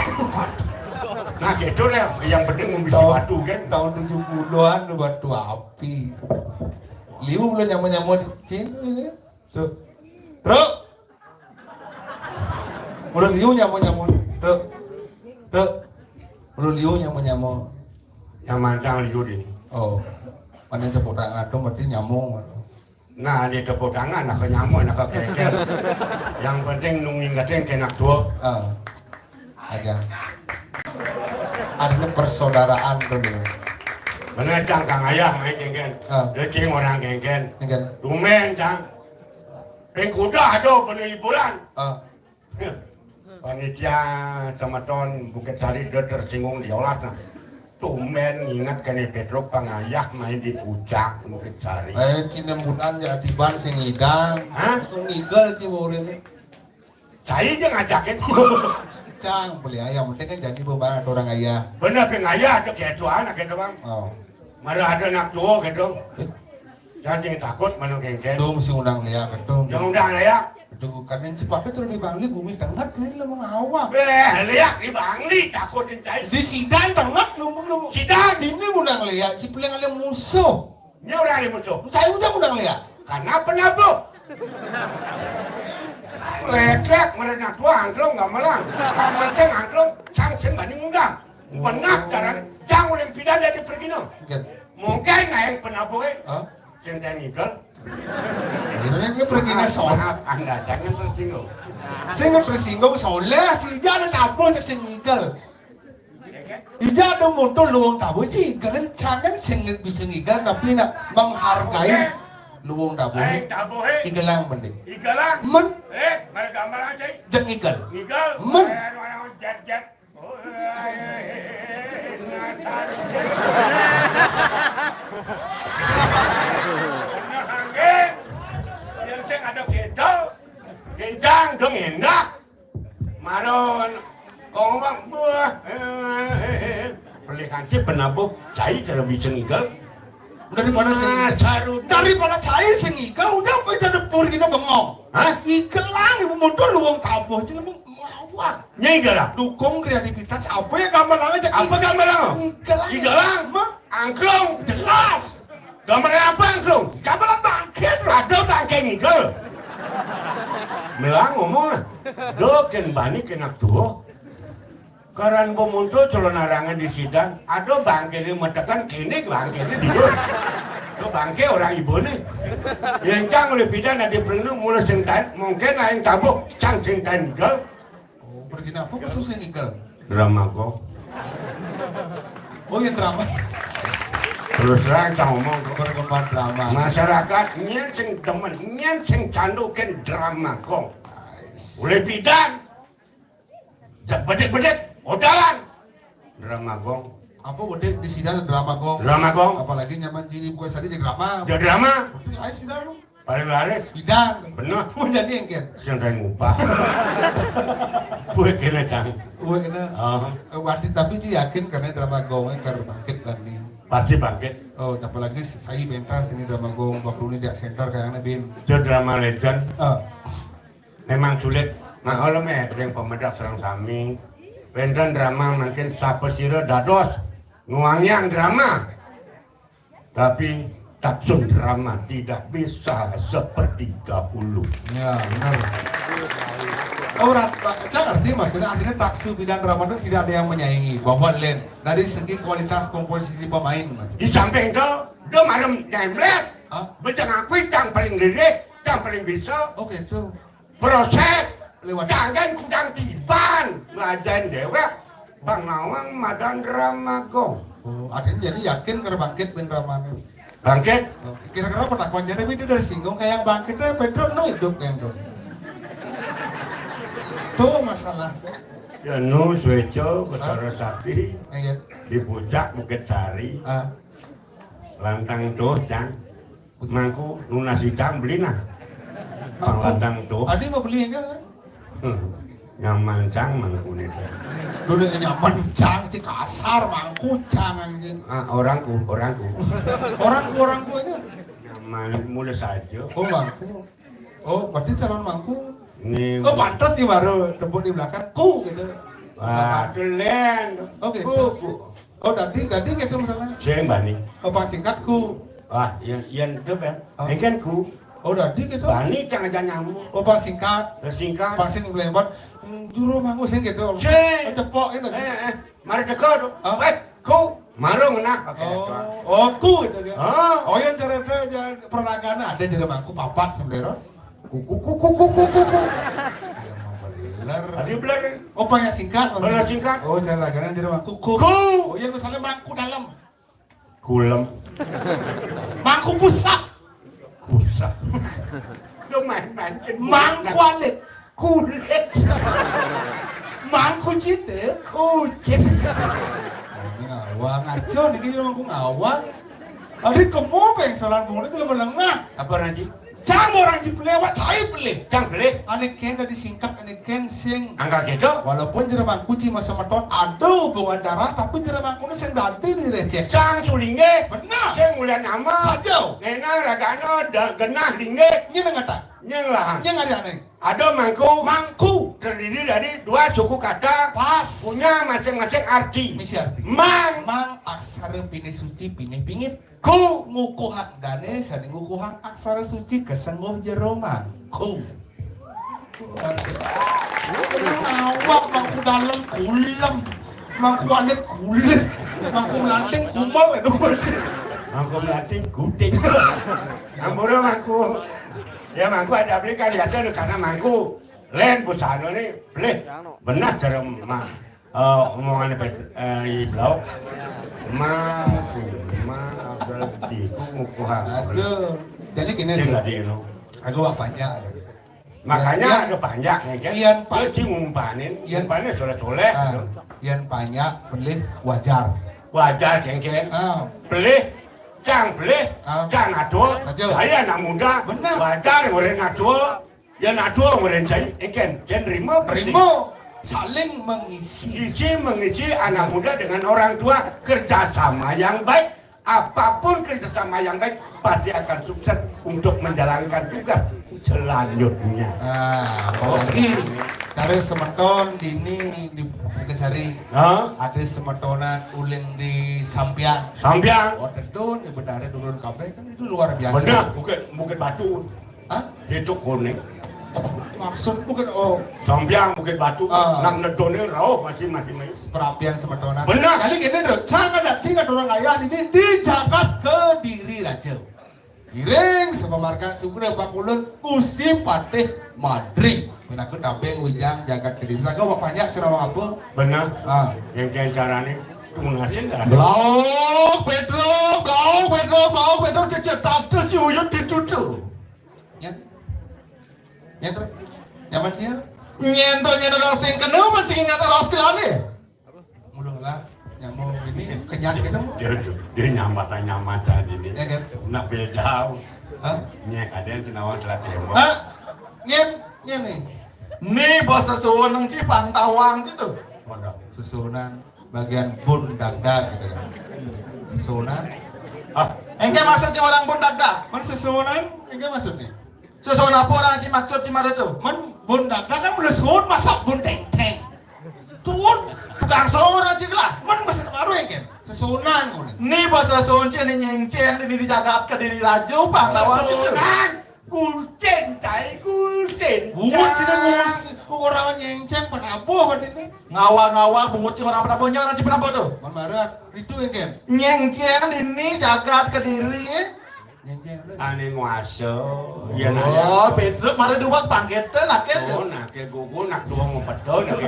Nah, gitu deh. Yang penting mau bisa batu kan. Tahun tujuh puluhan batu api. Liu belum nyamuk-nyamuk di sini. Tuh. Bro. Ulun liu nyamuk-nyamuk. Tuh. Tuh. Ulun liu nyamuk-nyamuk. Yang mancang liu di. Oh. Mana tepuk tangan tuh berarti nyamuk. Nah, di tepuk tangan, nak nyamuk, nak keker. Yang penting nunging gading kenak tua. Ah. Ada. Ada persaudaraan tuh nih. Bener, Cang, Kang Ayah main genggen. Ah. Dia cing orang genggen. Genggen. Tumben, Cang. Ping kuda ada bener hiburan. Ah. Panitia semeton Bukit Sari dia tersinggung diolah nah. Tumben ingat kene Petruk pangayah main di puncak Bukit Sari. Eh, cinembutan ya tiban sing ngidang. Hah? Ngigel ci urine. Cai aja ngajakin. Cang, beli ayam, penting kan jadi bebangan orang ayah. Bener, ping ayah ada ketuaan, ada doang. Oh. Mara ada anak tua gitu. Jangan, jangan takut, mana genggen. Tuh, mesti undang liak, betul. Jangan undang liak. Betul, kan yang cepat itu di Bangli, bumi tengah, ini lo mau ngawak. Eh, liak di Bangli, takutin cai. Di Sidan tengah, lumpung, lumpung. Sidan. Ini undang liak, si paling ada musuh. Nya orang ada musuh. Cai udah undang liak. Karena penabuh. Leklek, mara anak tua, angklung, gamelan. Paman sing angklung, cang sing bani undang. Benar, jaran, cang uling pindah dari pergi, no. Iya. Mungkin naik penabuh, eh. Hah? Sing teh ngigel. Ini, ini pergi. Maaf, soal. Maaf, Anda jangan tersinggung. Sing tersinggung, soalnya si dia ada tabuh, cek sing ngigel. Ija ada motor luwung tabuh sih, kalian jangan sing bisa ngigel, tapi nak menghargai luwung tabuh. Aing tabuh, eh. Igelang mending. Igelang. Mén. Eh, mari gambar aja. Jeng ngigel. Ngigel. Mén. Eh, anu, anu, jet, jet. Oh, eh, eh, eh, eh, ngacar. Nah, angin. Yang sing ada gitu. Kencang dong, enak. Maron. Kong bang, buah. Pelikan si penabuh, cai cara bisa ngigel. Daripada sing, ah, saru. Daripada cai sing ngigel, udah apa udah depur gini bengong. Hah? Igelang ibu mundur luwung tabuh, cuma ngawak. Nya igelang. Dukung kreativitas, apa ya gambar lama cek. Apa gambar lama? Igelang. Igelang. Mah? Angklung. Jelas. Gambar apa angklung? Gambar bangkit, bro. Ada bangke ngigel. Melang ngomong lah. Do ken bani kenak tua. Karan pemuntul calon arangan di sidang. Ada bangke ini metekan kini bangke ini di. Do Bangké orang ibuné. Yén cang olih pidan adi prenu mula sing taén, mungkin aing tabuh cang sing taén igel. Oh, berarti apa maksud sing igel? Drama gong. Oh, yang drama. Terus terang cang ngomong, berkembang drama. Masyarakat nyén sing demen, nyén sing candu kén drama gong. Olih pidan. Jak bedik-bedik, odalan. Drama gong. Apa bedik di sini ada drama gong? Drama gong. Apalagi nyaman jini bukan tadi jadi drama. Jadi drama. Betul, ayo sudah lu. Paling laris. Pidan. Bener. Mau jadi yang kian. Sing kayak ngupah. Gue kena cang. Gue kena. Oh. Eh, Wadi, tapi dia yakin karena drama gongnya karena bangkit dan nih. Pasti bangkit. Oh, apalagi saya pentas ini drama gong, waktu ini dia center kayaknya bin. Itu drama legend. Ah. Memang sulit. Maklum ya, ring pamedal sareng sami. Wénten drama mangkin sapasira dados nuangiang drama. Tapi taksun drama tidak bisa seperti dahulu. Ya, benar. Oh, rat-, Pak, saya ngerti maksudnya, artinya taksu pidan drama itu tidak ada yang menyaingi. Bahwa lain dari segi kualitas komposisi pemain, Mas. Di samping itu, dia marem nemblet. Hah? Bejeng aku yang paling lirik, yang paling bisa. Oh, gitu. Proses lewat. Jangan kudang tiban, ngajain déwék. Bang Nawang madan drama gong. Oh, artinya jadi yakin keur bangkit bin dramanya. Bangkit? Oh, kira-kira pernah konjane itu dari singgung kayak yang bangkit deh, Pedro no hidup kayak itu. Tuh masalah. Ya nu Sueco, Betara Sakti, iya, di puncak Bukit Sari. Ah. Lantang tuh, Cang. Mangku nunas hidang beli nah. Pang lantang tuh. Adi mau beli enggak? Hmm. Nyaman cang mangku nih. Dulu nyaman cang, itu kasar, mangku cang anjing. Ah, orangku, orangku. Orangku, orangku aja. Nyaman, mulai saja. Oh, mangku. Oh, berarti calon mangku. Nih. Oh, pantas sih baru tepuk di belakang. Ku gitu. Wah, delen. Oke. Ku, ku. Oh, dadi, dadi gitu misalnya. Sing bani. Oh, pang singkat ku. Wah, yang, yang itu kan. Oh. Ini kan ku. Oh, dadi gitu. Bani cang aja nyamuk. Oh, pang singkat. Terus singkat. Pang sing lebar. Hmm, juru mangku sing gitu. Sing. Oh, cepok gitu. Eh, eh. Mari teka tuh. Oh. Eh, ku. Marung nah. Oke. Oh, oh, ku gitu ya. Oh. Oh, yang cerita aja perlakuan ada jadi mangku papat sebenarnya. Kuku, kuku, kuku, kuku. Iya, mau beler. Tadi beler. Oh, banyak singkat. Banyak singkat. Oh, cara lagaran jadi mangku. Ku. Ku. Oh, iya, misalnya mangku dalam. Kulem. Mangku pusat. Pusat. Lu main-main. Mangku alit. Kulit. Mangku cite. Kucit. Ini ngawang. Aco, ini mangku ngawang. Adi kemo pengsalan bunga itu lama lengah. Apa nanti? Cang orang di pelewat, saya beli. Cang beli. Ane ken dari singkat, ane ken sing. Angkat gitu. Walaupun jero mangku cuma semeton ada hubungan darah, tapi jero mangku sing dadi di receh. Cang sulinge. Benar. Sing mulia nama. Saja. Nena ragana da-, genah linge. Ini ngata. Nyeng lah. Nyeng ada aneh. Ada mangku. Mangku. Terdiri dari dua suku kata. Pas. Punya masing-masing arti. Misi arti. Mang. Mang aksara pineh suci, pineh pingit. Ku. Ngukuhang dane, sane ngukuhang aksara suci, kesengguh jero mangku. Awak mangku dalem kulem. Mangku alit kulit. Mangku melanting kumel itu. Mangku melanting gudik. Ampura mangku. Ya mangku ada beli kan biasa karena mangku. Lain busana nih, beli. Benar cara ma-, eh, omongannya Pet-, eh, Iblau. Mangku, ma, berarti ku ngukuhan. Aduh. Jadi gini. Dia nggak di, no. Aku apa aja. Makanya ya, ada panjak ya kan? Iya, Pak. Dia sih ngumpanin, iya, ngumpanin soleh-soleh, ah, gitu. Yang panjak, pelih, wajar. Wajar, kengkeng. Ah. Pelih, cang pelih, ah, cang atur. Betul. Saya anak muda, benar, wajar, orang atur. Ya atur, orang saya, eh, ken, ken rima, pasti. Rima, saling mengisi. Isi mengisi anak muda dengan orang tua, kerjasama yang baik. Apapun kerjasama yang baik pasti akan sukses untuk menjalankan tugas selanjutnya. Nah, apalagi dari semeton dini di Bukit Sari. Hah? Ada semetonan ulin di Sampiang. Sampiang. Oh, tentu di Betara turun kabeh kan itu luar biasa. Benar, Bukit, Bukit Batu. Hah? Itu kuning. Maksud Bukit, oh. Sampiang Bukit Batu, ah, nak nedone rauh masih, masih, masih. Perapian semetonan. Benar. Kali ini tuh, sangat, sangat orang kaya ini di jagat Kediri Raja. Ngiring sapamargian sugra pakulun Gusti Patih Madri. Pinaka tabing wijang jagat Kediri. Raga bapanya sarawang apa? Bener. Ah. Yang kian carane tunasin dah. Blauk, Pedro, blauk, Pedro, blauk, Pedro, cecet tata si uyut ditutu. Ya. Ya, tuh. Nyaman sih. Nyento, nyento, sing kena, mancing ingat ros kelane. Mula lah, nyamuk ini kenyat gitu. Dia, dia nyamatan-nyamatan ini. Ya, kan? Nak beda. Hah? Nyek ada yang nawang telah tembok. Hah? Nyek, nyek nih. Nih, bos sesuun nang Cipang Tawang situ. Mana? Sesuunan bagian bun dagdag gitu ya. Sesuunan. Ah, engke maksudnya orang bun dagdag. Mana sesuunan? Engke maksudnya? Sesuunan apa orang ci maksud ci mara tu? Men bun dagdag kan bun lesuun, masa bun tengteng. Tuun. Tukang sesuun ci lah. Men masa baru engke. Sesuunan kau ni. Ni bos sesuun ci ni nyengcen ni di jagat Kediri Raju, Pandawa gitu. Sesuunan. Kucing, tai kucing. Bungut sini bungut. Kok orang nyengcen penabo berarti ni? Ngawa-ngawa bungut ci orang penabo, nya orang ci penabo tu. Mana barat? Itu engke. Nyengcen ini jagat Kediri. Nyengcen. Ane nguasa. Iya, oh, nanya. Pedro mari dua pangketan, akeh. Oh, nak ke gugu, nak tua mau pedon, nak ke.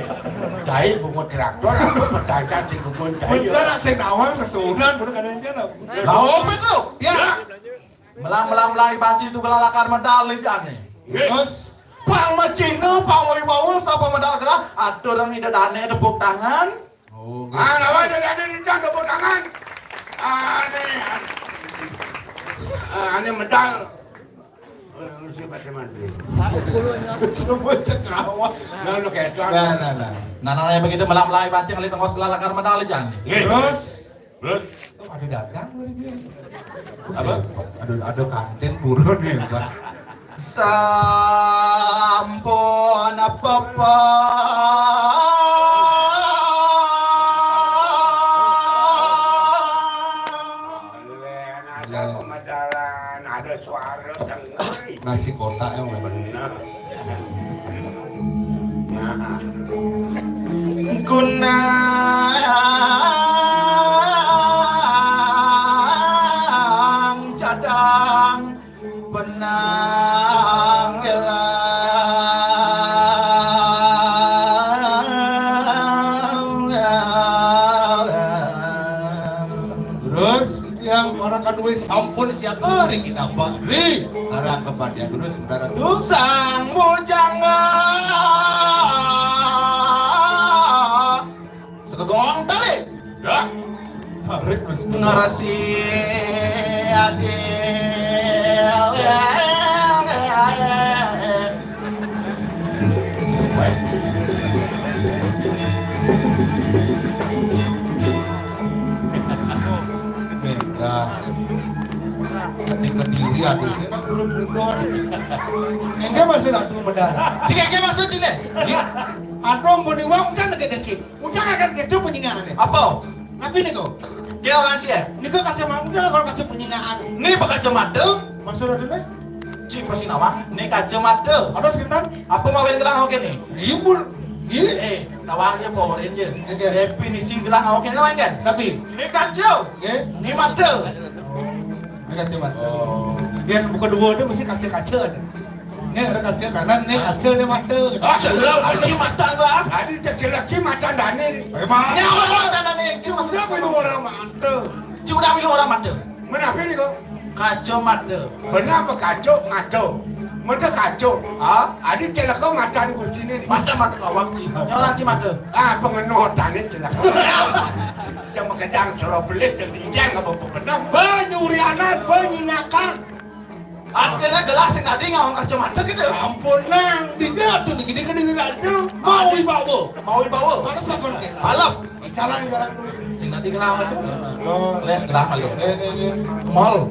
Dai bungut traktor, aku pertanyaan di gugu dai. Bener, sing nawang sesuunan, bener kan, nyengcen. Mau, Pedro? Ya. Melang, melang, melang, iban situ gelah lakar medal ni jane. Nggih. Terus? Pang macina, pang wibawa, sapa medal gelah, atur nang ida dane tepuk tangan. Oh, nggih. Ah, lawan ida dane tepuk tangan. Ane, ah, ane medal. Eh, mesti pakai mandi. Coba cek awak. Nah, lu kayak itu. Nah, nah, nah. Nah, nah, yang begitu melang-melang pancing kali tengok setelah lakar medal jane. Nggih. Terus? Terus? Oh, ada dagang dari dia. Apa? Ada, ada kantin buron nih, Pak. Sampun apa-apa. Ada pemedalan, ada suara, dengar. Nasi kotak yang bener. Nah. Gunang cadang benang gelang. Terus? Yang orang kadue sampun siap hari kita Pak Ri. Arah kepada terus saudara tu. Sang bujang segegong tali. Ya. Tarik terus. Ngarasi adi. Sehingga di Kediri ada sih, nak turun turun. Enggak masuk nak turun benar. Cik enggak masuk sini. Iya. Atau mau diwang kan deket-deket. Ujang akan gitu penyingahan. Apa? Tapi ni kau. Dia orang sih ya? Ni kau kacamata, ujang kalau kacamata penyingahan. Ni berkacamata. Maksud ada ni? Cik pasti nama. Ni kacamata. Ada sekitar? Apa mau beli gelang oke ni? Ribul. Iya. Eh, tawang dia porin je. Oke. Definisi gelang oke ni lawan kan? Tapi. Ni kaca. Oke. Ni mata. Ini kaca mata. Oh. Dia buka dua tu mesti kaca-kaca ada. Ni ada kaca kanan, ni kaca ni mata. Ah, celak, mesti mata lah. Tadi cek celak, si mata dani. Memang. Nyawa mata dani. Cuma sudah minum orang mata. Cuma minum orang mata. Mana apa ni kau? Kaca mata. Benar apa kaca? Mata. Mata kaca. Ha? Adi celaka mata ni kursi ni. Mata, mata kawak si. Ni orang si mata. Ah, pengenot tani celaka. Jangan kejang, selalu pelit, jangan tinggal, apa apa kena. Penyurianan, penyingakan. Artinya gelas yang tadi ngawang kacamata gitu. Ampun nang, dia tuh nih gini kan ini aja. Mau dibawa. Mau dibawa. Mana sakon ke? Balap. Jalan jalan dulu. Sing tadi kenapa sih? Kelas kenapa lu? Eh, eh, eh. Mal.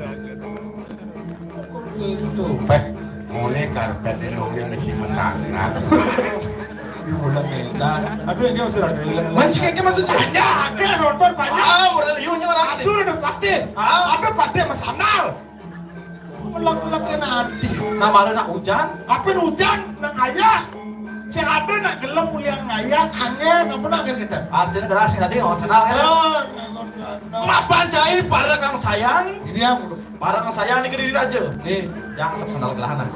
Itu. Peh, mulai karpet ini mungkin mesti mesana. Di bulan ini. Nah, aduh, ini masih ada. Mancing kayak maksudnya? Ada, ada nonton banyak. Ah, model yunya orang ada. Aduh, ada pate. Ah, ada pate sama sandal. Melak-melak kena hati. Nama ada nak hujan? Apa hujan? Nak ayah. Si ada nak gelem mulia ngayah, angin, apa nak angin kita? Artinya terasa tadi, oh, senang ya. Oh, mapan cai para kang sayang. Ini ya, Barang saya ni ke diri raja. Eh, jangan sep sandal gelahan lah.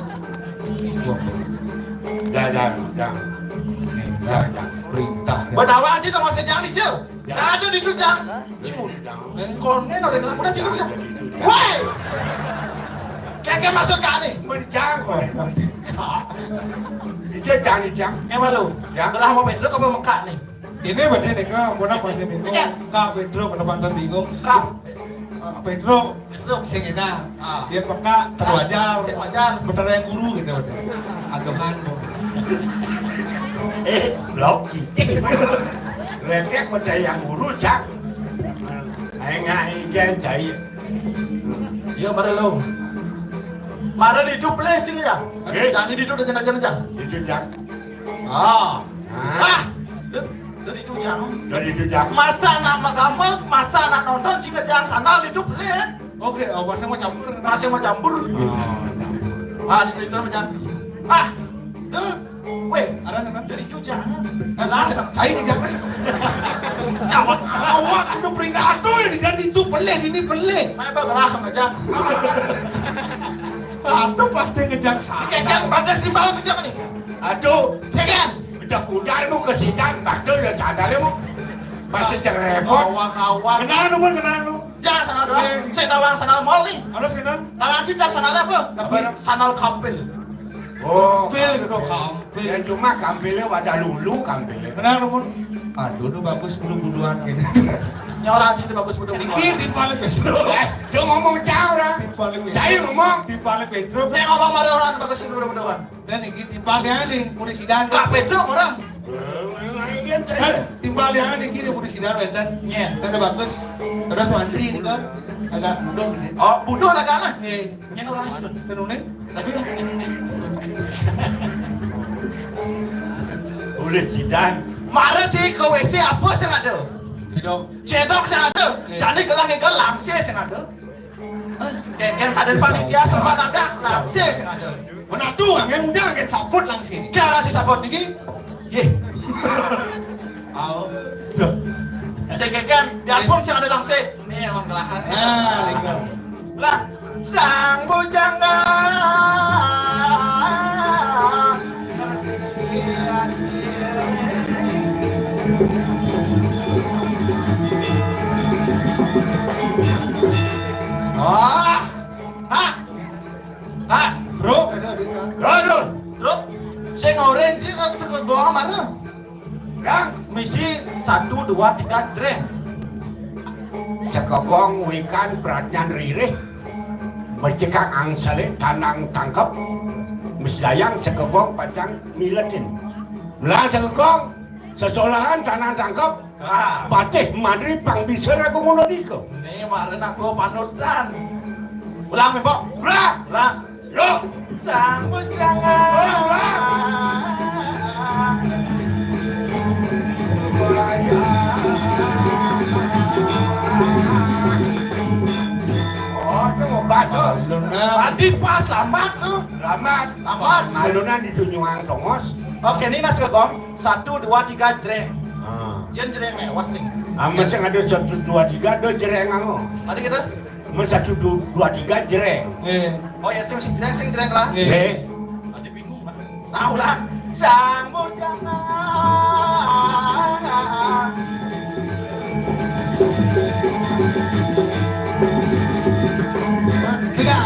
Jangan, jangan, jangan. Nih, jangan, jangan. Perintah. Bedawa aja dong, masih jangan hijau. Jangan. Ada di tu, jangan. Jangan. Konen orang lama dah situ, jangan. Woi! Kayak maksud kak ni. Menjang, woi. Ije jangan, jangan. Eh, malu. Ya. Belah mau Pedro apa Mekak ni? Ini berarti nih, Kak, mau napa sih, Pedro? Iya. Kak Pedro, pada pantan bingung. Kak. Pedro, Pedro. Sing enak. Ah. Dia peka, terwajar. Sing wajar. Bener yang guru gitu. Aduhan. Eh, blok kicik. Refleks beda yang guru, Cak. Ayo ngai jan cai. Iya, mara lo. Mara hidup leh sini ya. Eh? Jangan hidup dah jangan-jangan. Hidup, Cak. Ah. Ah. Ah. Dari itu jang. Dari itu jang. Masa nak magamal, masa nak nonton, jika jang sana hidup leh. Oke, oh, masa mau campur. Masa mau campur. Oh. Ah, di itu macam. Ah. Tuh. Weh, ada sana dari itu jang. Langsung cai di jang. Jawab. Awak udah perindah tuh yang diganti itu pelih, ini pelih. Mai bagelah sama jang. Aduh, pada ngejang sana. Ini kan pada simpal macam ni. Aduh, sekian. Udah kuda ilmu ke sidan, baca udah cadar ilmu. Masih cerepot. Awak-awak. Kenal lu, Bun, kenal lu. Jangan sana doang. Eh. Saya tawang sana mall ni. Harus kenal. Tawang cicak sana apa? Tapi sana kampil. Oh, kampil gitu, kampil. Ya cuma kampilnya wadah lulu kampilnya. Kenal lu, Bun. Aduh, tuh bagus bulu-buluan gitu. Ini orang sini bagus bulu-buluan. Ini di paling Pedro. Eh, dia ngomong jauh orang. Di paling Pedro. Cai ngomong. Di paling Pedro. Dia ngomong ada orang bagus bulu-buluan. Dan iki timpal dia nih, puri sidan. Kak Pedro orang. Eh, timpal dia nih, kiri puri sidan, wenten. Iya. Ada bagus. Ada suantri ini kan. Ada budoh gitu. Oh, budoh ada kalah. Eh, nyen orang itu. Tenune. Puri sidan. Mara sih ke W C apa sih ada? Cedok. Cedok sih ada. Eh. Jadi gelang-gelang sih ada. Kan ada panitia sama ada langsir sing ada. Menatu angin udah angin sabut langsir. Cara si sabut niki. Ye. Au. Saya kan diapun sing ada langsir. Nih emang kelahan. Nah, lingkar. Lah, sang bujang. Ah, ah, ah, bro, bro, bro, sing orange sih kan saka gong mana? Yang misi satu, dua, tiga, jreng. Saka gong wikan pradnyan ririh. Mesti kang angselik tanang tangkep. Mis dayang saka gong pacang miletin. Mula saka gong sesolahan tanang tangkep. Ah. Patih Madri pang bisa ragu ngono dika. Ini maren aku panutan. Ulang, Mbok. Ulang. Ulang. Yuk. Sang bujang. Ulang, ulang. Oh, itu mau batu. Alun, nah. Tadi pas lambat tuh. Lambat. Lambat. Alunan di Tunyuang Tongos. Oke, ini nas ke gong. Satu, dua, tiga, jreng. Ah. Jen jreng nih, wasing. Ah, masih ada satu, dua, tiga, ada jreng kamu. Tadi kita? Mas satu, du-, dua, tiga, jreng. Eh. Oh ya, sing, sing jreng, sing jreng lah. Eh. Eh. Tadi bingung lah. Tahu lah. Sang bujang. Tiga.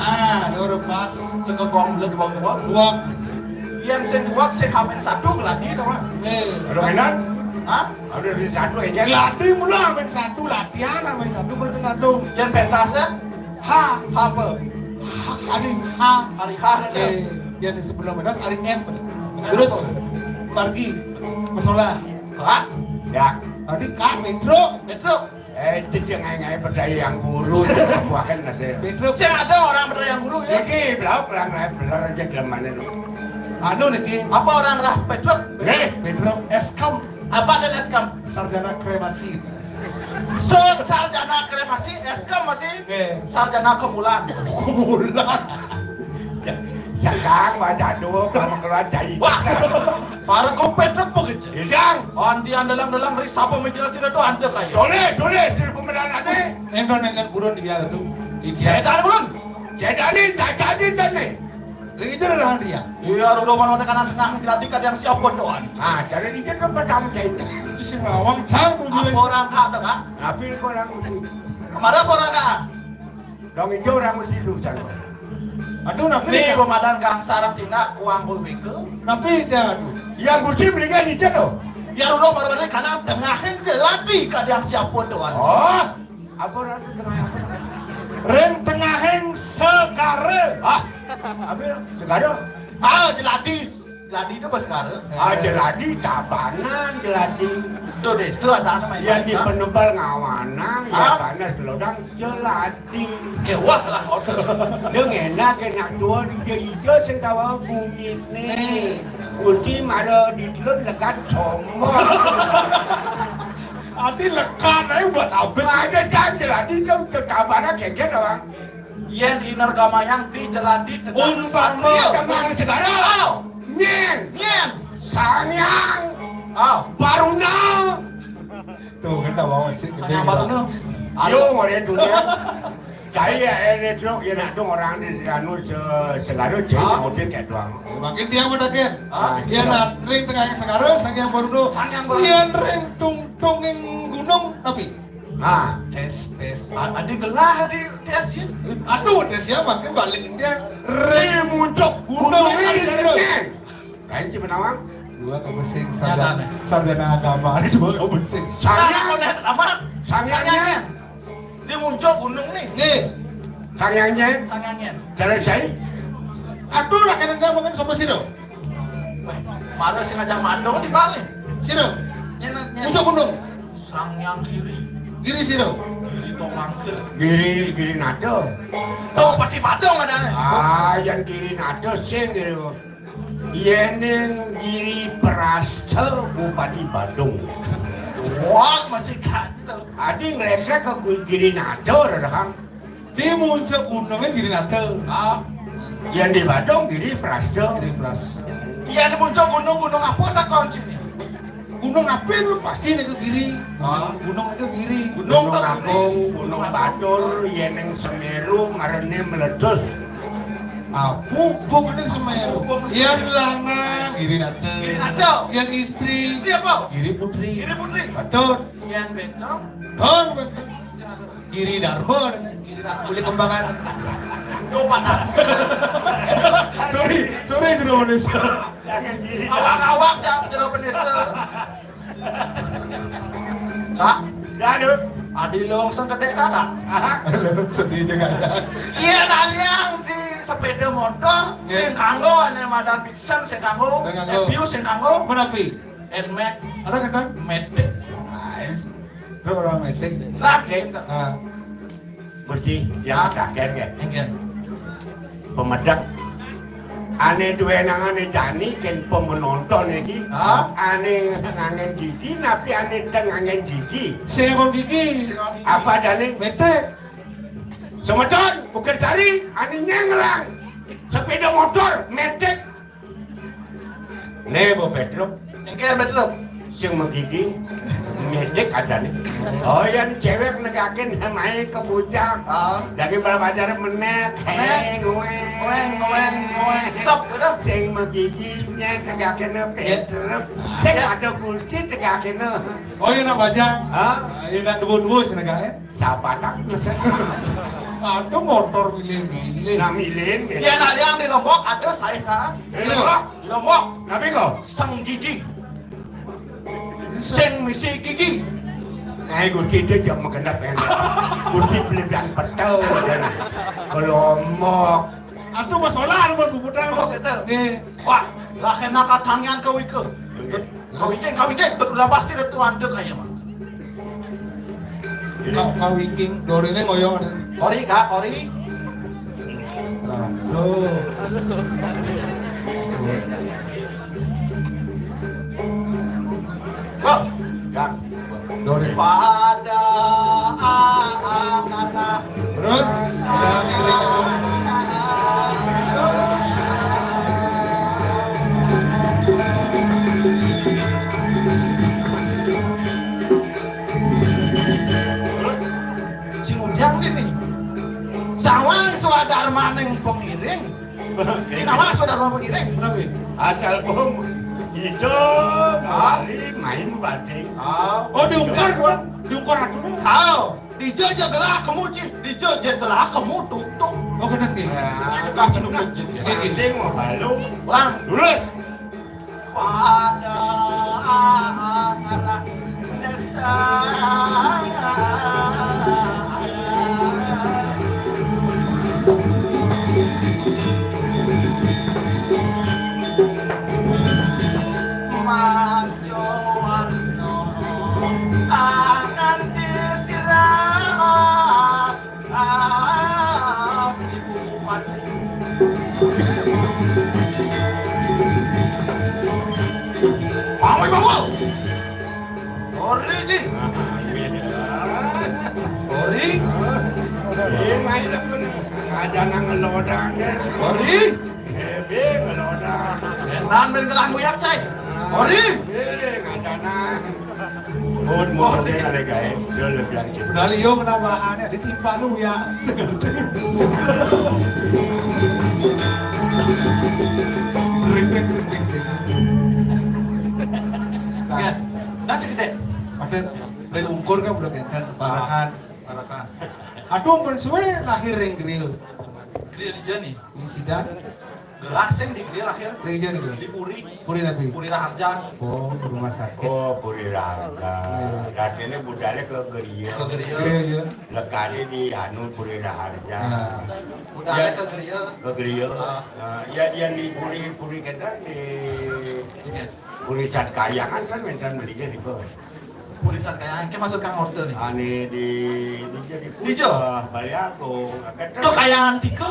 Ah, loro pas. Sekegong belet dua, dua. Dua. Yang sing dua, sing hamin satu, lagi, tau, Mak? Eh. Ada mainan? Hah? Ada di satu aja. Latihan mula, main satu, latihan, main satu, berarti satu. Yang pentas ya? Ha, ha apa? Ha, hari H. Hari H kan? Eh, yang sebelum pentas hari M. Terus apa? Pergi, masalah. Kak? Ya. Tadi Kak, Pedro. Pedro. Eh, jadi ngai-ngai berdaya yang guru, buahkan nasi. Pedro. Saya ada orang berdaya yang guru ya. Jadi, belau, belau, ngai, belau aja dalam mana lu? Anu niki. Apa orang rah Pedro? Eh, Pedro, Eskom. Apa ada Eskom? Sarjana kremasi. So, sarjana kremasi, Eskom masih. Eh. Sarjana kemulan. Kemulan. Sekarang wajah dulu, kamu keluar cai. Wah, para kompeten begitu. Idang. Andi andalang-dalang dari siapa menjelaskan itu anda kaya. Dole, dole, sini pemeran ade. Enggak, enggak, buron dia tuh. Sétan ulun. Sétan ni, sétan ni, dan ni. Lagi jalan dia. Iya, udah mana kanan tengah, nanti kadang siapa tuan. Ah, jadi dia tempat tamu jadi. Itu si Rawang, cang, apa orang kak, Kak? Tapi kau orang mesti. Kemana apa orang kak? Dong itu orang mesti lu, cang. Aduh, nak ni beli, pemadan kang sarang tina kuang kuwi ke. Tapi dia, aduh. Yang mesti beli kan itu tuh. Ya udah mana kanan tengah, yang jelati kadang siapa tuan. Oh. Apa orang tu tengah apa? Ring tengahing segara. Ah, apa? Segara? Ah, jeladi. Jeladi tu apa segara? Ah, jeladi tabanan, jeladi. Tu desa ada nama. Yang di Penebel ngawanang, ya, ah? Panas lodang jeladi. Kewah lah, oke. Dia ngenak, enak tua, dia hijau, sing tawa bumi ni. Gusti mara di telun lekat somor. Ati lekat ae buat abet. Ada cang jeladi tu, tabanan geger orang. Yen iner gamayang di jeladi tengah. Umpama satria. Tengah segara. Au. Nyen. Nyen. Sangyang. Au. Baruna. Tuh, kita bawa sih. Sangyang Baruna. Yo, ngore dunia. Cai ya, eh, dia tu, ya nak tu orang di anu se-, segara cai. Ah. Mau dia kayak tuang. Makin dia mau dah, Ken. Ah. Dia nak ring tengah yang segara, Sangyang Baruna. Sangyang Baruna. Dia ring tung-tung yang gunung, tapi Ah, tes, tes. A-, ada gelah di tes ya? Aduh, tes ya, makin balik dia. Ri muncuk gunung ini, gunung ini. Lain cuma nawang. Dua kebesing sarjana, sarjana agama, dua kebesing. Sangyang. Sangyang amat. Sangyangnya. Dia muncuk gunung nih. Nih. Sangyangnya. Sangyangnya. Cara cai. Aduh, lah kena dia makan sama sih dong. Wah, mana sih ngajak mandong di balik? Sino? Nyen, nyen. Pucuk gunung. Sangyang Giri. Giri sino? Giri Tomangkir. Giri, Giri Nada. Tuh, pasti Badung ada nih. Ah, yang Giri Nada sing Giri. Yening Giri Prasta Bupati Badung. Wah, masih kaji tuh. Adi ngelesek ke Giri Nada, Rahang. Di muncak gunungnya Giri Nata. Ah. Yang di Badung Giri Prasta. Giri Prasta. Iya, di muncak gunung, gunung apa tak kau sini? Gunung apa lu pasti nih ke Giri. Ah. Gunung itu Giri. Gunung Agung, Gunung Batur, yeneng Semeru, marane meletus. Apa pokoknya Semeru? Yang lanang Giri Nata. Giri Nata. Yang istri. Istri apa? Giri Putri. Giri Putri. Batur. Yang bencong. Don, bencong. Giri Darma, Giri Darma. Boleh kembangan. Yo, patah. Sorry, sorry, jero manis. Awak-awak, ya, jero manis. Kak? Ya, aduh. Adi langsung kedek kakak. Aha. Sedih juga ya. Iya, naliang di sepeda motor, ya. Sing kanggo, ane madan Vixion, sing kanggo. Sing kanggo. View, sing kanggo. Mana, Pi? Nmax. Ada kan? Matic. Nice. Terus orang Matic. Lagi. Ah. Gusti, yang kaget ya. Enggak. Pemedek. Ane duwe nangane jani ken pemenonton iki. Hah? Ane ngangen gigi, napi ane teng ngangen gigi? Sing ngangen gigi. Apa jane? Matic. Semeton, Bukit Sari, ane nyenglang. Sepeda motor, Matic. Nih, Bu Petruk. Engke, Petruk. Sing megigi, Matic aja nih. Oh, yang cewek negakin mae ke bujang. Ah. Lagi bal pacar menek. Menek. Heng, weng. Weng, weng, weng. Sok, gitu. Sing megigi, nya negakin Petruk. Sing ada kunci negakin. Oh, iya, nak bajang. Hah? Ah, iya, nak dua-dua sih negakin. Siapa tak? Aduh, motor milih-milih. Nah, milih, milih. Iya, nah, yang di Lombok ada saya kan? Di Lombok. Di Lombok. Napi kok? Sing gigi. Sing misi gigi. Nah, Gusti dia jam makan apa? Gusti beli dan petel. Ke Lombok. Aduh, masalah, aduh, buat bubutan. Oh, gitu. Nih. Wah, lah kena katangian kau ike. Kau ike, kau ike, betul lah pasti ada tuan dek aja, Mak. Kau, kau ike, dorine ngoyong ada. Kori, Kak, kori. Aduh. Kok? Kak. Dore. Pada angkatan. Terus, yang ini. Sing undang ini. Tawang swadarmaning pangiring. Oke. Tawang swadarmaning pangiring. Kenapa? Asal pun itu mari main batik. Ah. Oh, diungkar, Bang. Diungkar atuh. Kau, dija ja gelah kemu, Cik. Dija ja gelah kemu, tuk, tuk. Oh, bener, nggih. Ya, kasih nunggu, Cik. Nggih, nggih. Sing mau balung. Ulang. Lurus. Pada arah desa. Maco warna angan disirah. Ah, seribu mati. Bangun, bangun. Ori, Ji. Ori. Iya, main apa nih? Ada nang ngelodang, ya. Ori. Ebe ngelodang. Enan main gelang muyak, cai. Ori. Eh, ada nang. Oh, mau deh, kali gawe. Dia lebih yang gitu. Padahal iya menambahannya ditimpa lu ya, segede. Ring, ring, ring, ring, ring. Ya, dah segede. Ada, lain ukur kan udah kenten, parakan. Parakan. Aduh, mun suwe lahir ring griya. Griya dija nih. Ing sidan. Gelah sing di griya lahir. Ring dija niku? Di Puri. Puri napi? Puri Raharja. Oh, rumah sakit. Oh, Puri Raharja. Iya. Dadi ini budale ke griya. Ke griya. Griya, iya. Lekane di anu Puri Raharja. Nah. Budale ke griya. Ke griya. Ah. Nah, ya, ya di Puri, Puri kenten di Puri Sat Kayangan kan wenten mriki niku. Puri Sat Kayangan, ki maksud Kang Orto nih. Ane di, di, di Dija? Bali Agung. Tuh Kayangan tiga.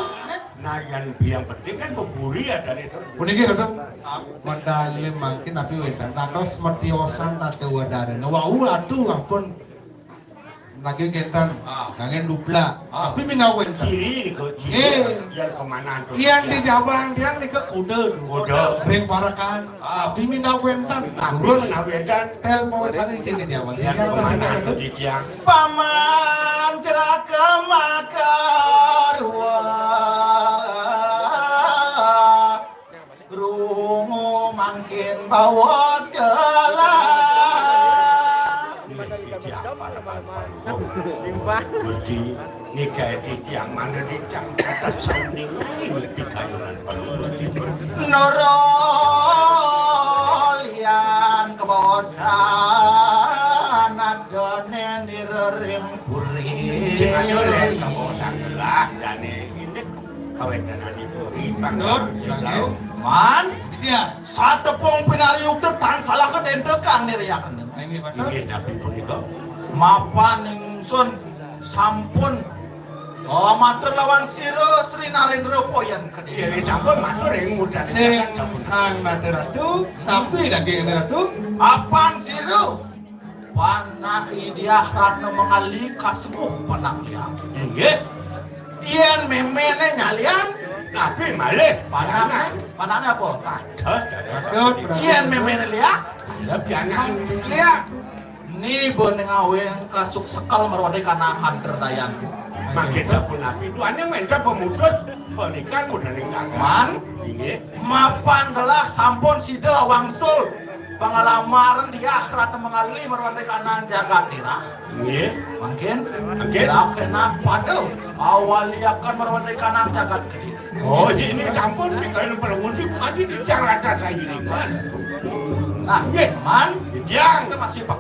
Nah, yang, yang penting kan beburi ya tadi itu. Puniki, Ratu. Medale mangkin napi wenten. Dados metiosan tata wadana. Wau atuh ampun lagi kenten. Ah. Kangen dupla. Ah. Tapi minggah wenten. Kiri niku, kiri. Eh. Yang kemana tuh? Yang di Jabang, yang di ke kuda. Kuda. Ring parakan. Ah. Tapi minggah wenten. Tapi minggah wenten. Tel mau cari cini dia, Wan. Yang kemana tuh, Dijang? Paman ceraka maka ruwet. Rungu mangkin baos gelah. Berarti nikahe titiang mangda titiang kata sanding ngerti kayunan panuwun. Nurul yan kabaosan adone nira ring puri. Sing ayo le kabaosan gelah jane indik kawedanan ibu. Ipang. Nun, ya, tahu. Man? Iya. Satepung pinariyukta tan salah kadentekan niriyaken. Inggih, Pak. Inggih, tapi punika. Mapan ingsun sampun, oh, matur lawan sira Sri Narendra Poyan kediri. Iya, sampun matur ing mudan. Sing sang Nata Ratu, tapi daging Nata Ratu. Mapan sira Panak Idiah Ratna Mangali kasepuh panak liang. Inggih. Yen memene nyalian, tapi malih panakne, panakne apa? Patut. Patut. Yen memene liak, lebih anak liak. Ni bene ngaweng kasuk sekal marwade kana kanter dayan. Mangke sapunapi duane menca pemutus pernikahan mudaning gagal. Man? Inggih. Mapan gelah sampun sida wangsul pangalamaren Diah Ratna Mangali marwante kanang jagat tirah. Nggih. Mangkin. Mangkin. Gelah kena pada awaliakan marwante kanang jagat gede. Oh, ini sampun dikain pelengusip tadi di tiang rata saya ini, kan? Nah, nggih, man. Tiang. Kita masih pak.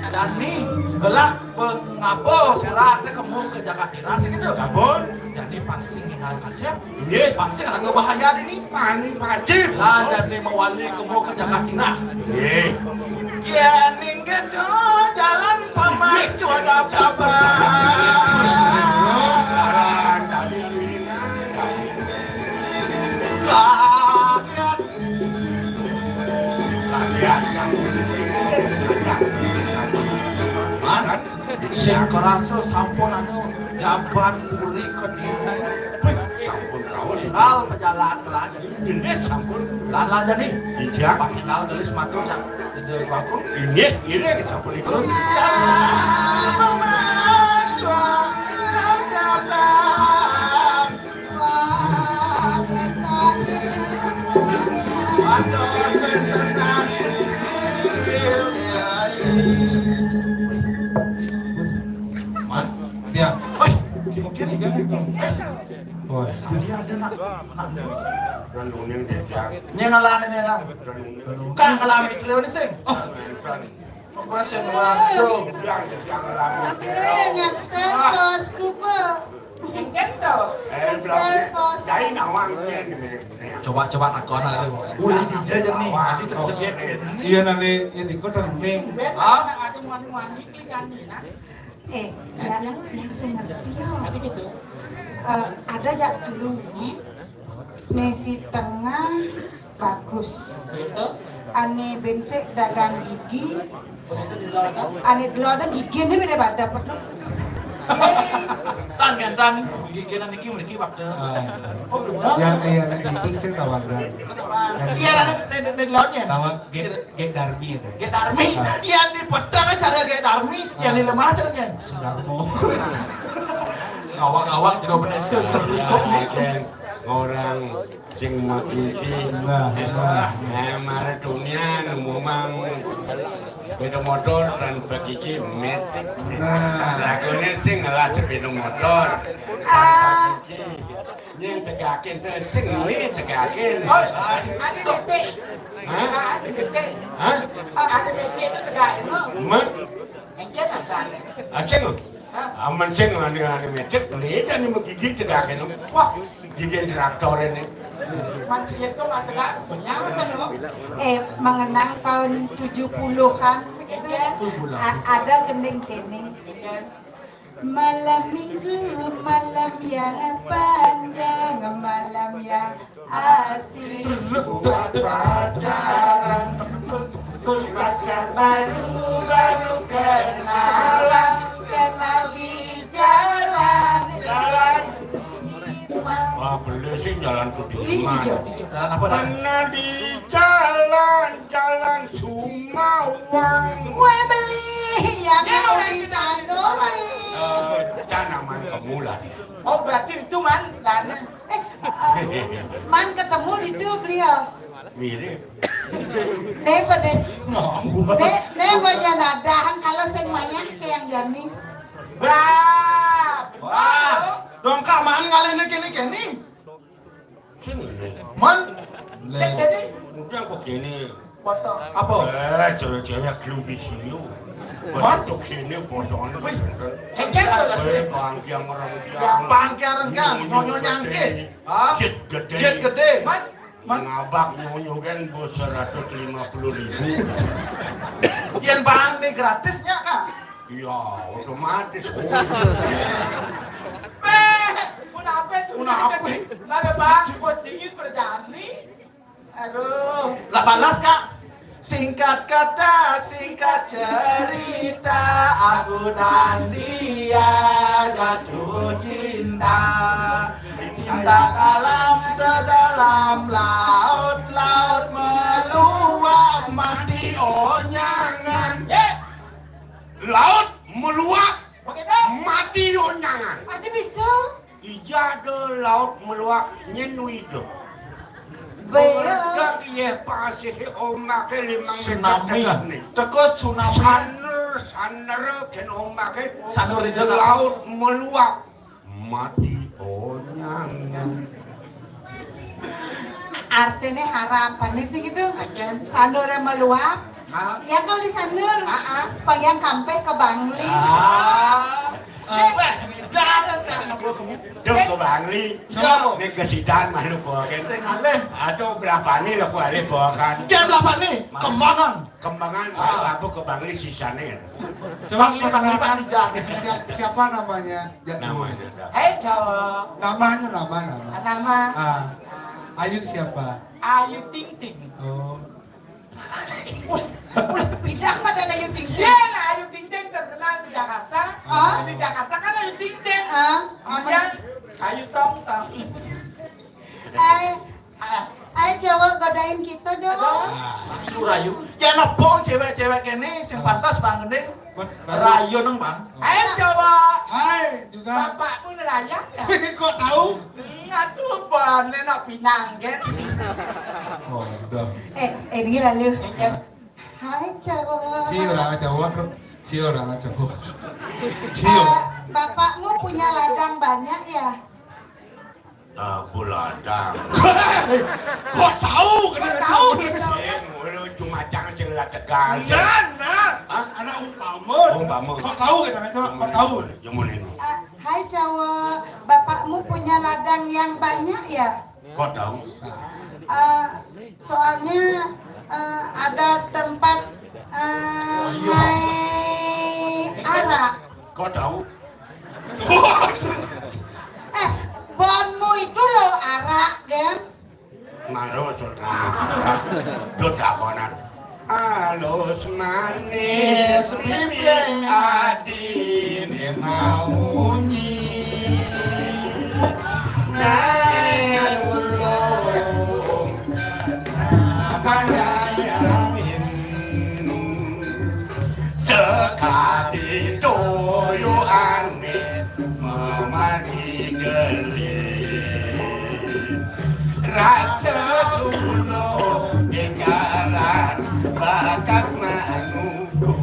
Dani gelah pengaba surat kemu ke jagat tirah sing gitu. Sampun. Jadi pang sing ninggal kasep. Nggih. Pang sing rangga bahaya dini. Pan pacip. Lah jadi mawali kemu ke jagat tirah. Nggih. Ya ninggih do jalan pamacu ada apa. Jalan tadi. Kaget. Kaget yang Man, sing karasa sampun anu jaban puri kediri. Sampun rawuh. Hal pejalan telah jadi. Inggih sampun. Lan lan jadi. Inggih. Pak Kinal gelis matur sak. Tidak bagus. Inggih, inggih sampun iku. Terus. Ya, Mama, Tuhan, Tuhan, Tuhan. Nyén ngalami né lah. Kang ngalami keliu né sing. Apa sing waduh. Ngetel bosku, Bu. Ngetel bos. Coba-coba takon lah. Boleh dijajah nih. Nanti cepet-cepet. Iya, nanti ya ikut nih. Hah? Eh, ya, yang saya ngerti yo. Eh, ada jak telu. Né si tengah bagus. Ané bensik dagang gigi. Ané delodé gigi né beda pada penuh. Tan kan tan gigi niki mriki waktu. Yang iya niki sing tawaran. Iya, ada delodé. Tawar gé Darmi itu. Gé Darmi. Yang di pedang cara gé Darmi, yang di lemah cara gé Sudarmo. Ngawak-ngawak jero bener. Orang sing magigi. Nah, nah. Nah, mara dunia nemu mang beda motor tanpa gigi metik. Nah. Lagune sing ngelah sepeda motor. Ah. Nyén tegakin to sing ngelah tegakin. Oh, ada detik. Hah? Ada detik. Hah? Ada detik itu tegakin, no. Men? Encén asal. Asing. Aman sing ngene-ngene mecek, lihat nih gigi tegakin. Wah, gigi traktor ini. Masih itu nggak tegak, penyaman loh. Eh, mengenang tahun tujuh puluhan sekitar, a- ada gending kéné. Malam minggu, malam yang panjang, malam yang asik buat pacaran. Pacar baru, baru kenalan, kenal di jalan, jalan. Wah, beli sih jalan Sudirman. Jalan apa? Kenal di jalan, jalan Sumawang. Weh, beli ya, kan udah di sana, beli. Eh, jangan main ke mula. Oh, berarti itu man, kan? Eh, eh, man ketemu di itu beliau. Mirip. Né pada, né, né pada nadahan kalau sing banyak ke yang jani. Wah, dongkak man ngalih né kéné-kéné. Sing ngene. Man? Cek tadi. Udah kok gini. Foto. Apa? Eh, cewek-cewek gelem video. Man? Foto gini, fotoan. Wih. Cek, cek. Eh, bangkiang orang biang. Bangkiang orang biang. Nyonyo nyangkit. Hah? Jet gedé. Jet gedé. Man? Man? Ngabak nyonyo kan bos seratus lima puluh ribu. Yén bang né gratis nya, Kak? Iya, otomatis. Beh, kenapa itu? Kenapa? Ada bang, bos dingin berjani. Aduh. Lah balas, Kak. Singkat kata, singkat cerita, aku dan dia jatuh cinta. Cinta dalam sedalam laut, laut meluap, mati onyangan. Laut meluap, mati onyangan. Ada bisa? Ija do laut meluap nyén nu idup. Beureudeg yéh pasih ombake limang meter tengah nih. Teka tsunami. Saner, saner kén ombake. Saner di jagat. Laut meluap. Mati onyangan. Artinya harapan nih sih gitu. Saner meluap. Ya kalau di saner. Pengen sampai ke Bangli. Ah. Eh, weh, jangan kan gua kamu. Duh, ke Bangli. Siapa? Nih kesidan malu bawakan. Sing alih. Aduh, berapa nih lo gua alih bawakan? Jam berapa nih? Kembangan. Kembangan, baru aku ke Bangli sisanya. Coba Bangli, Bangli, Bangli, jangan. Siapa namanya? Namanya. Hei, cowok. Namanya, nama, nama. Nama. Ah. Ayu siapa? Ayu Ting Ting. Oh. Ulah, ulah, pindah mah dan Ayu Ting Ting. Iya lah, Ayu Ting Ting terkenal di Jakarta. Ah. Di Jakarta kan Ayu Ting Ting. Ah. Kemudian Ayu Tong Tong. Eh, eh, cowok godain kita dong. Nah, suruh Ayu. Ya, nepung cewek-cewek ini, sing pantas bang ini. Rayu neng bang. Ayo cowok. Hai juga. Bapakmu nelayan ya? Kok tahu? Ingat tuh, bane nak pinang kan. Oh, udah. Eh, eh, ini lalu. Hai cowok. Si orang cowok, si orang cowok. Si. Eh, bapakmu punya ladang banyak ya? Ah, buladang. Kok tahu? Kena tahu. Eh, mulu cuma jangan sing lah tegal. Iya, nah. Hah? Anak umpama. Umpama. Kok tahu kena ngaco? Kok tahu? Yang mana ini? Ah, hai cowok, bapakmu punya ladang yang banyak ya? Kok tahu? Ah, soalnya eh, ada tempat eh, naik arak. Kok tahu? Eh, bonmu itu loh arak, Gen. Malu tuh kamu. Tuh takonan. Halus manis bibir adine maunyi. Nah, ulung pangayamin. Sekadi tuyuane memadi geli. Rasa sulo tinggalan bakat manuku.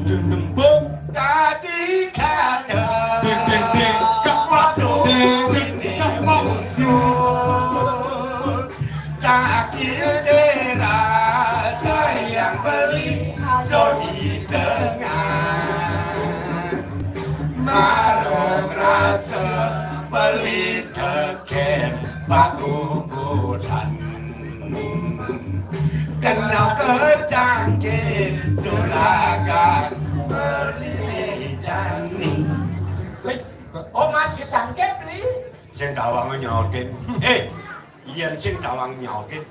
Dembung tadi kata deng, deng, deng, kak, kak, deng, deng, ini kak, kak, musuh. Cakil dera sayang beli ajo di tengah. Marong rasa beli teken pakukutan. Kena kejangkit juragan beli jani. Oh, Mas, ketangkep, Li. Sing tawang nyautin. Eh, yen sing tawang nyautin,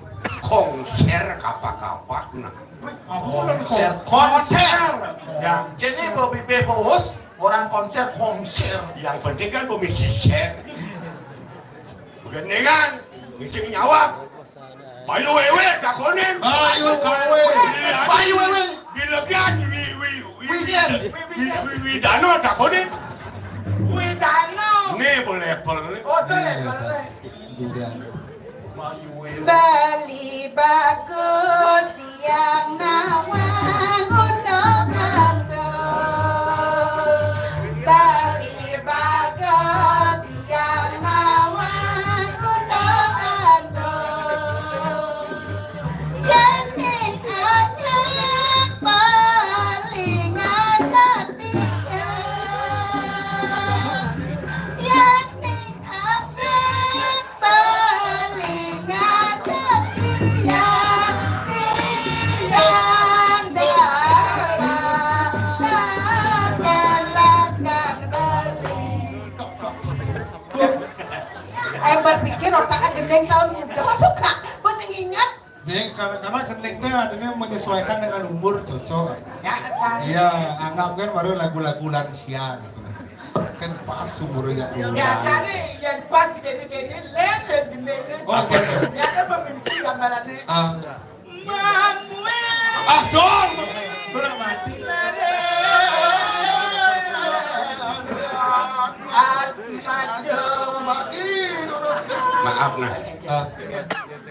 konser kapak-kapak, nah. Konser. Konser. Ya. Jadi, Bobby B Bos, orang konser, konser. Yang penting kan Bobby si share. Bukan nih kan, mesti nyawab. Bayu wewe, takonin. Bayu wewe. Iya. Bayu wewe. Bilegan, wi, wi, wi, Widian. Wi, wi, wi, Dano, takonin. Widano. Nih, boleh level nih. Oh, tuh level nih. Widian. Bayu wewe. Bali bagus tiang nawang undang antuk. Bali bagus tiang nawang undang antuk. Yen ning anyar paling ajak tiang. Yen ning apik paling ajak tiang. Tiang dalam rakan-rakan beli. Aing berpikir otaknya gendeng tahun muda. Aduh, Kak, gue sing ingat. Ding, karena, karena gending teh artinya menyesuaikan dengan umur, cocok. Ya, sari. Iya, anggap kan baru lagu-lagu lansia gitu. Kan pas umurnya. Ya, sari, yang pas di kene-kene, lain dan gending. Oh, oke. Ya, ada pemimpin gambarannya. Ah. Mamuel. Ah, dong. Lu udah mati. Maaf, nah. Ah.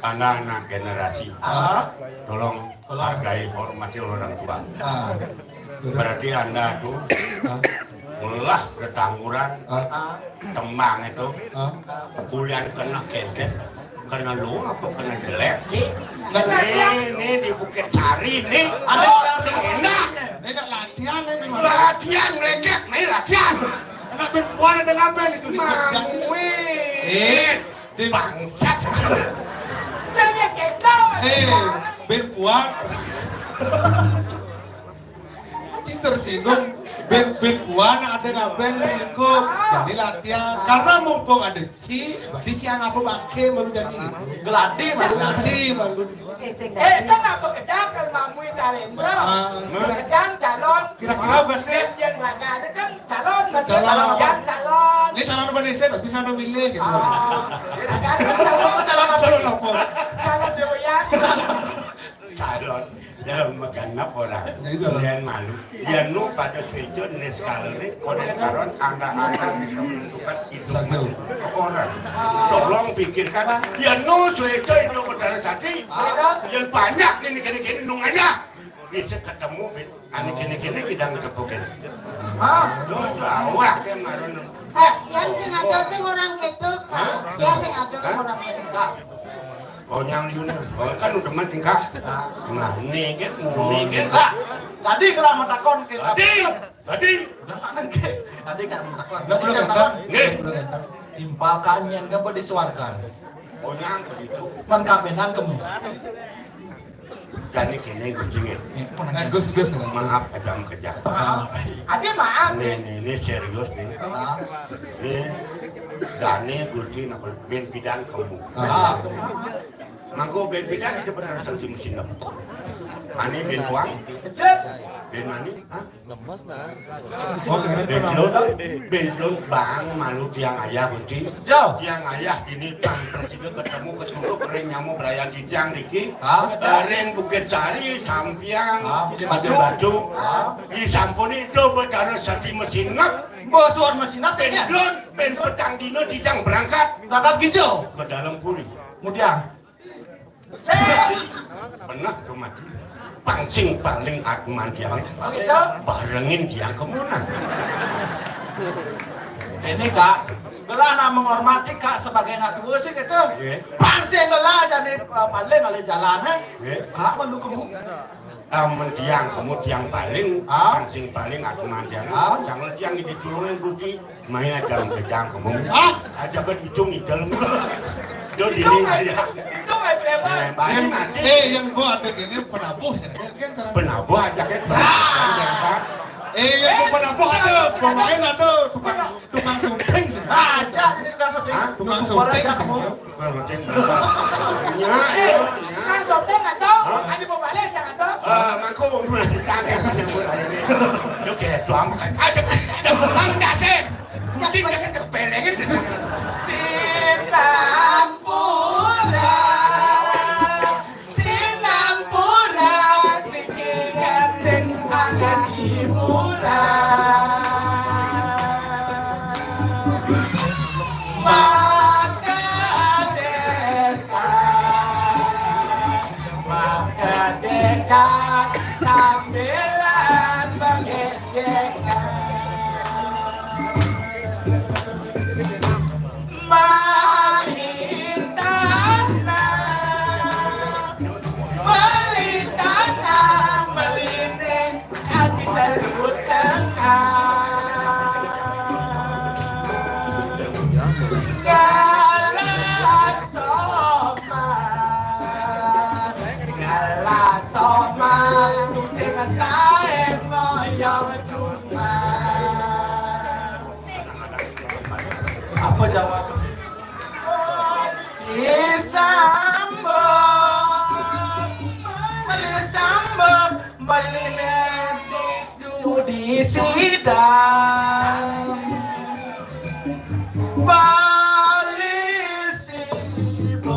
Anda anak generasi. Ah. Tolong hargai, hormati orang tua. Ah. Berarti Anda tuh ah. Melah ketangguran, ah. Tembang itu, ah. Bulan kena kedet, kena lu apa kena jelek? Nah, ini, ini di Bukit Sari nih. Ada orang sing enak. Ini latihan ini. Latihan ngelekek, nih latihan. Anak perempuan ada ngapain itu? Mamuin. Eh. Bangsat. Saya ketawa. Eh, ben puan. Cing tersinggung. Ben, ben puan ada ngaben lingkup. Jadi latihan. Karena mumpung ada Ci, berarti Ci yang apa bangke baru jadi. Geladi baru. Geladi baru. Eh, sing eh, kan apa kedang kalau mamu itu Arendra? Ah, kedang calon. Kira-kira apa sih? Yang mana ada kan calon, masih calon. Calon. Ini calon apa nih, saya bisa ada milih gitu. Ah, calon apa? Calon apa? Calon Dewa. Calon. Calon makan apa orang? Nah, itu lah. Yang malu. Yang nu pada kejo nih sekali nih, konek karon anda-anda bisa menentukan itu orang. Tolong pikirkan. Yang nu sueco itu saudara tadi. Yang banyak ini kene-kene nunganya. Bisa ketemu, Bin. Anu kene-kene kidang tepukin. Hah? Lu bawa ke marun. Eh, yang sing ada sing orang gitu, Kak. Hah? Yang sing ada sing orang gitu, Kak. Oh, yang Yunus. Oh, kan udah mati, Kak. Nah, ini kan, ini kan, Kak. Tadi kalau mau takon ke Tadi, tadi. Udah kan, Kak. Tadi kan mau takon. Udah, belum, Kak. Nggih. Timpal kanyen kan di swarga. Oh, yang begitu. Man kabenan kamu. Jani kene, Gusti, nggih. Eh, Gus, Gus. Maaf, kejam-kejam. Ah. Ada maaf. Ini, ini, ini serius nih. Ah. Ini jani Gusti napa ben pidan kamu. Ah. Mangko ben pidan itu benar asal di mesin dapur. Ani ben tuang. Ben mani, hah? Lemes, nah. Benslon, Benslon bang malu tiang ayah, Gusti. Yo. Tiang ayah ini pang presida ketemu keturut ring nyamu berayan di tiang niki. Hah? Eh, ring Bukit Sari, Sampiang, Hah, Bukit Batu. Batu. Hah? Disampuni itu becara sati mesin nak. Mbok suwun mesin apa ya? Benslon, ben petang dino tijang berangkat. Berangkat gijo. Ke dalam puri. Kemudian. Pernah kemati. Pang sing paling atman tiang. Barengin tiang kemunan. Ini, Kak, gelah nak menghormati, Kak, sebagai anak tua sih gitu. Nggih. Pang sing gelah jadi, eh, paling oleh jalan, eh. Nggih. Kak, perlu kamu. Amun tiang, kamu tiang paling, Ah? Pang sing paling atman tiang. Ah? Sang tiang ditulungan Gusti. Maya jam kejang kamu. Ah? Aja kan itu ngidel. Yo di Itu ini nggak, ya. Itu nggak bebas. Eh, balik nanti. Eh, yang gua ada ini penabuh sih. Penabuh aja kan. Ah. Eh, yang gua penabuh ada, pemain ada, tukang, tukang syuting sih. Aja ini tukang syuting. Hah? Tukang syuting sih. Tukang syuting. Ya, ya, ya. Kan syuting atau Hah? Ada mau balik siapa tuh? Eh, mangko umur nanti tangke pas yang buat hari ini. Yo kayak doang. Aja ada bang dasar. Kucing jaket kepelengin. Sinampura, sinampura, bikin gandeng akan hiburan. Maka deka, maka deka, sambilan bagi Apa jawab? Disambung, disambung, beli di sidang. Bali sibuk,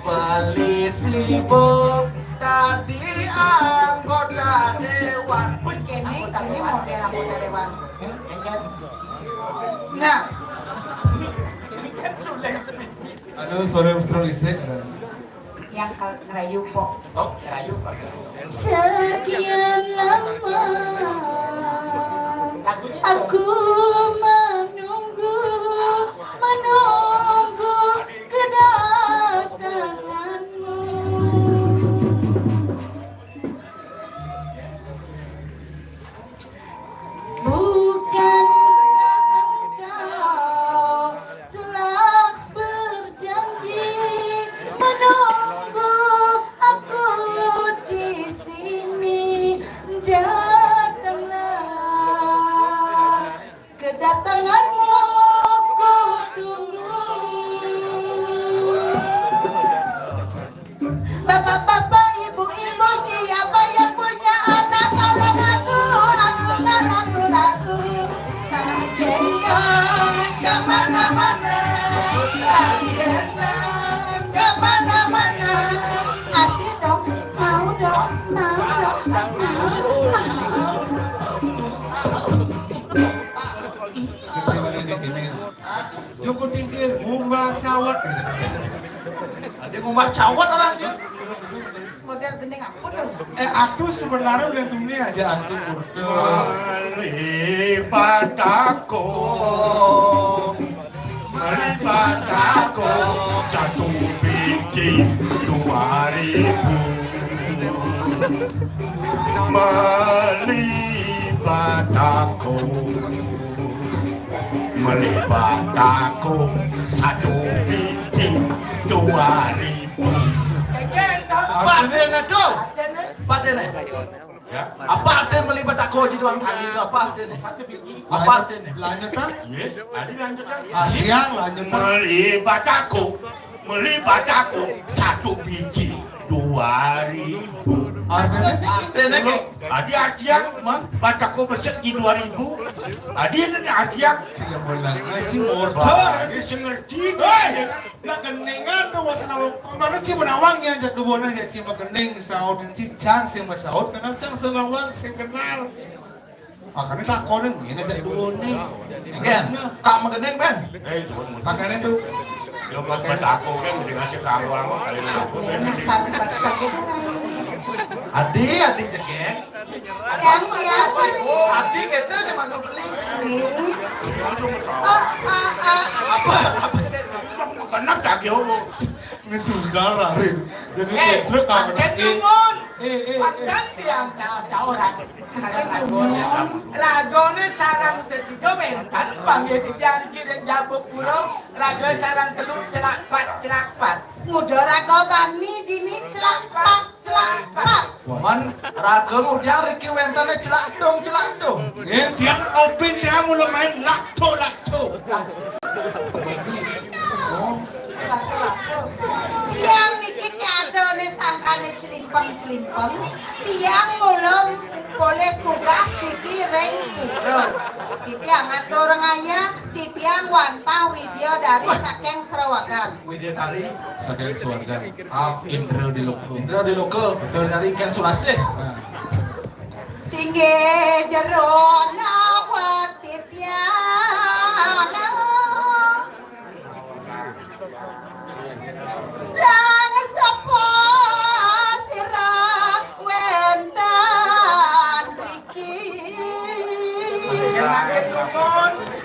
Bali sibuk, tadi anggota dewan. Ini, ini model anggota dewan. Nah. Aduh, sorry, Mister Isik. Yang kal-, ngerayu, Pok. Oh, ngerayu, Pok. Sekian lama aku menunggu, menunggu kedatanganmu. Bukankah engkau telah berjanji menunggu aku di sini? Datanglah, kedatanganmu ku tunggu. Bapak-bapak, ibu-ibu, siapa yang punya anak, tolong aku, aku nggak laku-laku. Tak gendong kemana-mana, tak gendong kemana-mana. Asik dong, mau dong, mau dong, mau, mau. Cukup tinggi, ngumbah cawat. Ada ngumbah cawat orang sih. Mau Gending ampun dong. Eh, aku sebenarnya udah dunia aja aku murda. Meli batako, meli batako, satu biji dua ribu. Meli batako, meli batako, satu biji dua ribu. Apa artinya tuh? Apa artinya? Ya. Apa artinya meli batako jadi orang tadi itu? Apa artinya? Apa artinya? Lanjut, Bang. Iya, tadi lanjut, Bang. Artinya lanjut, Bang. Meli batako, meli batako, satu biji dua ribu. Artinya? Artinya, Kek? Tadi artinya, Bang, batako besek di dua ribu. Tadi ini artinya. Sing benar. Ngaji motor. Bagus, ngerti. Hei! Nah, gendingan tuh, Mas Nawang. Mana sih menawang yang jatuh bonan ya, sih gending, saut, cicang, sih masaut, karena cang senawang, sih kenal. Makanya takonin, ini jatuh bonan. Gen, Kak magending, Ben. Eh, makanya tuh. Yo, buat aku kan, dikasih karuang, kali ini aku. Adi, Adi jegeng. Yang, yang, Adi kita aja mantu beli. Ini. Oh, ah, ah. Apa? Apa sih? Kena kaki Allah. Ini sudah lari. Jadi, eh, angkat dulu, Mon. Eh, eh, eh. Angkat tiang cau-cauran. Ragone sarang ketiga mentan panggil tiang kirim jabuk pura. Raga sarang telu celak pat, celak pat. Muda raga bani dini celak pat, celak pat. Mon, raga ngudiang riki wentane celak dong, celak dong. Eh, tiang opin tiang mula main lakto, lakto. Tiang niki tiada ne sangkane celimpeng-celimpeng. Tiang mula boleh tugas niki ring pura. Tiang atur ngaya, tiang wantah widya dari saking Serawagan. Widya dari saking Serawagan. Ah, Indra di Loka. Indra di Loka, dari, dari Ken Surasih. Nah. Singgih jero nawati tiang. Sang sepo sira wénten riki.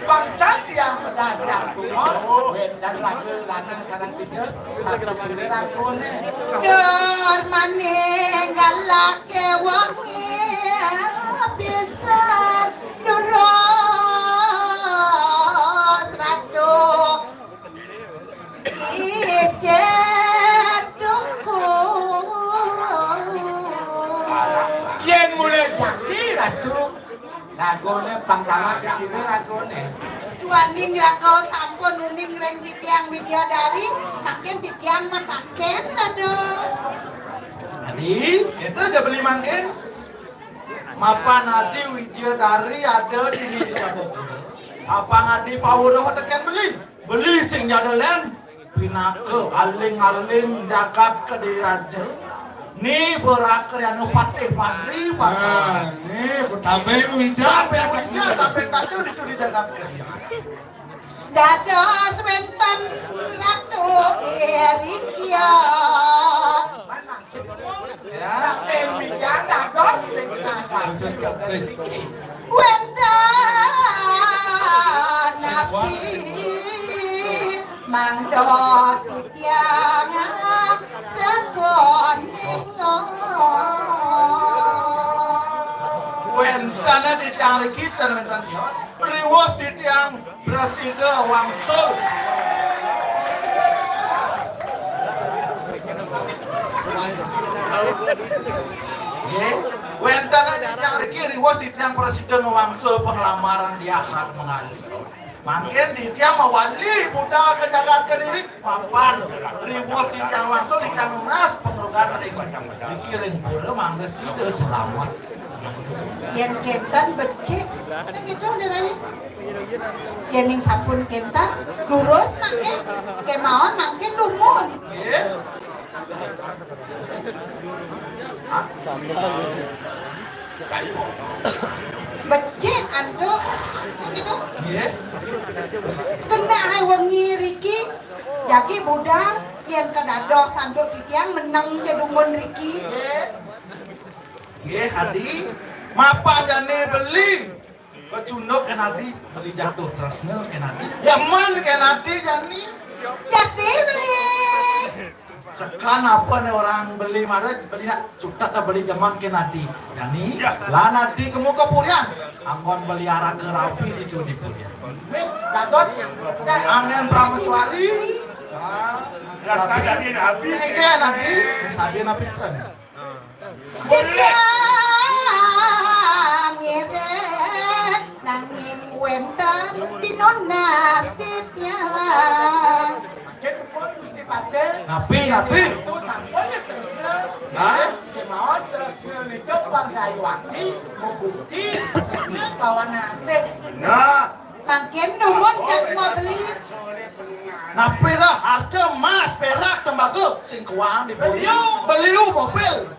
Bangsa siang pedadang tumon, wénten raga lanang sareng tiga, satu sira ragone. Dur maninggalake wengi pisan durus ratu. Ijin dukun. Yen mulai jati, Ratu. Ragone pangkalan di sini, ragone. Duaning raga sampun uning ring titiang Widyadari, mangkin titiang mataken dados. Adi, itu aja beli mangkin. Mapan adi Widyadari ada di Widyadari. Apang adi pawuruh teken beli. Beli sing jada len, pinaka aling-aling jagat Kediri Raja. Ni berakriana patih mantri, Pak. Nah, ni betabeng wija. Tabeng wija, tabeng kadu ditu di jagat Kediri. Dados wénten Ratu Irikia. Ya. Tabeng wija dados wénten. Wénten nabi mangda titiang sekoning. Wénten titiang riki ten wénten tios. Riwus titiang prasida wangsul. Nggih, wénten titiang riki riwus titiang prasida ngwangsul panglamaran di akhirat mengali. Mangkin titiang mawali budal ka jagat Kediri, mapan riwus titiang wangsul titiang nunas pangrugan ring riki ring pura mangda sida selamet. Yén kénten becik, cek itu, Rai. Yéning sampun kénten, durus mangkin, kémaon mangkin dumun. Nggih. Becik antuk, gitu. Nggih. Kena hai wengi riki, jagi budal. Yén kadados antuk titiang meneng ja dumun riki. Nggih, Adi. Mapan jani beli. Kecunduk kén Adi, beli jatuh tresna kén Adi. Demen kén Adi jani. Jati beli. Sekan apa né orang beli mara, beli nak cutet dah beli demen kén Adi. Jani, ya. Lan Adi kemu ka Purian. Anggon beli araka rabi ditu di Purian. Angén Prameswari. Ah, Rabi. Kén Adi, sadé napi ten. Titiang ngirit nanging wénten pinunas titiang. Napi, napi? Hah? Nah. Mangkin dumun jak mabeli. Napi dah harta emas, perak, tembaga, sing kuang di Puri. Beliu. Beliu mobil.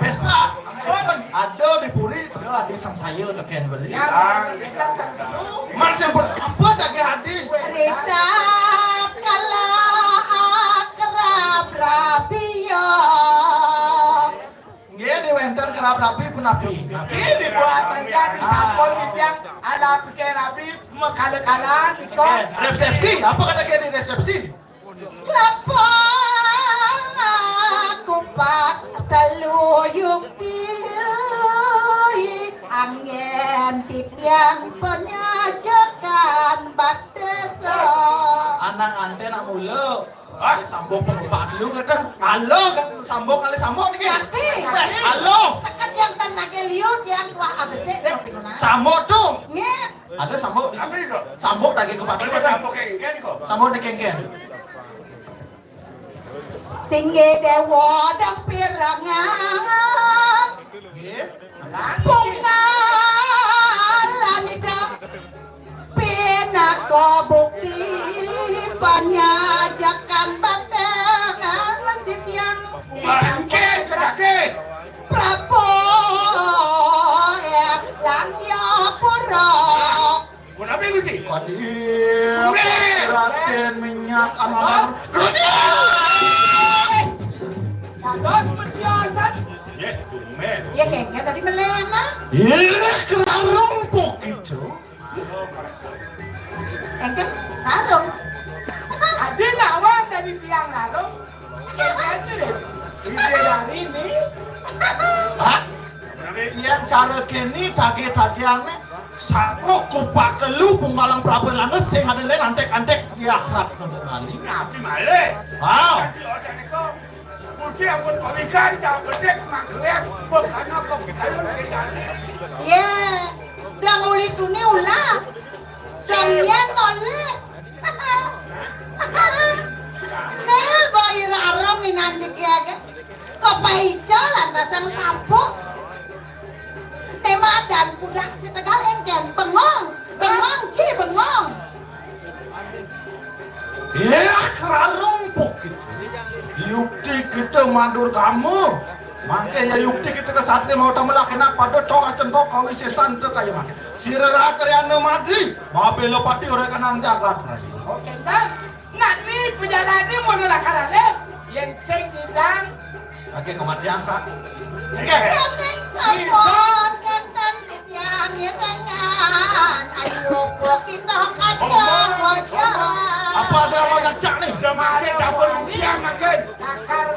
Vespa. Ada di Puri, ada di Sangsaya tekén beli. Mas yang ber-, apa tak ke hati? Rita kala akrab rabi ya. Nggih, di wénten kerab rabi punapi? Niki dibuat mangkin disampun titiang ada pikir rabi makala-kala nika. Nggih, resepsi, apa kata ke di resepsi? Lapor aku pat telu yukti anggén titiang penyajakan bat désa. Anang anté nak mula. Hah? Sambung pengumpat lu kata. Halo, kan sambung kali sambung niki. Jati. Eh, halo. Sekat yang tan nagih liu, yang tuah abesik. Sambung tuh. Nggih. Ada sambung. Apa itu? Sambung daging kepala. Apa sambung kayak gini kok? Sambung daging kan. Singgih Dewa dang pirangan. Nggih. Punggalan ida pinaka bukti panyajakan batang mesti tiang. Bangkit sedake. Prabu yang langya pura. Mun apa Gusti? Kadhi. Raden minyak amalan. Dados penjelasan. Ya, tumben. Ya, kengken tadi melena. Iya, kerarung pok itu. Engken, larung. Adi nawang dari tiang larung. Kengken deh. Ide dari ini. Hah? Yang cara kene tage-tageane. Sakro kupak telu punggalang Prabu Langes sing ada lain antek-antek di akhirat nang nani. Napi malih? Wow. Tapi otak niko, Gusti ampun pawikan, jangan bedek, mangkriak, pokoknya kok kayun bedane. Ye, blang uli tuni ulah. Blang yen oleh. Nil boy rarong inan jeki age. Kok paica lantasan sampuk. Temadan kuda si tegal engken bengong, bengong ci bengong. Yah, rarumpuk kita. Yukti kita mandur kamu. Mangke ya yukti kita ke satri mau tamelah kena pada tok acen tok kawisesan te kaya mangke. Sira rakriana madri, babelo pati ora kanang jagat raya. Oke, dah. Nak ni pejalane mun lakar ale, yen sing ngidang. Lagi kematian, Kak. Oke. Yen sing sampun kenten titiang ngirengan. Ayo, kita kacang wajah. Apa ada mau ngacak nih? Udah makan campur rupiah makan.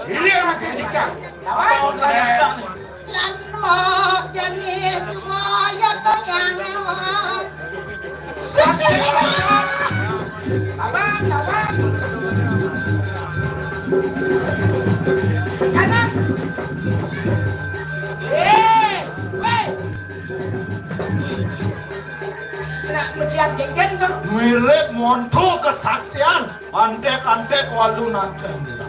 Ini yang makan ikan. Apa mau ngacak nih? Lan mok jani sumaya toyang lewat. Abang, abang. Kanan. Eh, weh. Nak mesian genggen tu. Mirip monto kesaktian. Antek-antek walu nangkeng dira.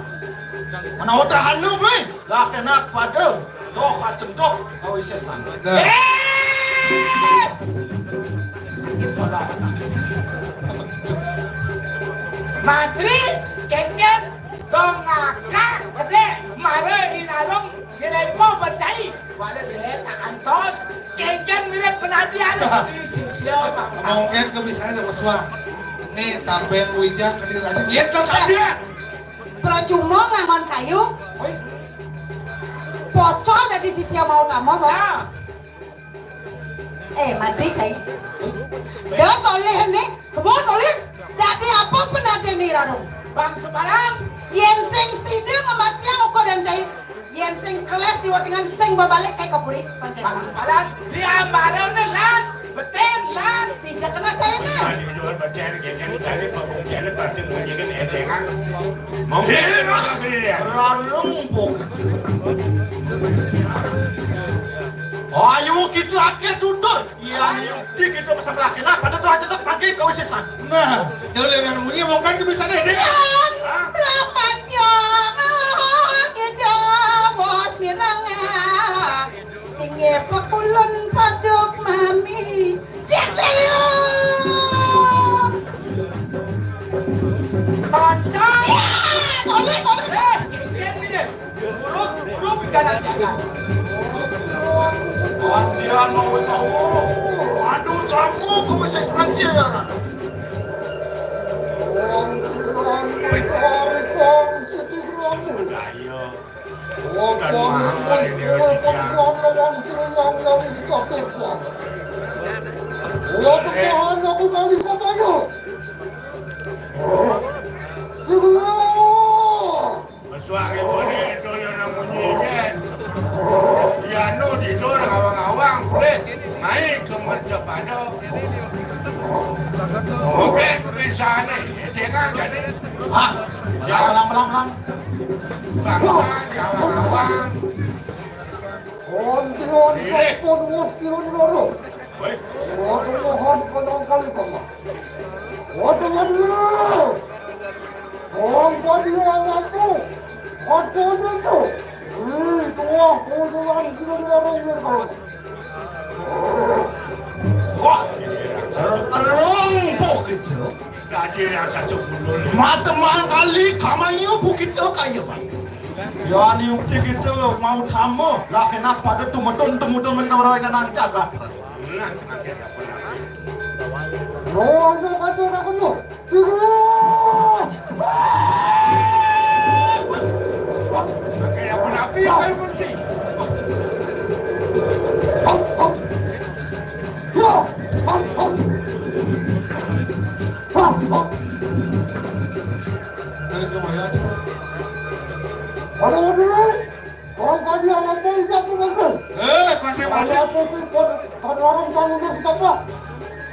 Mana otak anu, Bli? Lah kena pada. Doh kacentok kawisesan. Eh! Madri, kengken, dong ngakak, gede, mare di larung, di lempo bercai. Wale bilet antos, kengken mirip penantian di sisio. Mungkin kebiasaan ada pesuah. Ini tampen wijak, ini rajin. Iya, tuh, tampen. Percuma ngangon kayu. Pocol dadi sisia mau tama, Bang. Eh, mati, cai. Dah tolih ni, kebo tolih. Dadi apa penadin ni, Rarung? Bang Sepalan. Yen sing sida ngamatiang uko dan cai. Yen sing keles di watingan sing babalik kai ka puri, pancen. Bang Sepalan, di ambaran ne lan, beten lan. Tija kena cai ne. Aduh, jual beten, ya kan, tadi pabuktiannya pasti ngunjungin edengan. Mau beli mah kagak dia. Rarung pok. Ayo kita akhir tutur. Iya, nih, di kita pasang laki, nah, pada tuh aja tuh pakai kau sesan. Nah, dia udah yang bunyi, mau kan bisa deh, deh. Hah? Ramadhan, kita bos mirang, sing ngepak ulun paduk mami. Siap, siap. Tonton. Ya, boleh, boleh. Eh, dia, dia, dia. Buruk, buruk, jangan, jangan. Andian mau tahu. Aduh, kamu ke Mesir Mesir. Ayo. Bukan mahal ini, Aditya. Mesuak ibu ni, itu yang namunyi je. Yanu tidur ngawang-ngawang, boleh. Mai ke mercapada. Bukan kebiasaan ni. Tengah jadi. Ha? Ya. Ulang, ulang, ulang. Bangunan, ngawang-ngawang. Onti-onti. Ini. Pun musti loro. Woi. Waduh, mohon penangkal, Pak. Waduh, waduh. Wong tadi yang aku. Waduh, waduh, tuh. Wih, tuh, wah, pukulan gila di warung, Mir, Bang. Wah, terong bukit tu. Tadi rasa tu gundul. Mata mahal kali, kamayu bukit tu kaya, Bang. Ya, ni ukti kita mau tamu. Lah, kena pada tu medun, tu medun, mereka orang yang nang jaga. Nah, makin apa lagi? Oh, itu kata nak penuh. Orang dulu. Orang kaji anak tu ijab tu bagus. Eh, pandai balik. Ada tu pun kau orang kamu tu kita apa?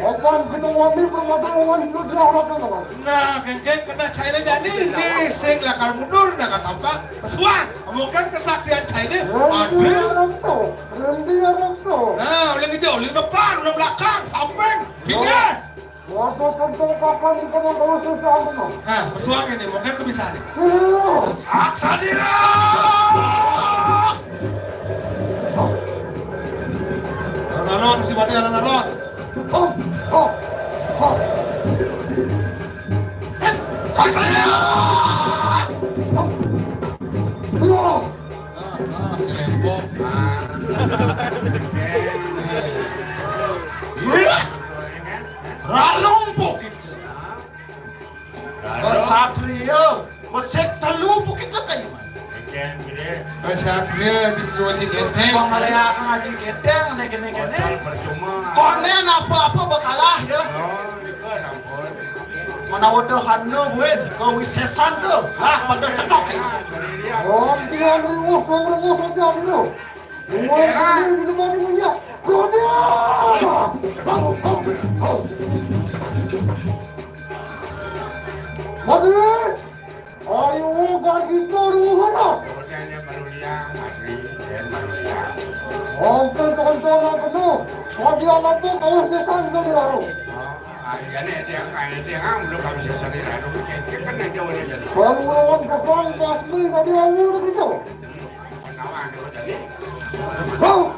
Opan kita wani permata wani lu dia orang tu nama. Nah, kengkeng kena China jadi ni sing lah kalau mundur dah kata apa? Pesuang, mungkin kesaktian China. Rendi orang tu, rendi orang tu. Nah, oleh hijau, oleh depan, oleh belakang, samping, pinggir. Waduh, tentu papan di tengah bawah susah tu. Nah, pesuang ini, mungkin tu bisa ni. Aksadira! Alon-alon, si Bade alon-alon. Oh, oh, oh. Ralung bukit. Kesatria, besik telu bukit kayu. Kesatria di dua tiga. Pangaleakan ngaji gedeng, nek kene-kene. Percuma. Konen apa-apa bekalah, ya. Oh, itu ampun. Mana wadah anu, buin, kewisesan tu. Lah, pada cetok, ya. Oh, dia rumus, rumus saja dulu. Buin, ini minuman ini, ya. Kau dia. Mati. Ayo, gak gitu, rumus mana? Udah, dia baru liang, Madri, dia baru liang. Oke, teman-teman, penuh. Kau dia nanti kau sesan kali baru. Oh, ah, iya nih, dia, ah, dia, ah, belum habis sesan ini, aduh, cek, cek, kan nanti awalnya jadi. Kalau lawan kosong, pasti tadi awal begitu. Aduh.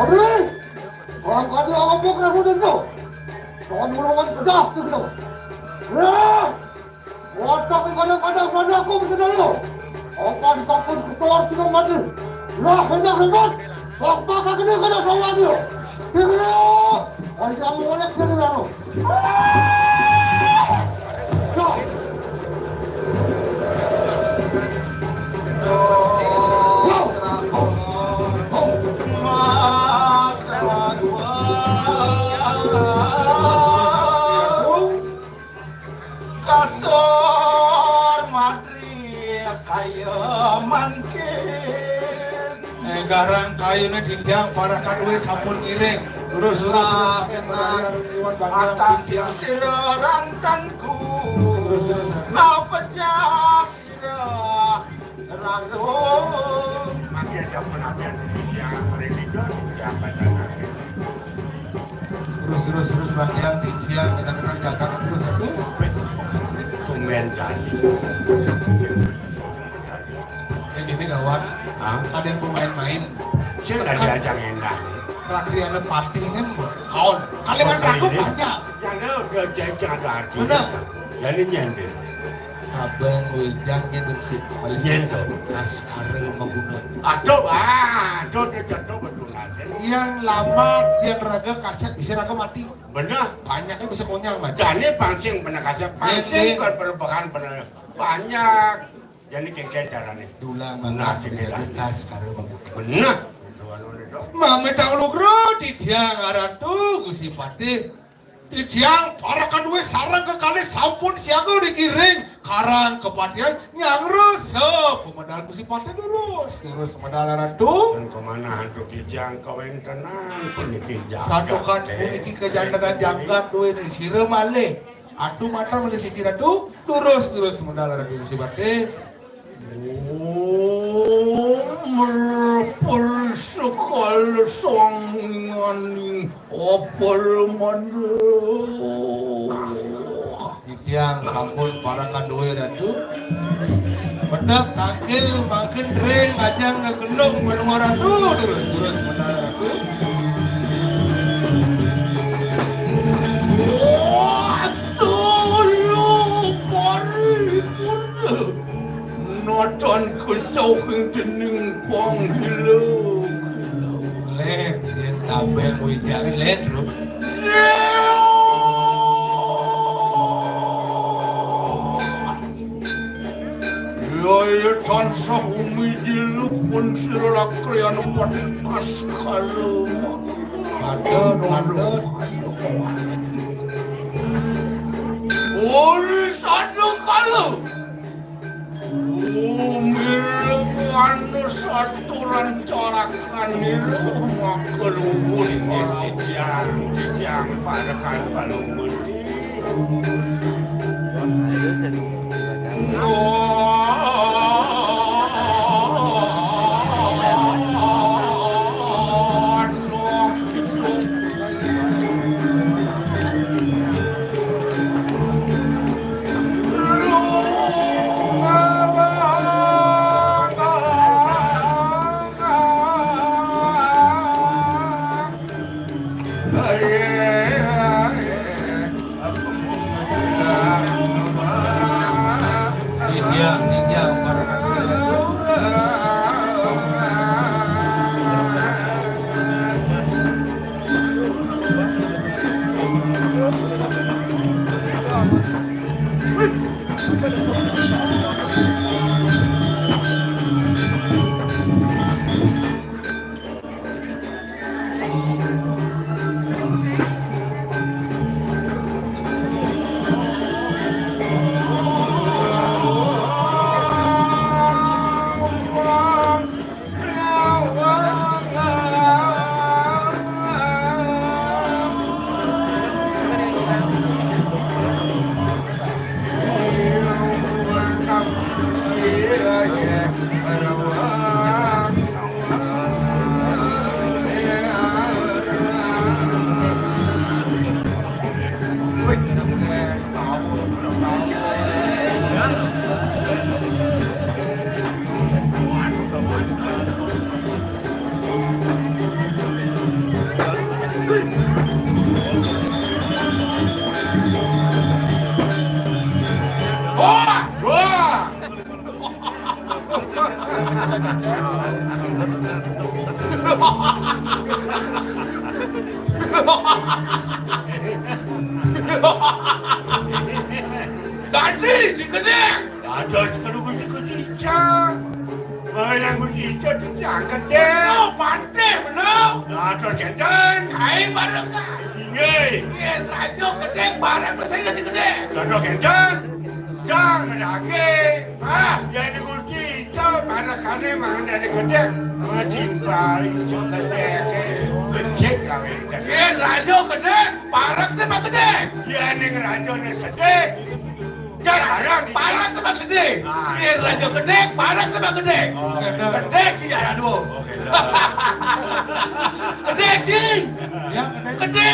Aduh. Orang kata apa kau tu? Kawan-kawan pedas tu kita. Wah! Watak pada-pada sana aku bersenayo. Apa disangkut besar sudah mati. Lah, hendak hendak. Bapak kena kena sama dia. Kira. Aja mulai kena lalu. Kasar madri kaya mangkin. Eh, garang kayuné didang, para kadué sampun ngiring. Terus, terus, terus. Enak. Iwan Bagong, atap Bintang. Sira rangkanku. Terus, terus. Apa jas sira raro. Makin ada penampilan yang religius, yang pada. Terus, terus, terus, Bang Yang, di siang, kita kenal jagat terus, aduh. Tumben jadi. Ini gini gawat. Hah? Ada yang pemain-main. Saya nggak diajak enak. Rakyat Patih kan, kawan. Kalian kan ragu banyak. Yang ada udah jajan ada artinya. Benar. Jadi nyender. Abang Wijang yang bersih. Nyender. Naskara maguna. Aduh, ah, aduh, dia jatuh betul aja. Yang lama, yang raga kasat, bisa raga mati. Benar. Banyaknya bisa konyang, Mas. Jani pancing benar kasat, pancing. Nyender. Kan berbahan benar. Banyak. Jadi kéngkén carané. Dulang. Nah, mangkat sing beda. Gas karo mangkat. Bener. Mami tau lugra, titiang Ratu Gusti Patih. Titiang para kadué sareng kekalih sampun siaga dikiring karang kepatihan nyangrusa pemedal Gusti Patih. Terus, terus pemedal Ratu. Dan kemana hantu kijang kawéntenan puniki jagat. Santukan puniki kejantenan jagat duwé sira malih. Aduh, matur malih siki Ratu. Terus, terus modal Ratu Gusti Patih. Oh, merper sekali sanginganing apa manah. Titiang sampun para kadué Ratu. Bedek tangkil makin ring ajang ngegendong menua Ratu. Terus, terus modal Ratu. Astagfirullah, paripurna. Natan kesauhing dening panggila. Lén, yén tabel wijaké lén, Bro. Yaya tansah umi jiluk pun sira lakrian pating paskala. Patut, patut. Uri sadakala. Umi anu saturan carakan ilu maka rumus para yang yang parekan balung. Iya, iya. Dadi, si Gedé. Ada kudu kudu kudu ica. Bae nang kudu ica tuh diangkat deh. Oh, pante bener. Ada kenten. Aing bareng kan. Inggih. Yén raja gedé, bareng mesti gedé. Ada kenten. Jangan lagi. Ah, ya ini kudu ica, bareng kane mang dari gedé. Matimpal ica gedé. Becek kawin gedé. Yén raja gedé, bareng téh mah gedé. Ya ning raja né sedih. Jarang. Parak tembak sedih. Ah. Yén raja gedé, parak tembak gedé. Oh. Gedé sih jarang dua. Oke. Gedé, cing. Ya, gedé. Gedé.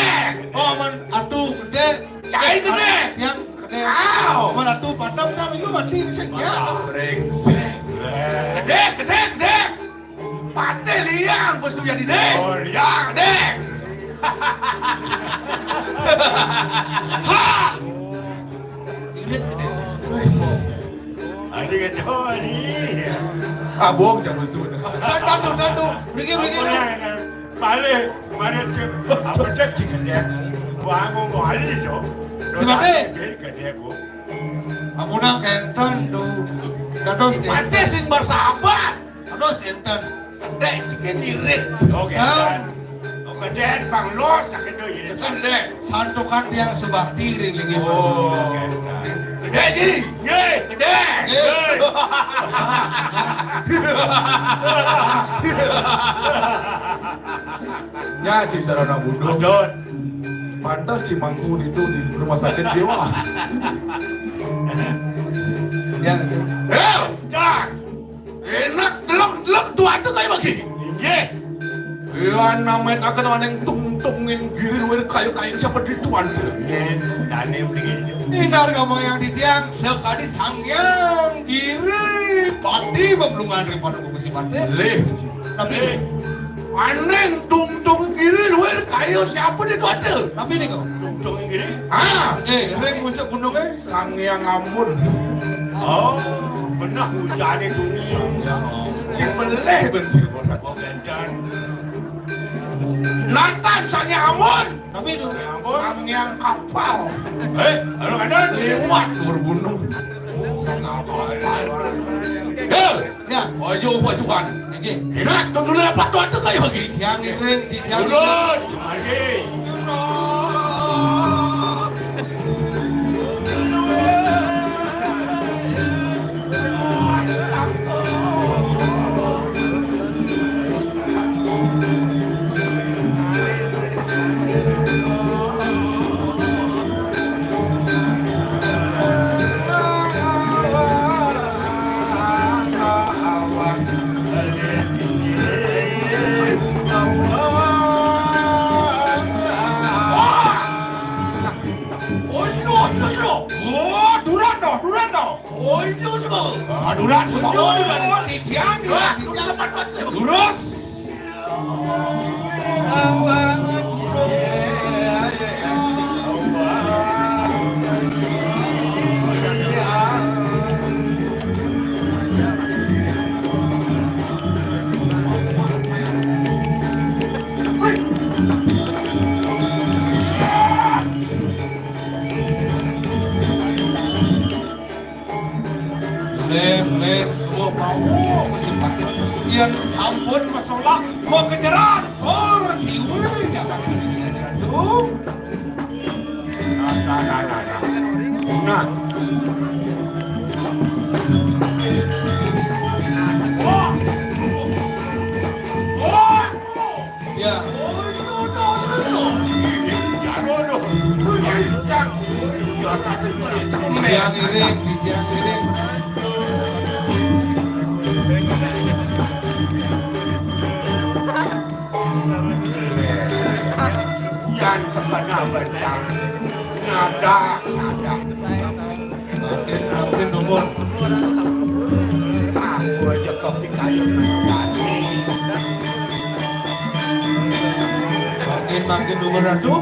Oh, mun atuh gedé. Cai gedé. Yang gedé. Aw. Mun atuh padam dah minggu mati sih ya. Brengsek. Gedé, gedé, gedé. Paté liang, bos tuh jadi deh. Oh, liang. Deh. Ha! Irit gedé. Ani gedé, ani. Abong jangan sebut. Tandu, tandu. Mriki, mriki. Apa ya, nah? Balik, mana cek? Apa dek cek gedé? Wah, mau balik dong. Si Paté. Gedé, Bu. Ampun, kénten, duh. Dados, Paté sing bersahabat. Aduh, énten. Gedé, cik irit. Oke, ah. Oke, dén, Bang Los, sakit dulu, irit. Gedé. Santukan tiang subakti, ring linggih. Oh. Gedé, Ji. Nggih. Gedé. Nggih. Ya, cik sarana budul. Betul. Pantas Cimangku itu di rumah sakit jiwa. Ya. Hei, Cak. Enak deleng-deleng tuan téh kaya bagi. Inggih. Iya, namanya akan aneng tungtungin giri luwir kayu-kayu siapa di tuan téh. Inggih, dani mriki. Inar gamayang titiang sakadi Sang Hyang Giri Pati bemlungan ring paduka Gusti Pati. Lih. Tapi aneng tungtung giri luwir kayu siapa di tuan téh. Tapi nih kok. Tungtung giri. Ah, eh, ring puncak gunungnya. Sang Hyang Amun. Oh, bener hujané bumi. Sing beléh bén sing berat. Oh, kénten. Natan Sang Hyang Amun. Tapi itu Sang Hyang Amun. Sang Hyang Kapal. Eh, anu kénten. Liwat luwir gunung. Sang Kapal. Hei. Ya. Ayo, pacuan. Nggih. Enak, tuh dulu apa tuh, tuh kayak bagi. Tiang iring, tiang turun. Lagi. Oh, duran dah, duran dah. Oh, iya, semua. Ah, duran semua. Oh, duran. Titiang, titiang. Lurus. Lem, lem, semua mau masih pakai. Yang sampun masalah mau kejaran, kor diwe jangan. Aduh. Nah, nah, nah, nah, nah. Nah. Wah. Wah. Ya. Yang iring, yang iring. Yang kepala bajang. Nada, nada. Makin, makin dumun. Aku aja kopi kayu nang dadi. Makin, makin dumun, Ratu.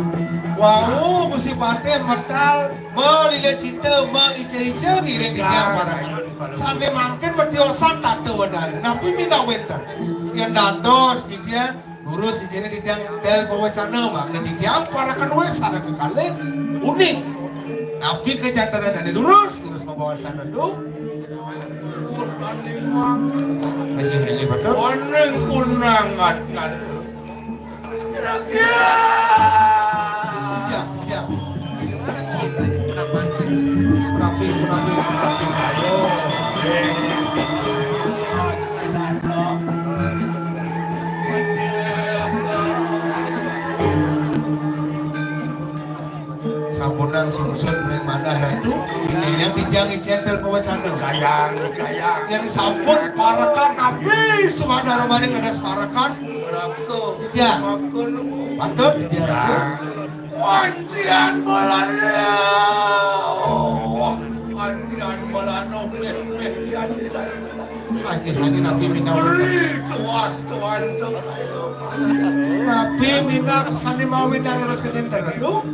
Wau, Gusti Patih metal, melile cinta, mengica-ica, ngiring-ngiring, para. Sané mangkin matiosan tata wedana. Napi minab wénten? Yén dados titiang, durus ijiné titiang ngentel pawacana, mangda titiang parekan wéh sareng kekalih uning. Napi kajantenan sané durus, durus pawacana tu. Ayo, ayo, betul. Uning kunang at-at. Iya, iya. Rapi, rapi, rapi, ayo. Sampunang sungsut ring manah Ratu, ini yang titiang icén ngentel pawacana. Kayang, kayang. Yang sampun parekan napi sumadara maning dados parekan. Ratu. Ya. Makul. Patut, ya, Ratu. Wancian Belanda. Wancian Belanda, wancian Belanda. Lagi-lagi napi minab. Beri tuas, tuan, tuan. Napi minab sané mawi dados kagénten, Ratu?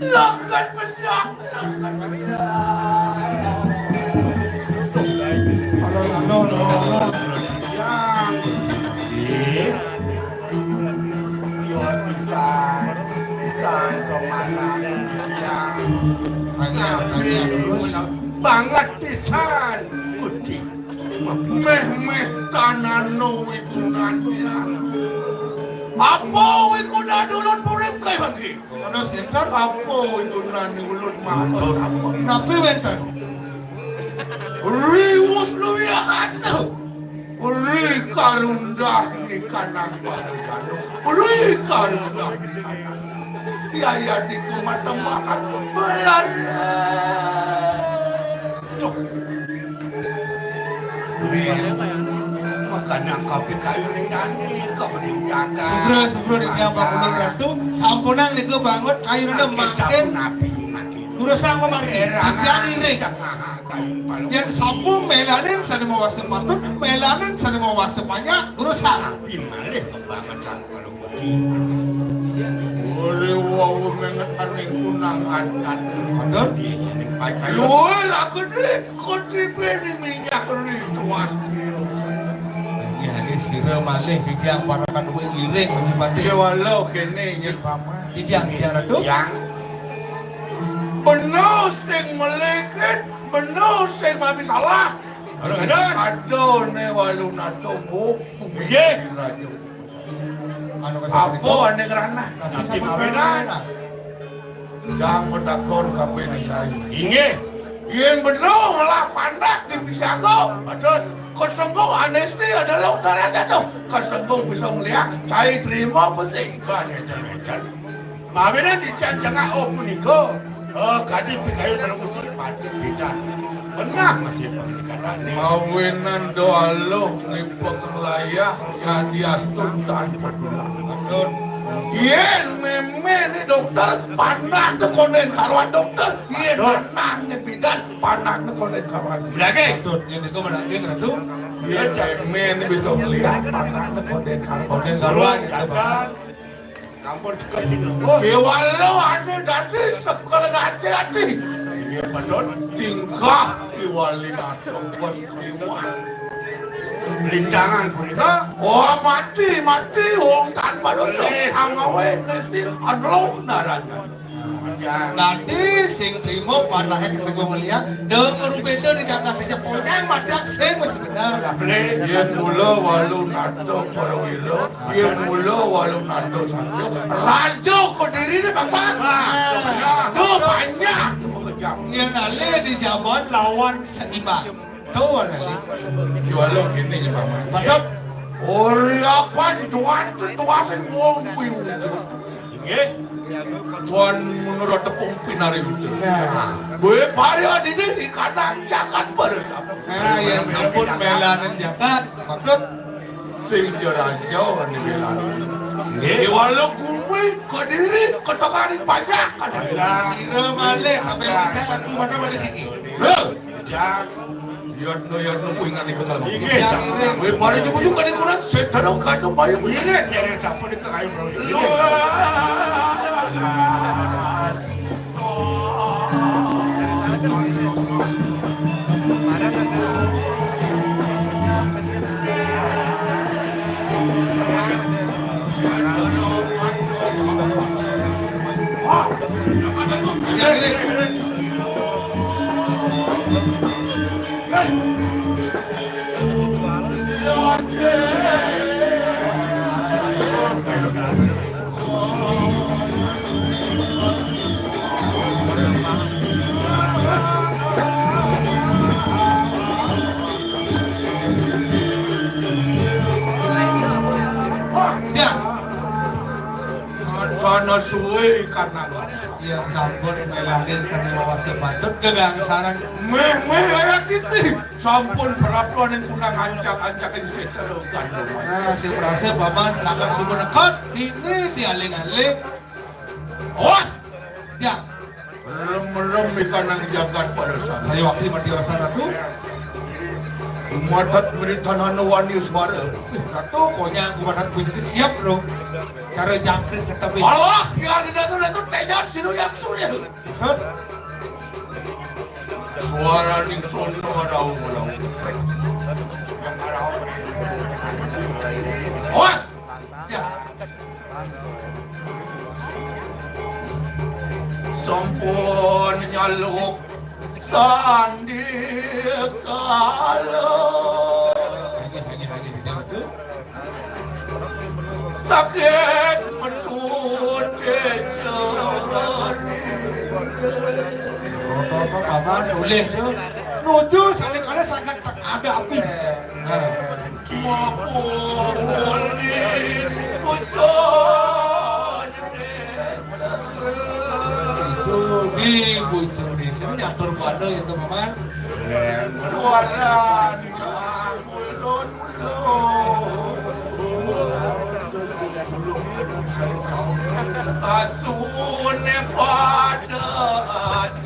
Lakan pesak, lakan pesak. Halo, halo, halo. Yang. Iya. Yo, pisan. Pisan, kemana? Yang. Hanya, hanya, terus. Banget pisan. Putih. Méh-méh tanana wigunan ya. Apa wigunan ulun urip kaé mangké? Terus énten apa wigunan ulun maksud apa? Napi wénten? Riwus luwih atuh. Ri karundah ikanang padudanu. Ri karundah ikanang. Yaya diku matembakan. Belanda. Duh. Makanya kapi kayu ning dani, kapi ning dagang. Sugra, sugra, ning tiang bangunan Ratu, sampunang niku bangun kayu ning makin. Napi, makin. Durusang pamargi. Tiang iring. Yén sampun mélanin sané mawasta patut, mélanin sané mawasta panjak, durusang. Napi malih kebangetan. Uli wau mengetaning kunang adat. Adat? Luwih aku deh, kotipe ni minyak ri tuas. Ya, ini sira malih titiang parekan wing iring, Bupati. Ya, walau kene, ya, Paman. Titiang, titiang, Ratu. Yang bener sing meleket, bener sing mami salah. Aduh, aduh. Aduh, ne walu nato, Bu. Inggih. Raja. Anu, apa ane ngeranah? Napi mawinan? Jang matakon kabeh ning kai. Inggih. Yen bener ngelah pandak di Pisago. Betul. Kesengguh anesti adalah utara jatuh. Kesengguh bisa melihat, saya terima besi. Banyak cermetan. Mawinan di cangcangak, oh, punika. Eh, kadi pikayu dalam usul pati pidan. Benah masih pengikatan ni. Mawinan doa lo ngipek layah, ya diastun tanpa tulang. Betul. Yen meme ni dokter, panah tekonen karuan dokter. Yen betul. Menang ni pidan, panah tekonen karuan. Lagi. Betul. Yen itu menang, Ratu. Yen meme ni bisa melihat, panah tekonen karuan. Konen karuan, jagat. Ampun, sekali lho. Dewa lo ane dadi sekali raja ati. Iya, betul. Tingkah iwali nato bos iwan. Lintangan punika. Oh, mati, mati, wong tanpa dosa. Boleh. Angawe nesti anlo narana. Dadi sing trima panahe kesengguh ngeliat, denger ubeda di jagat aja, ponyang madak sing wis bener. Yen mula walu nato para wila, Yen mula walu nato sanjung, raja Kediri ne, Bapak. Ah. Tuh, banyak. Kejam. Yen ale di jaban lawan seimbang. Tuh, ale. Jual lo kene, Paman. Betul. Uriapan tuan tetua sing wong kuwi wujud. Inggih. Tuan menurut tepung pinari wujud. Nah. Boe pari adine di kandang jagat bersama. Nah, yang sampun belanan jagat. Betul. Sing jeraja ni bilang. Nggih. Di walau gumi, Kediri, Ketengahing banyak kan. Banyak. Kira malih, apa yang kita lakukan pada sini? Heh. Jangan. Yot no, yot no, kuingan di bekal. Inggih. Weh, pada cukup-cukup kan kurang, setan kandung bayu. Inggih, jadi siapa ni ke kayu bro? Inggih. Lo. Marah kan? Mana suwe ikan nang. Iya, sampun melalin sami wawasa patut gegang sarang. Meh, meh, aya kiki. Sampun peraturan yang kuna ngancak-ancak yang setel gandum. Nah, si prase paman sangat sumur nekot. Ini dialing-aling. Awas! Ya. Rem-rem ikan nang jagat pada sana. Saya wakil mati rasa ratu. Umatat beri tanah wani suara. Ratu, konya umatat beri siap, bro. Cara jangkrik kata beri. Alah, ya ada dasar-dasar tenyat sinu yang sulit. Hah? Suara ning sono ada, ada. Awas! Ya. Sampun nyaluk sandi kala. Sakit metu tejani. Apa-apa, Paman, boleh tu. Nuju saling ada sangat ada api. Nah. Itu di bujur di sini nyatur pada itu, Paman. Suara di ulun. Asune pada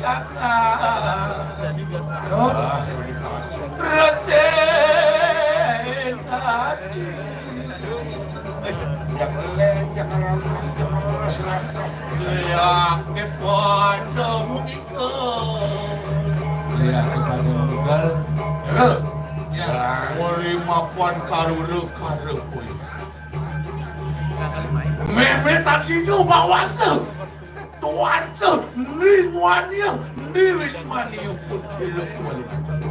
jangan. Resin hati. Eh, jangan leng, jangan lama, jangan lama selatan. Ya, ke pada mengikut. Ya, ke pada mengikut. Ya. Uri mapan karuru karepui. Memetan sidu bawasa. Tuan tu, ni wania, ni wismania pun hidup tuan.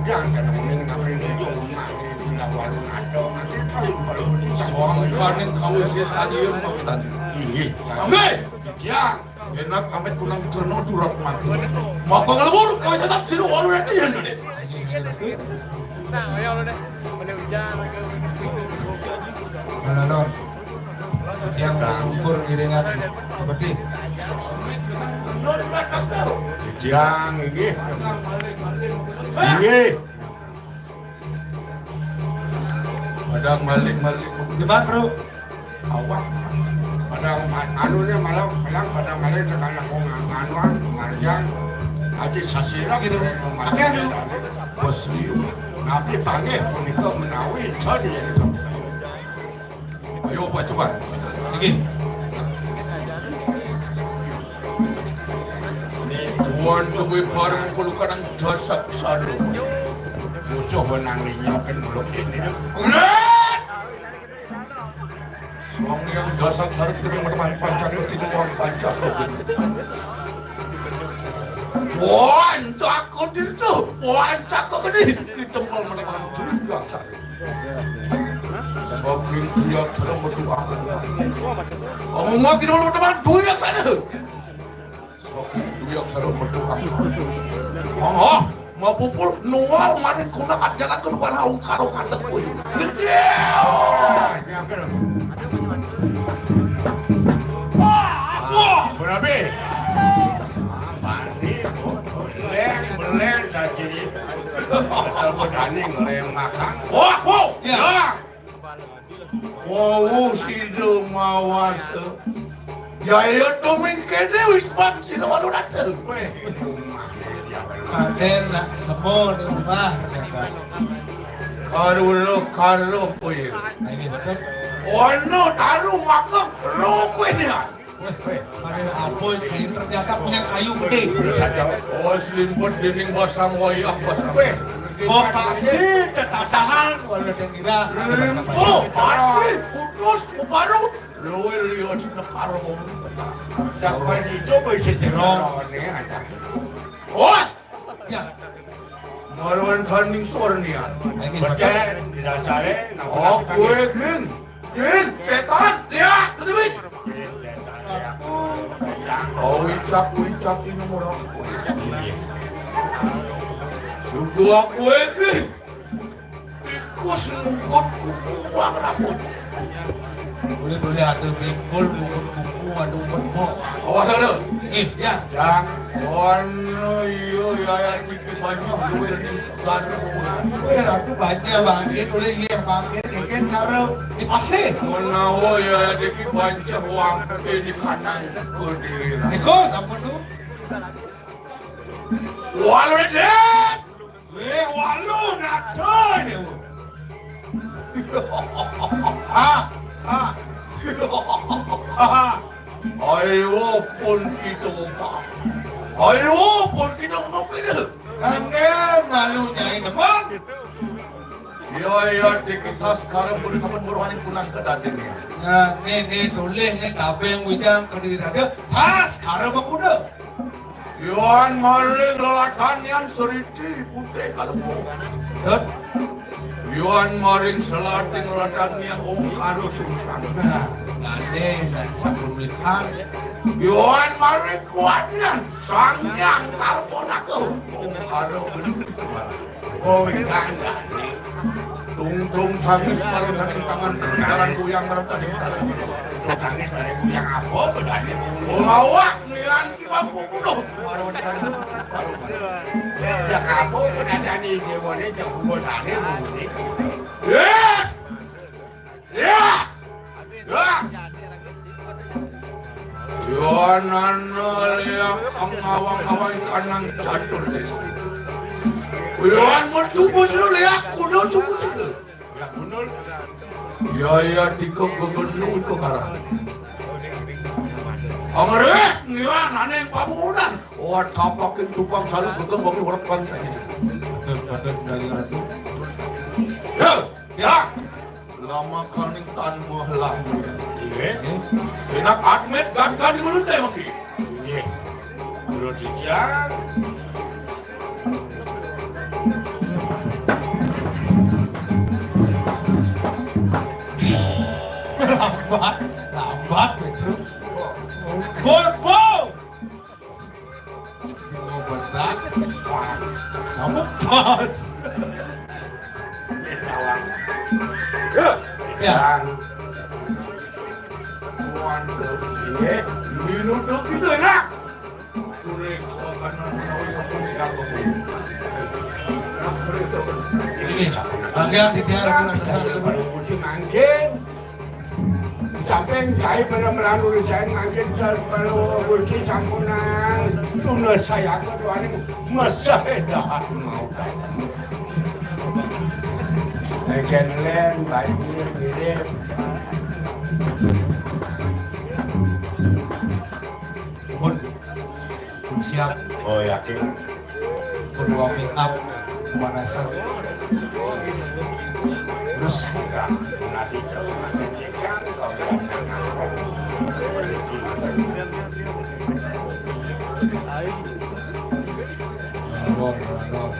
Jangan kena mending nak pergi jauh, nak ni bila warung ada, nanti kau yang baru bisa. Suang kaning kau sia sadia makan. Iya. Ambil. Ya. Enak amat kunang terno curap mati. Maka ngelebur kau setan sidu walu nanti yang gede. Nah, ayo lu deh. Boleh hujan, aku. Halo, Lor. Yang ukur ngiringan seperti. Yang ini. Ini. Padang malik-malik. Di Bangkru. Awak. Padang ma-, anunya malah, malah padang malik tekan aku nga-, nganuan, ngarjang. Ati sasira gitu. Pakai anu. Bos liu. Nabi panggil punika menawi, jadi yang itu. Ayo, Pak, coba. Niki. Tuan kewe bareng puluh kadang jasak sadu. Musuh menang ninyakan muluk ini. Ulet! Wong yang jasak sadu kita menemani pancak itu, wong pancak. Wan, cakut itu, wan, cakut ini. Kita mau menemani juga sadu. Saking duyak sareng metu aku. Omong iki lho teman duyak sana. Saking duyak sareng metu aku. Monggo, mau pupul nuwal maring kuna kajalan kudu karo karo katek kuwi. Gedhe. Wah, wah. Berabe? Bani, beleng, beleng, dadi. Kesel bedani ngeleng makan. Wah, wah. Ya. Ya. Wowu sida mawasa. Ya, ya, tuming kene wis pam sira anu rada. Weh, Raden nak semo di rumah. Karo, karo kowe. Nah, ini betul. Ono taru maka ro kowe nian. Weh, weh, Raden Apoy sing ternyata punya kayu gede. Oh, selimpet dening basang wayah basang. Weh, oh, pasti tetatahan kalau dia kira. Oh, pasti putus, kuparut. Luwih liya sing karo. Sampai itu bisa jerone ada. Bos! Ya. Marwan tanding sornian. Becek, tidak cari, nak. Oh, kowe, Gin. Gin, setan, ya, kedemi. Oh, wicak, wicak, ini murah. Suku aku, eh, Gin. Tikus mungkut kukuang rambut. Boleh Boleh ada bingkul, bungkul kuku, ada bengkok. Awas ada. Eh, ya. Yang. Ono iya, ya, ya, tiki banyak, duit ni segar. Eh, ratu banyak, bangkit, boleh, iya, bangkit, keken, cara di pasir. Menawa, ya, ya, tiki banyak, uang, eh, di kanan, ke diri, lah. Iko, siapa tu? Walu, dek. Weh, walu nata dia. Ha, ha. Ha, ha. Ayo pun kita ubah. Ayo pun kita ubah kita. Angge malu nyai demen. Ya, ya, kita sekarang boleh sampai merohani pulang ke dating ya. Ya, ni, ni tulis ni tabeng wijang ke diri raja. Pas sekarang berkuda. Yuan maring lelatan yang seriti putih kalemu. Dot. Yuan maring selating lelatan yang ongkaro sungsang. Nah, ngane dan sabun melihat. Yuan maring kuatnya sang yang sarponaku. Ongkaro bener. Oh, ikan gane. Tungtung tangis karo daging tangan, tengkaran kuyang karo daging tangan. Tungtung tangis karo kuyang apa bedane? Oh, awak nian ki mampu kudu. Karo daging karo. Ya apa bedane dewane jago bodane muni. Ya! Ya! Ya! Yohanan liak pengawang-awang kanang catur desa. Yohan metu bos lu liak kuno cukup itu. Ya benar. Ya, ya, tiga gubernur itu karang. Angrek, ya, naneng pabunan. Oh, tapakin tukang salu tukang bagi orang bangsa ini. Betul, betul, dari aku. Ya, ya. Lama kali tan melah. Iya. Enak admit gad-gad di mulut teh mungkin. Iya. Mulut dijang. Lambat, lambat, Pedro. Bobo! Mau bedak? Wah, kamu pas. Ya. Waduh, iya. Minuto gitu enak. Ini, bagian di tiar, baru putih mangkin. Sampai jai pada melalui saya mangkin, baru putih sampunan. Tuna saya aku tuan ini, masa hebat mau. Eken len, banjir, mirip. Pun, pun siap. Oh, yakin. Pun warming up, pemanasan. Terus, nanti kalau nanti kan, kalau Lor, lor.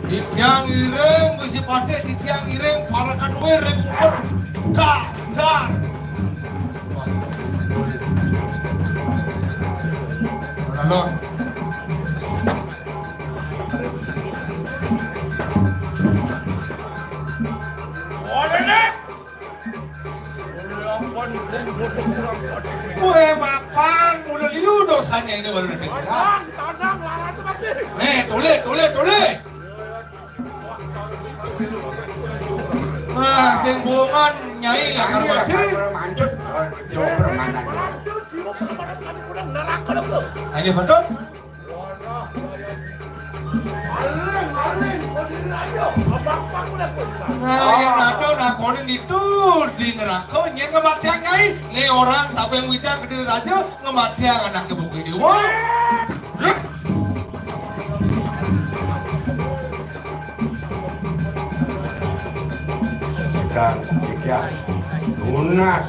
Titiang iring, bisi patik titiang iring, para kaduwe ring ukur. Dar, dar. Lor. Oleh, Nek. Kowe mapan, mula liu dosane ini baru dipikir. Nih, tulis, tulis, tulis. Nah, sing buman nyai lah karo mati. Mancut, jawab permanan. Ini betul? Nah, yang rada nakoni nitu di neraka, nyai ngematiang nyai. Nih orang tapi yang wita gede raja, ngematiang anaknya buku ini. Wah. Kang, Kang, lunas.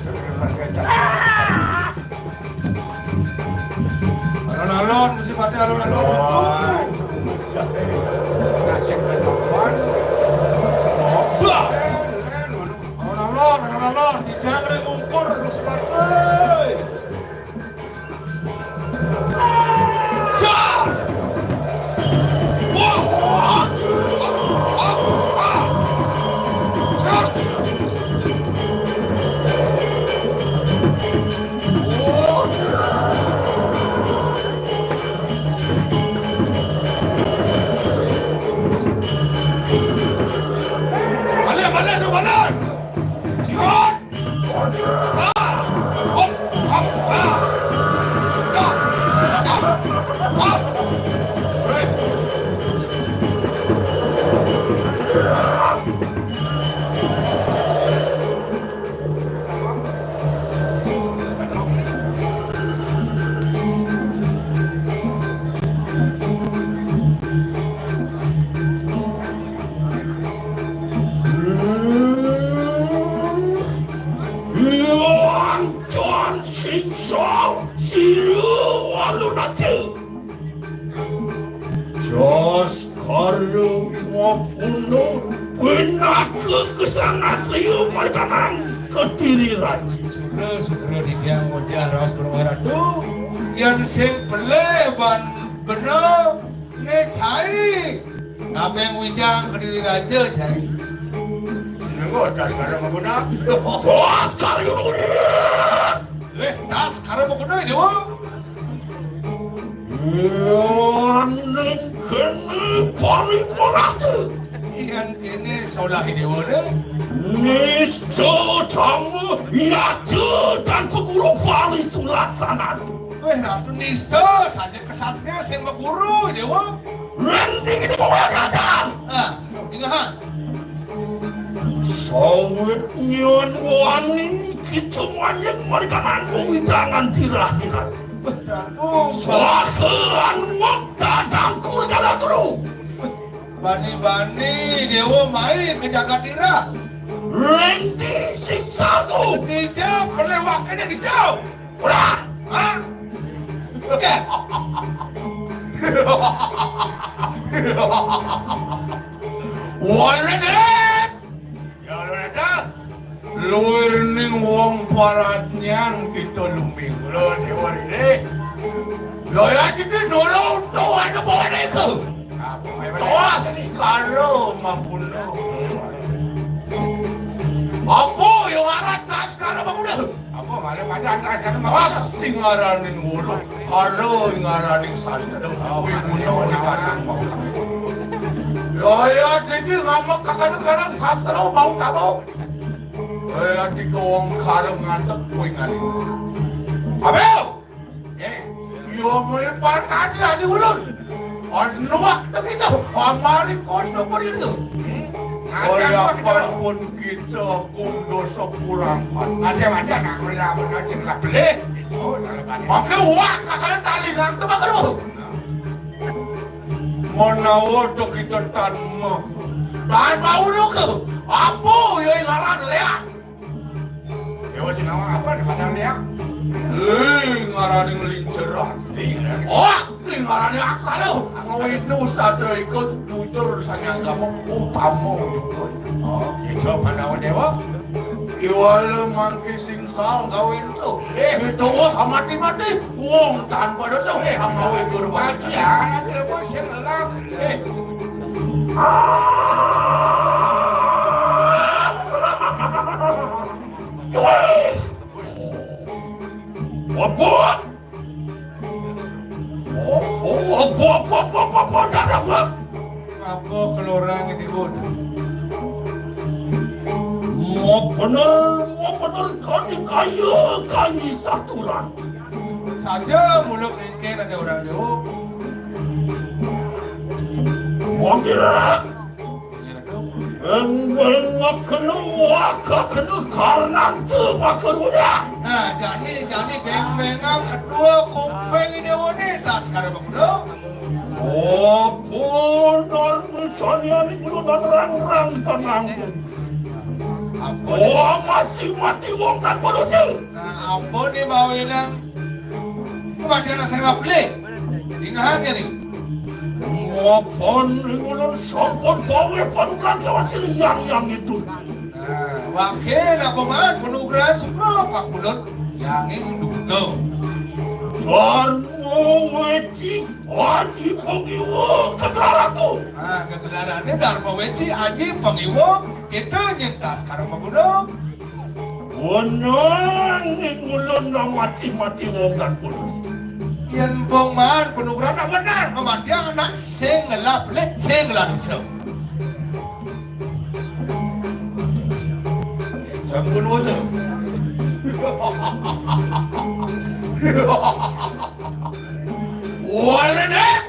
Alon-alon, mesti pakai alon-alon. Alon-alon, alon-alon. Tidak ada ngumpul, mesti pakai. Aduh, mapunten, pinaka kesatria margianing Kediri Raja. Sugra, sugra, titiang ngojah raos Gunung Ratu. Yén sing pelih ban bena, né cai. Kabéh wijang Kediri Raja, cai. Nengok das kada maguna. Das kada maguna. Wéh, das kada maguna, Déwa. Ning kéné paripurna. Yén kéné solah Déwa né. Nista dama yaja tan paguru parisulacana. Wéh, Ratu nista saja kesatria sing maguru, Déwa. Ning kéné pawéhan. Ah, ingahan. Sawit nyuwun wani kita manjing margianing wewidangan tirah-tirah. Swaha anwek dadang kurgala turu. Bani-bani Déwa mai ka jagat tirah. Ring di sing sagu. Dija pelih wakéné dija. Ora. Hah? Oké. Wala dé. Ya, Lureta. Luir ning wong paratnyan kita luming. Lho, Déwa Riri. Lho, ya, iki dulu tuh ada bawa itu. Tos karo mapunten. Apa yo arat tas karo mapunten? Apa malah pada tas karo mapunten? Pas sing ngaraning wulu, karo ngaraning sastra. Oh, kuwi guna ora kasang mau. Yo, yo, iki ngomong kakak kadang sastra mau kamu. Eh, ati wong karo ngadeg kuwi ngene. Ayo! Eh, yo mulai patah di ulun. Anu waktu kita, amari koso perlu. Kaya pan pun kita kum dosa kurang pan. Ada-ada nak melawan aja lah beli. Oh, kalau banyak. Maka wak kakak tali nang tebak lu. Menawa to kita tanma. Tanma ulu ke. Apa yo ngaran leak? Dewa Cinawa apa di mana leak? Eh, ngaraning linceran. Linceran. Oh, ngaraning aksara. Ngawinu saja ikut bujur sangyang gama utama juga. Oh, gitu Pandawa Dewa. Iwala mangke sing sal gawe ento. Eh, itu wah mati-mati. Wong tanpa dosa. Eh, gawe guru mati. Ya, anak lepas sing lelap. Eh. Apa? Apa, apa, apa, apa, apa, apa, darah, Bang? Apa kelorang ini, Bud? Mau bener, mau bener, kau dikaya, kaya saturan. Saja mulut engke ada orang dia. Wong kira. Eng, eng, kena, wah, kena karena tu maka ruda. Nah, jani, jani beng-bengan kedua kuping ini wani tas kada bemuda. Oh, pun, nol mencari ani guru dan rang-rang tenang. Apa? Oh, mati-mati wong tak berusaha. Nah, apa ni mau inang? Kemudian saya beli. Ingat ya ni. Mapan ulun sampun gawe panugrahan kelawan sing yang itu. Nah, wakil apa man panugrahan sukro Pak Kulun yang ing duno. Dharma weci aji pangiwa kegelaratu. Nah, kegelarane Dharma weci aji pangiwa kita nyintas karo paguna. Wenang ning ulun nang mati-mati wong dan kudus. Yen wong man penugrahan benar, pematian anak sing ngelap leh, sing ngelap iso. Sampun wasa. Wala nek.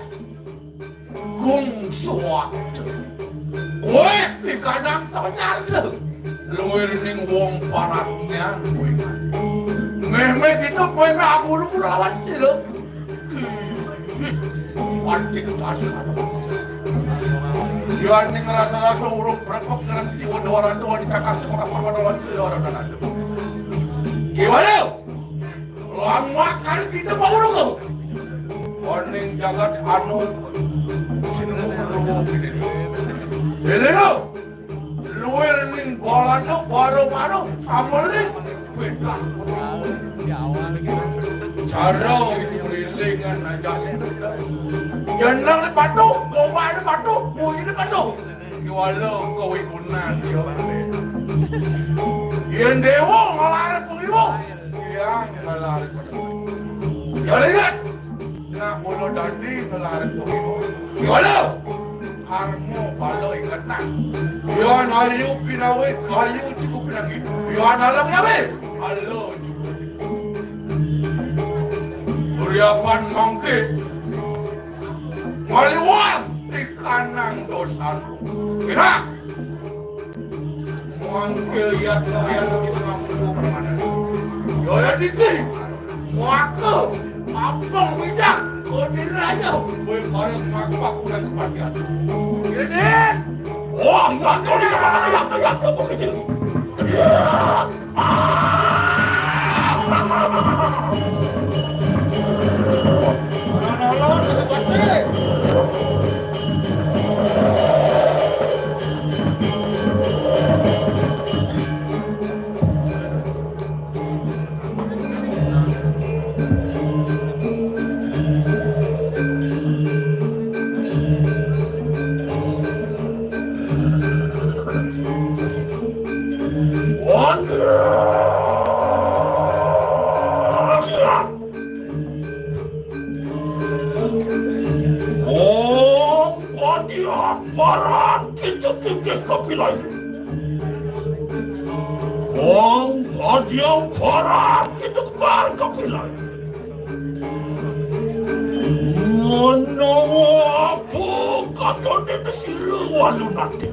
Gung suwaktu. Kowe pikadang sacarta. Luwir ning wong paratnyan kowe. Meh-meh kita kowe meh aku lu lawan sira. Patik tas. Yo ning rasa-rasa urung prepek nang siwa dawara tuwa dicakar cuma apa lawan sira ora ada. Gimana? Lama kali kita baru kau. Koning jagat anu sinemu Elinga, luwir ning balana baro-baro sameling pedak. Cara iki lelingan aja. Jeneng patuh, gobane patuh, buyine patuh. Kiwala kawigunan ya. Yen dewa nglarang pengiwa, yang nglarang pengiwa. Ya lihat. Nak bola dadi nglarang pengiwa. Kiwala. Karma bala ingetan. Yan ayu pinawit, ayu cukup pinangi. Yan alam nabi, Allah cukup. Uriapan mangke. Maliwan ikanang dosaku. Kira. Mangke lihat kalian di tengah permainan. Yoya diti. Muaka. Apang bijak. Kodir aja. Gue korek makpak udah kepatihan. Ini. Wah, ya, kau di sana, ya, ya, ya, ya, ya. Om Pati Amparan kicik-kicik kapilai. Om Pati Amparan kicik bar kapilai. Manawa apa katone sira walunate.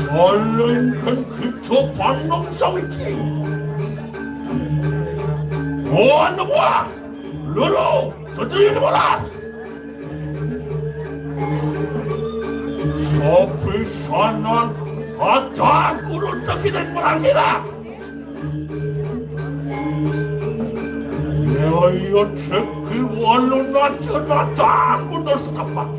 Salingkan kita pandang sawiji. Buah buah, lulu, sedih lima belas. Sapisanan aja guru tekinan merangira. Yaya ceki walu naca-naca guna setapak.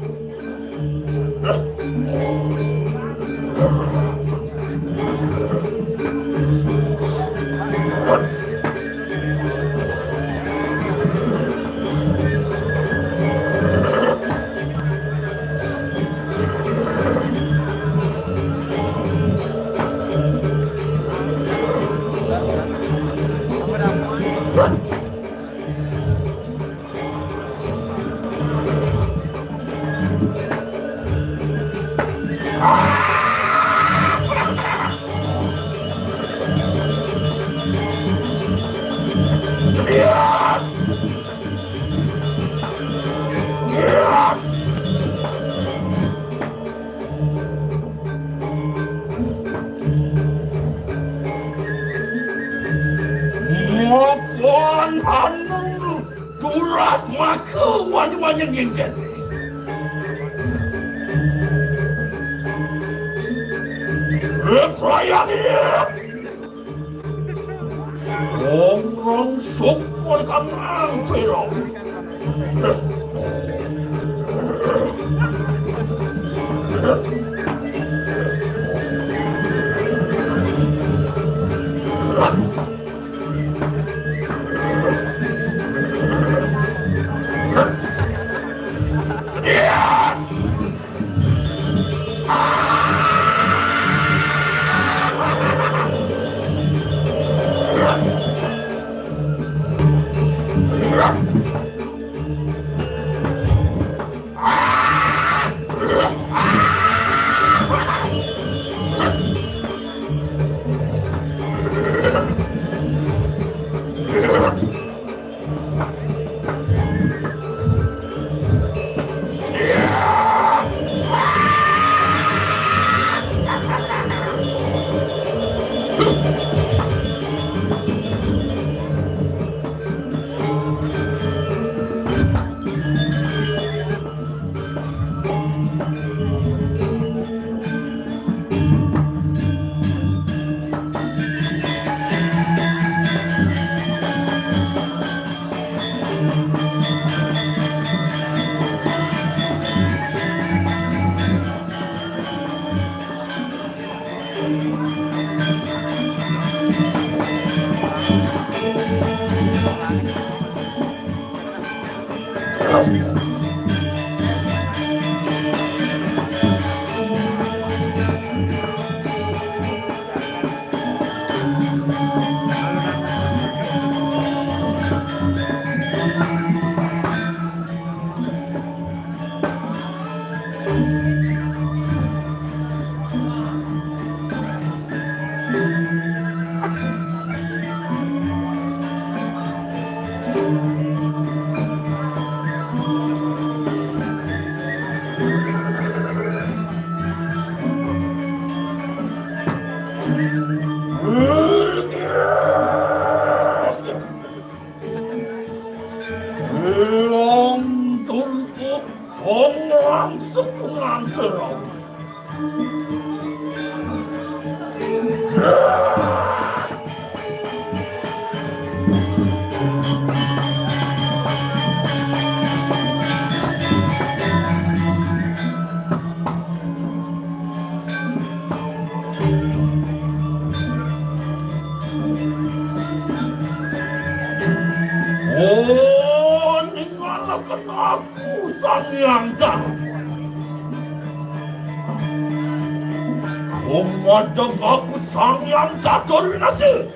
Anung durat maka wani-wani nyingken. Reprayang iya. Wong rong sukma kang nang sira. Wong turku, wong langsung nganter. Oh, ningalaken aku Sang Hyang Dawa. Oh, madeg aku Sang Hyang Catur Winasih.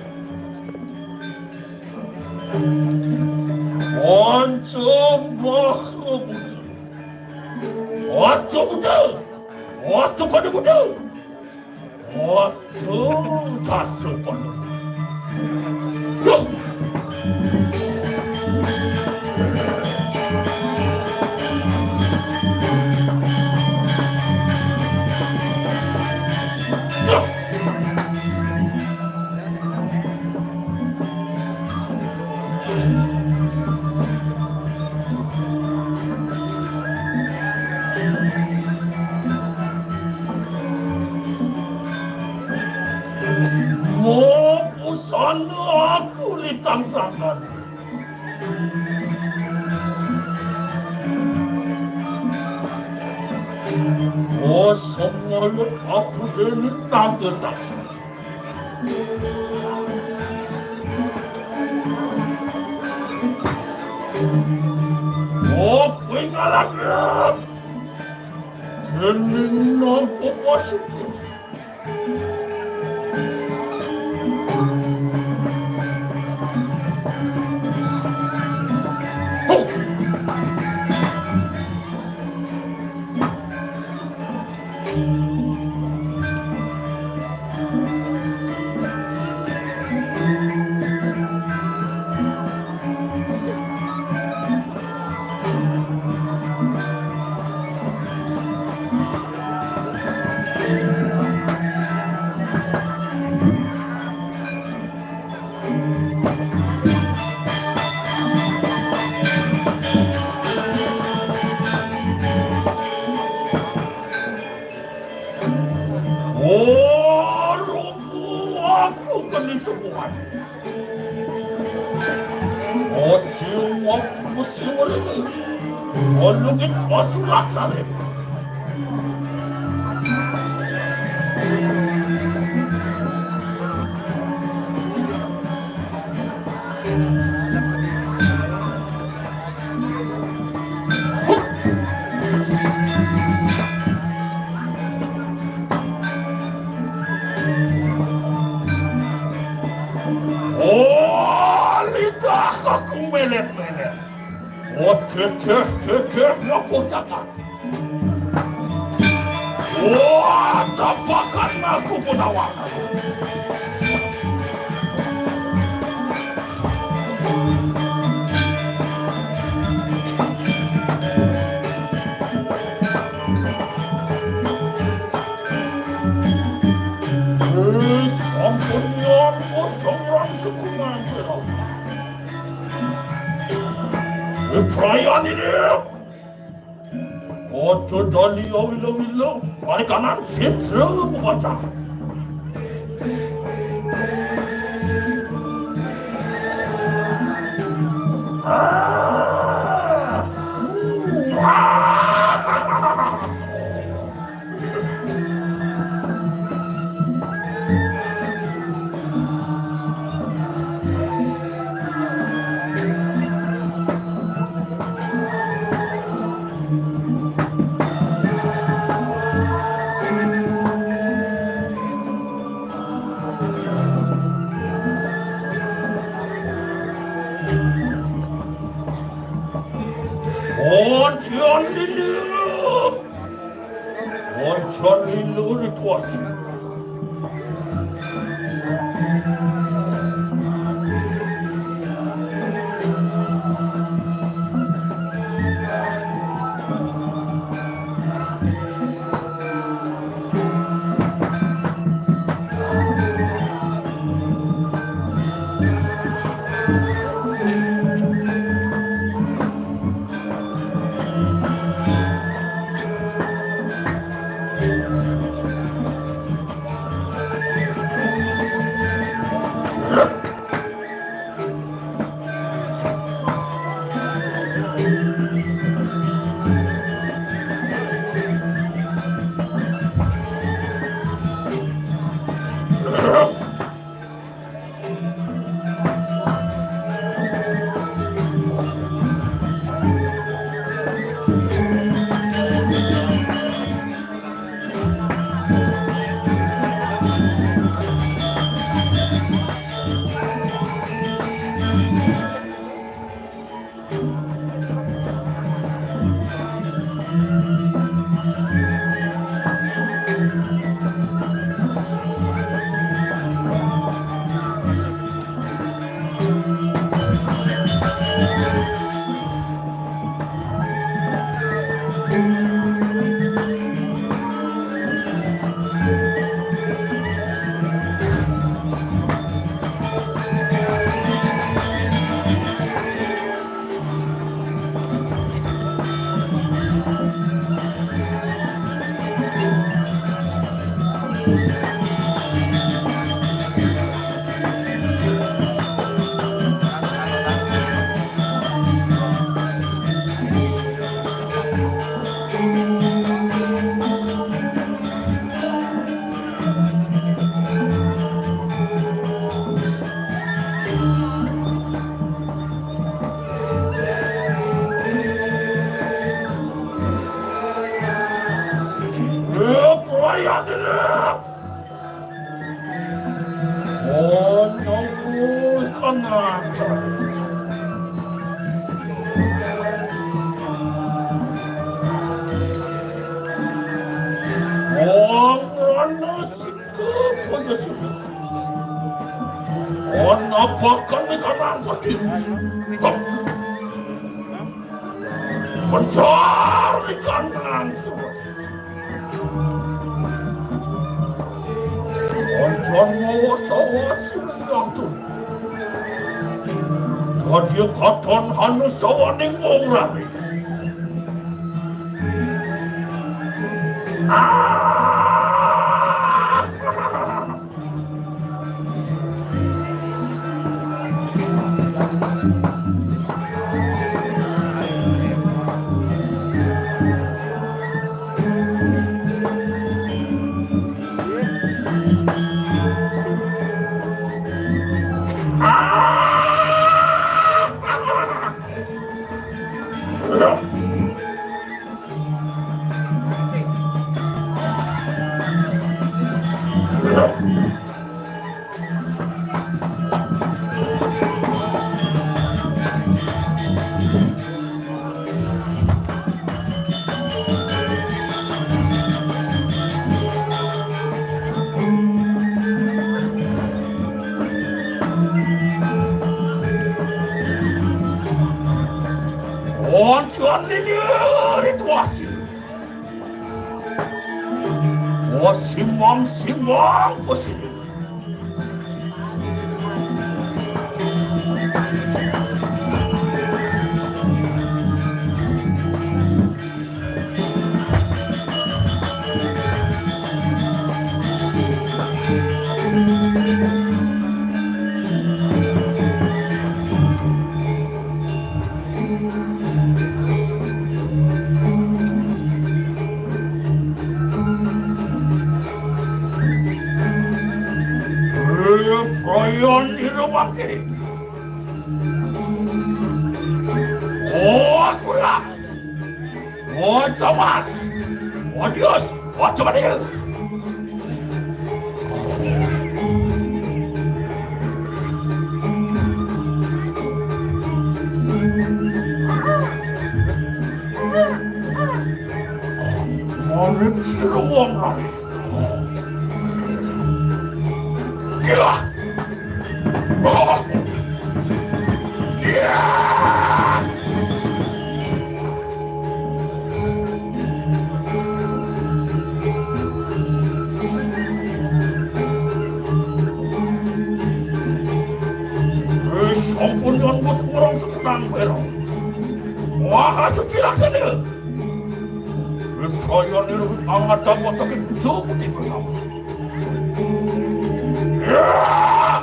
Panca Maha Buddha. Wasta Buddha. Wasta pada Buddha. Wasta Dasa pada. Loh. Loh. Mapusana aku litang trangkan. Oh, semuanya aku ini tangga dasar. Oh, kuwi ngalah. Dening nangkep wasiku. Wong mesti urip. Ono ning osulat sale. Oh, lidah aku melet-melet. Oh, teteh, teteh, napa cakap? Wah, tapakan aku menawan. Eh, sampun nyon kosong rang sukungan. Eh, perayaan ini. Ojo dali awilo-wilo. Mari kanan, sip, sip, baca. Ah. Ojo lilo. Ojo lilo, rituasi. Wong rono siku punya sini. Ana bakal ning kanan pati. Mencari kanan. Oncon mawa sawa sing nyantun. Dadi katon hanu sawaning wong rabi. Ah! Onsian lili rituasi. Wasimang simang pasili. Prayan irumaki. Oh, kurang. Oh, Thomas. Oh, Dios. Oh, coba deh. Marit siruwang lari. Gila. Oh. Gila. Wis sampun yon bos orang setenang berong. Wah, suci rasanya. Wis saya niru wis angat dapat tekin suci bersama. Ya!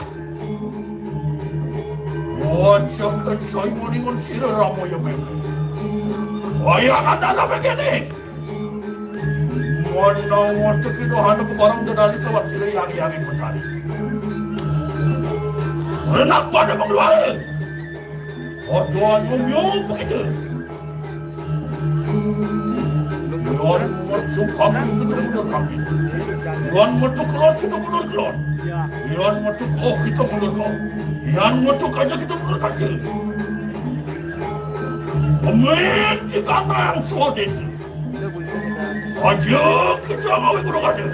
Wajah kan saya muningun sira ramo ya men. Wayang ada apa gini? Mana wajah kita hana kebarang dedali kelawan sira yang yang petani. Enak pada mengeluarkan. Aduh, ayo, yo, begitu. Yon metu kami kita mundur kami. Yon metu kelon kita mundur kelon. Yon metu koh kita mundur koh. Yon metu kaja kita mundur kaja. Amin kita nang sodesi. Aja kita ngawi guru kaja.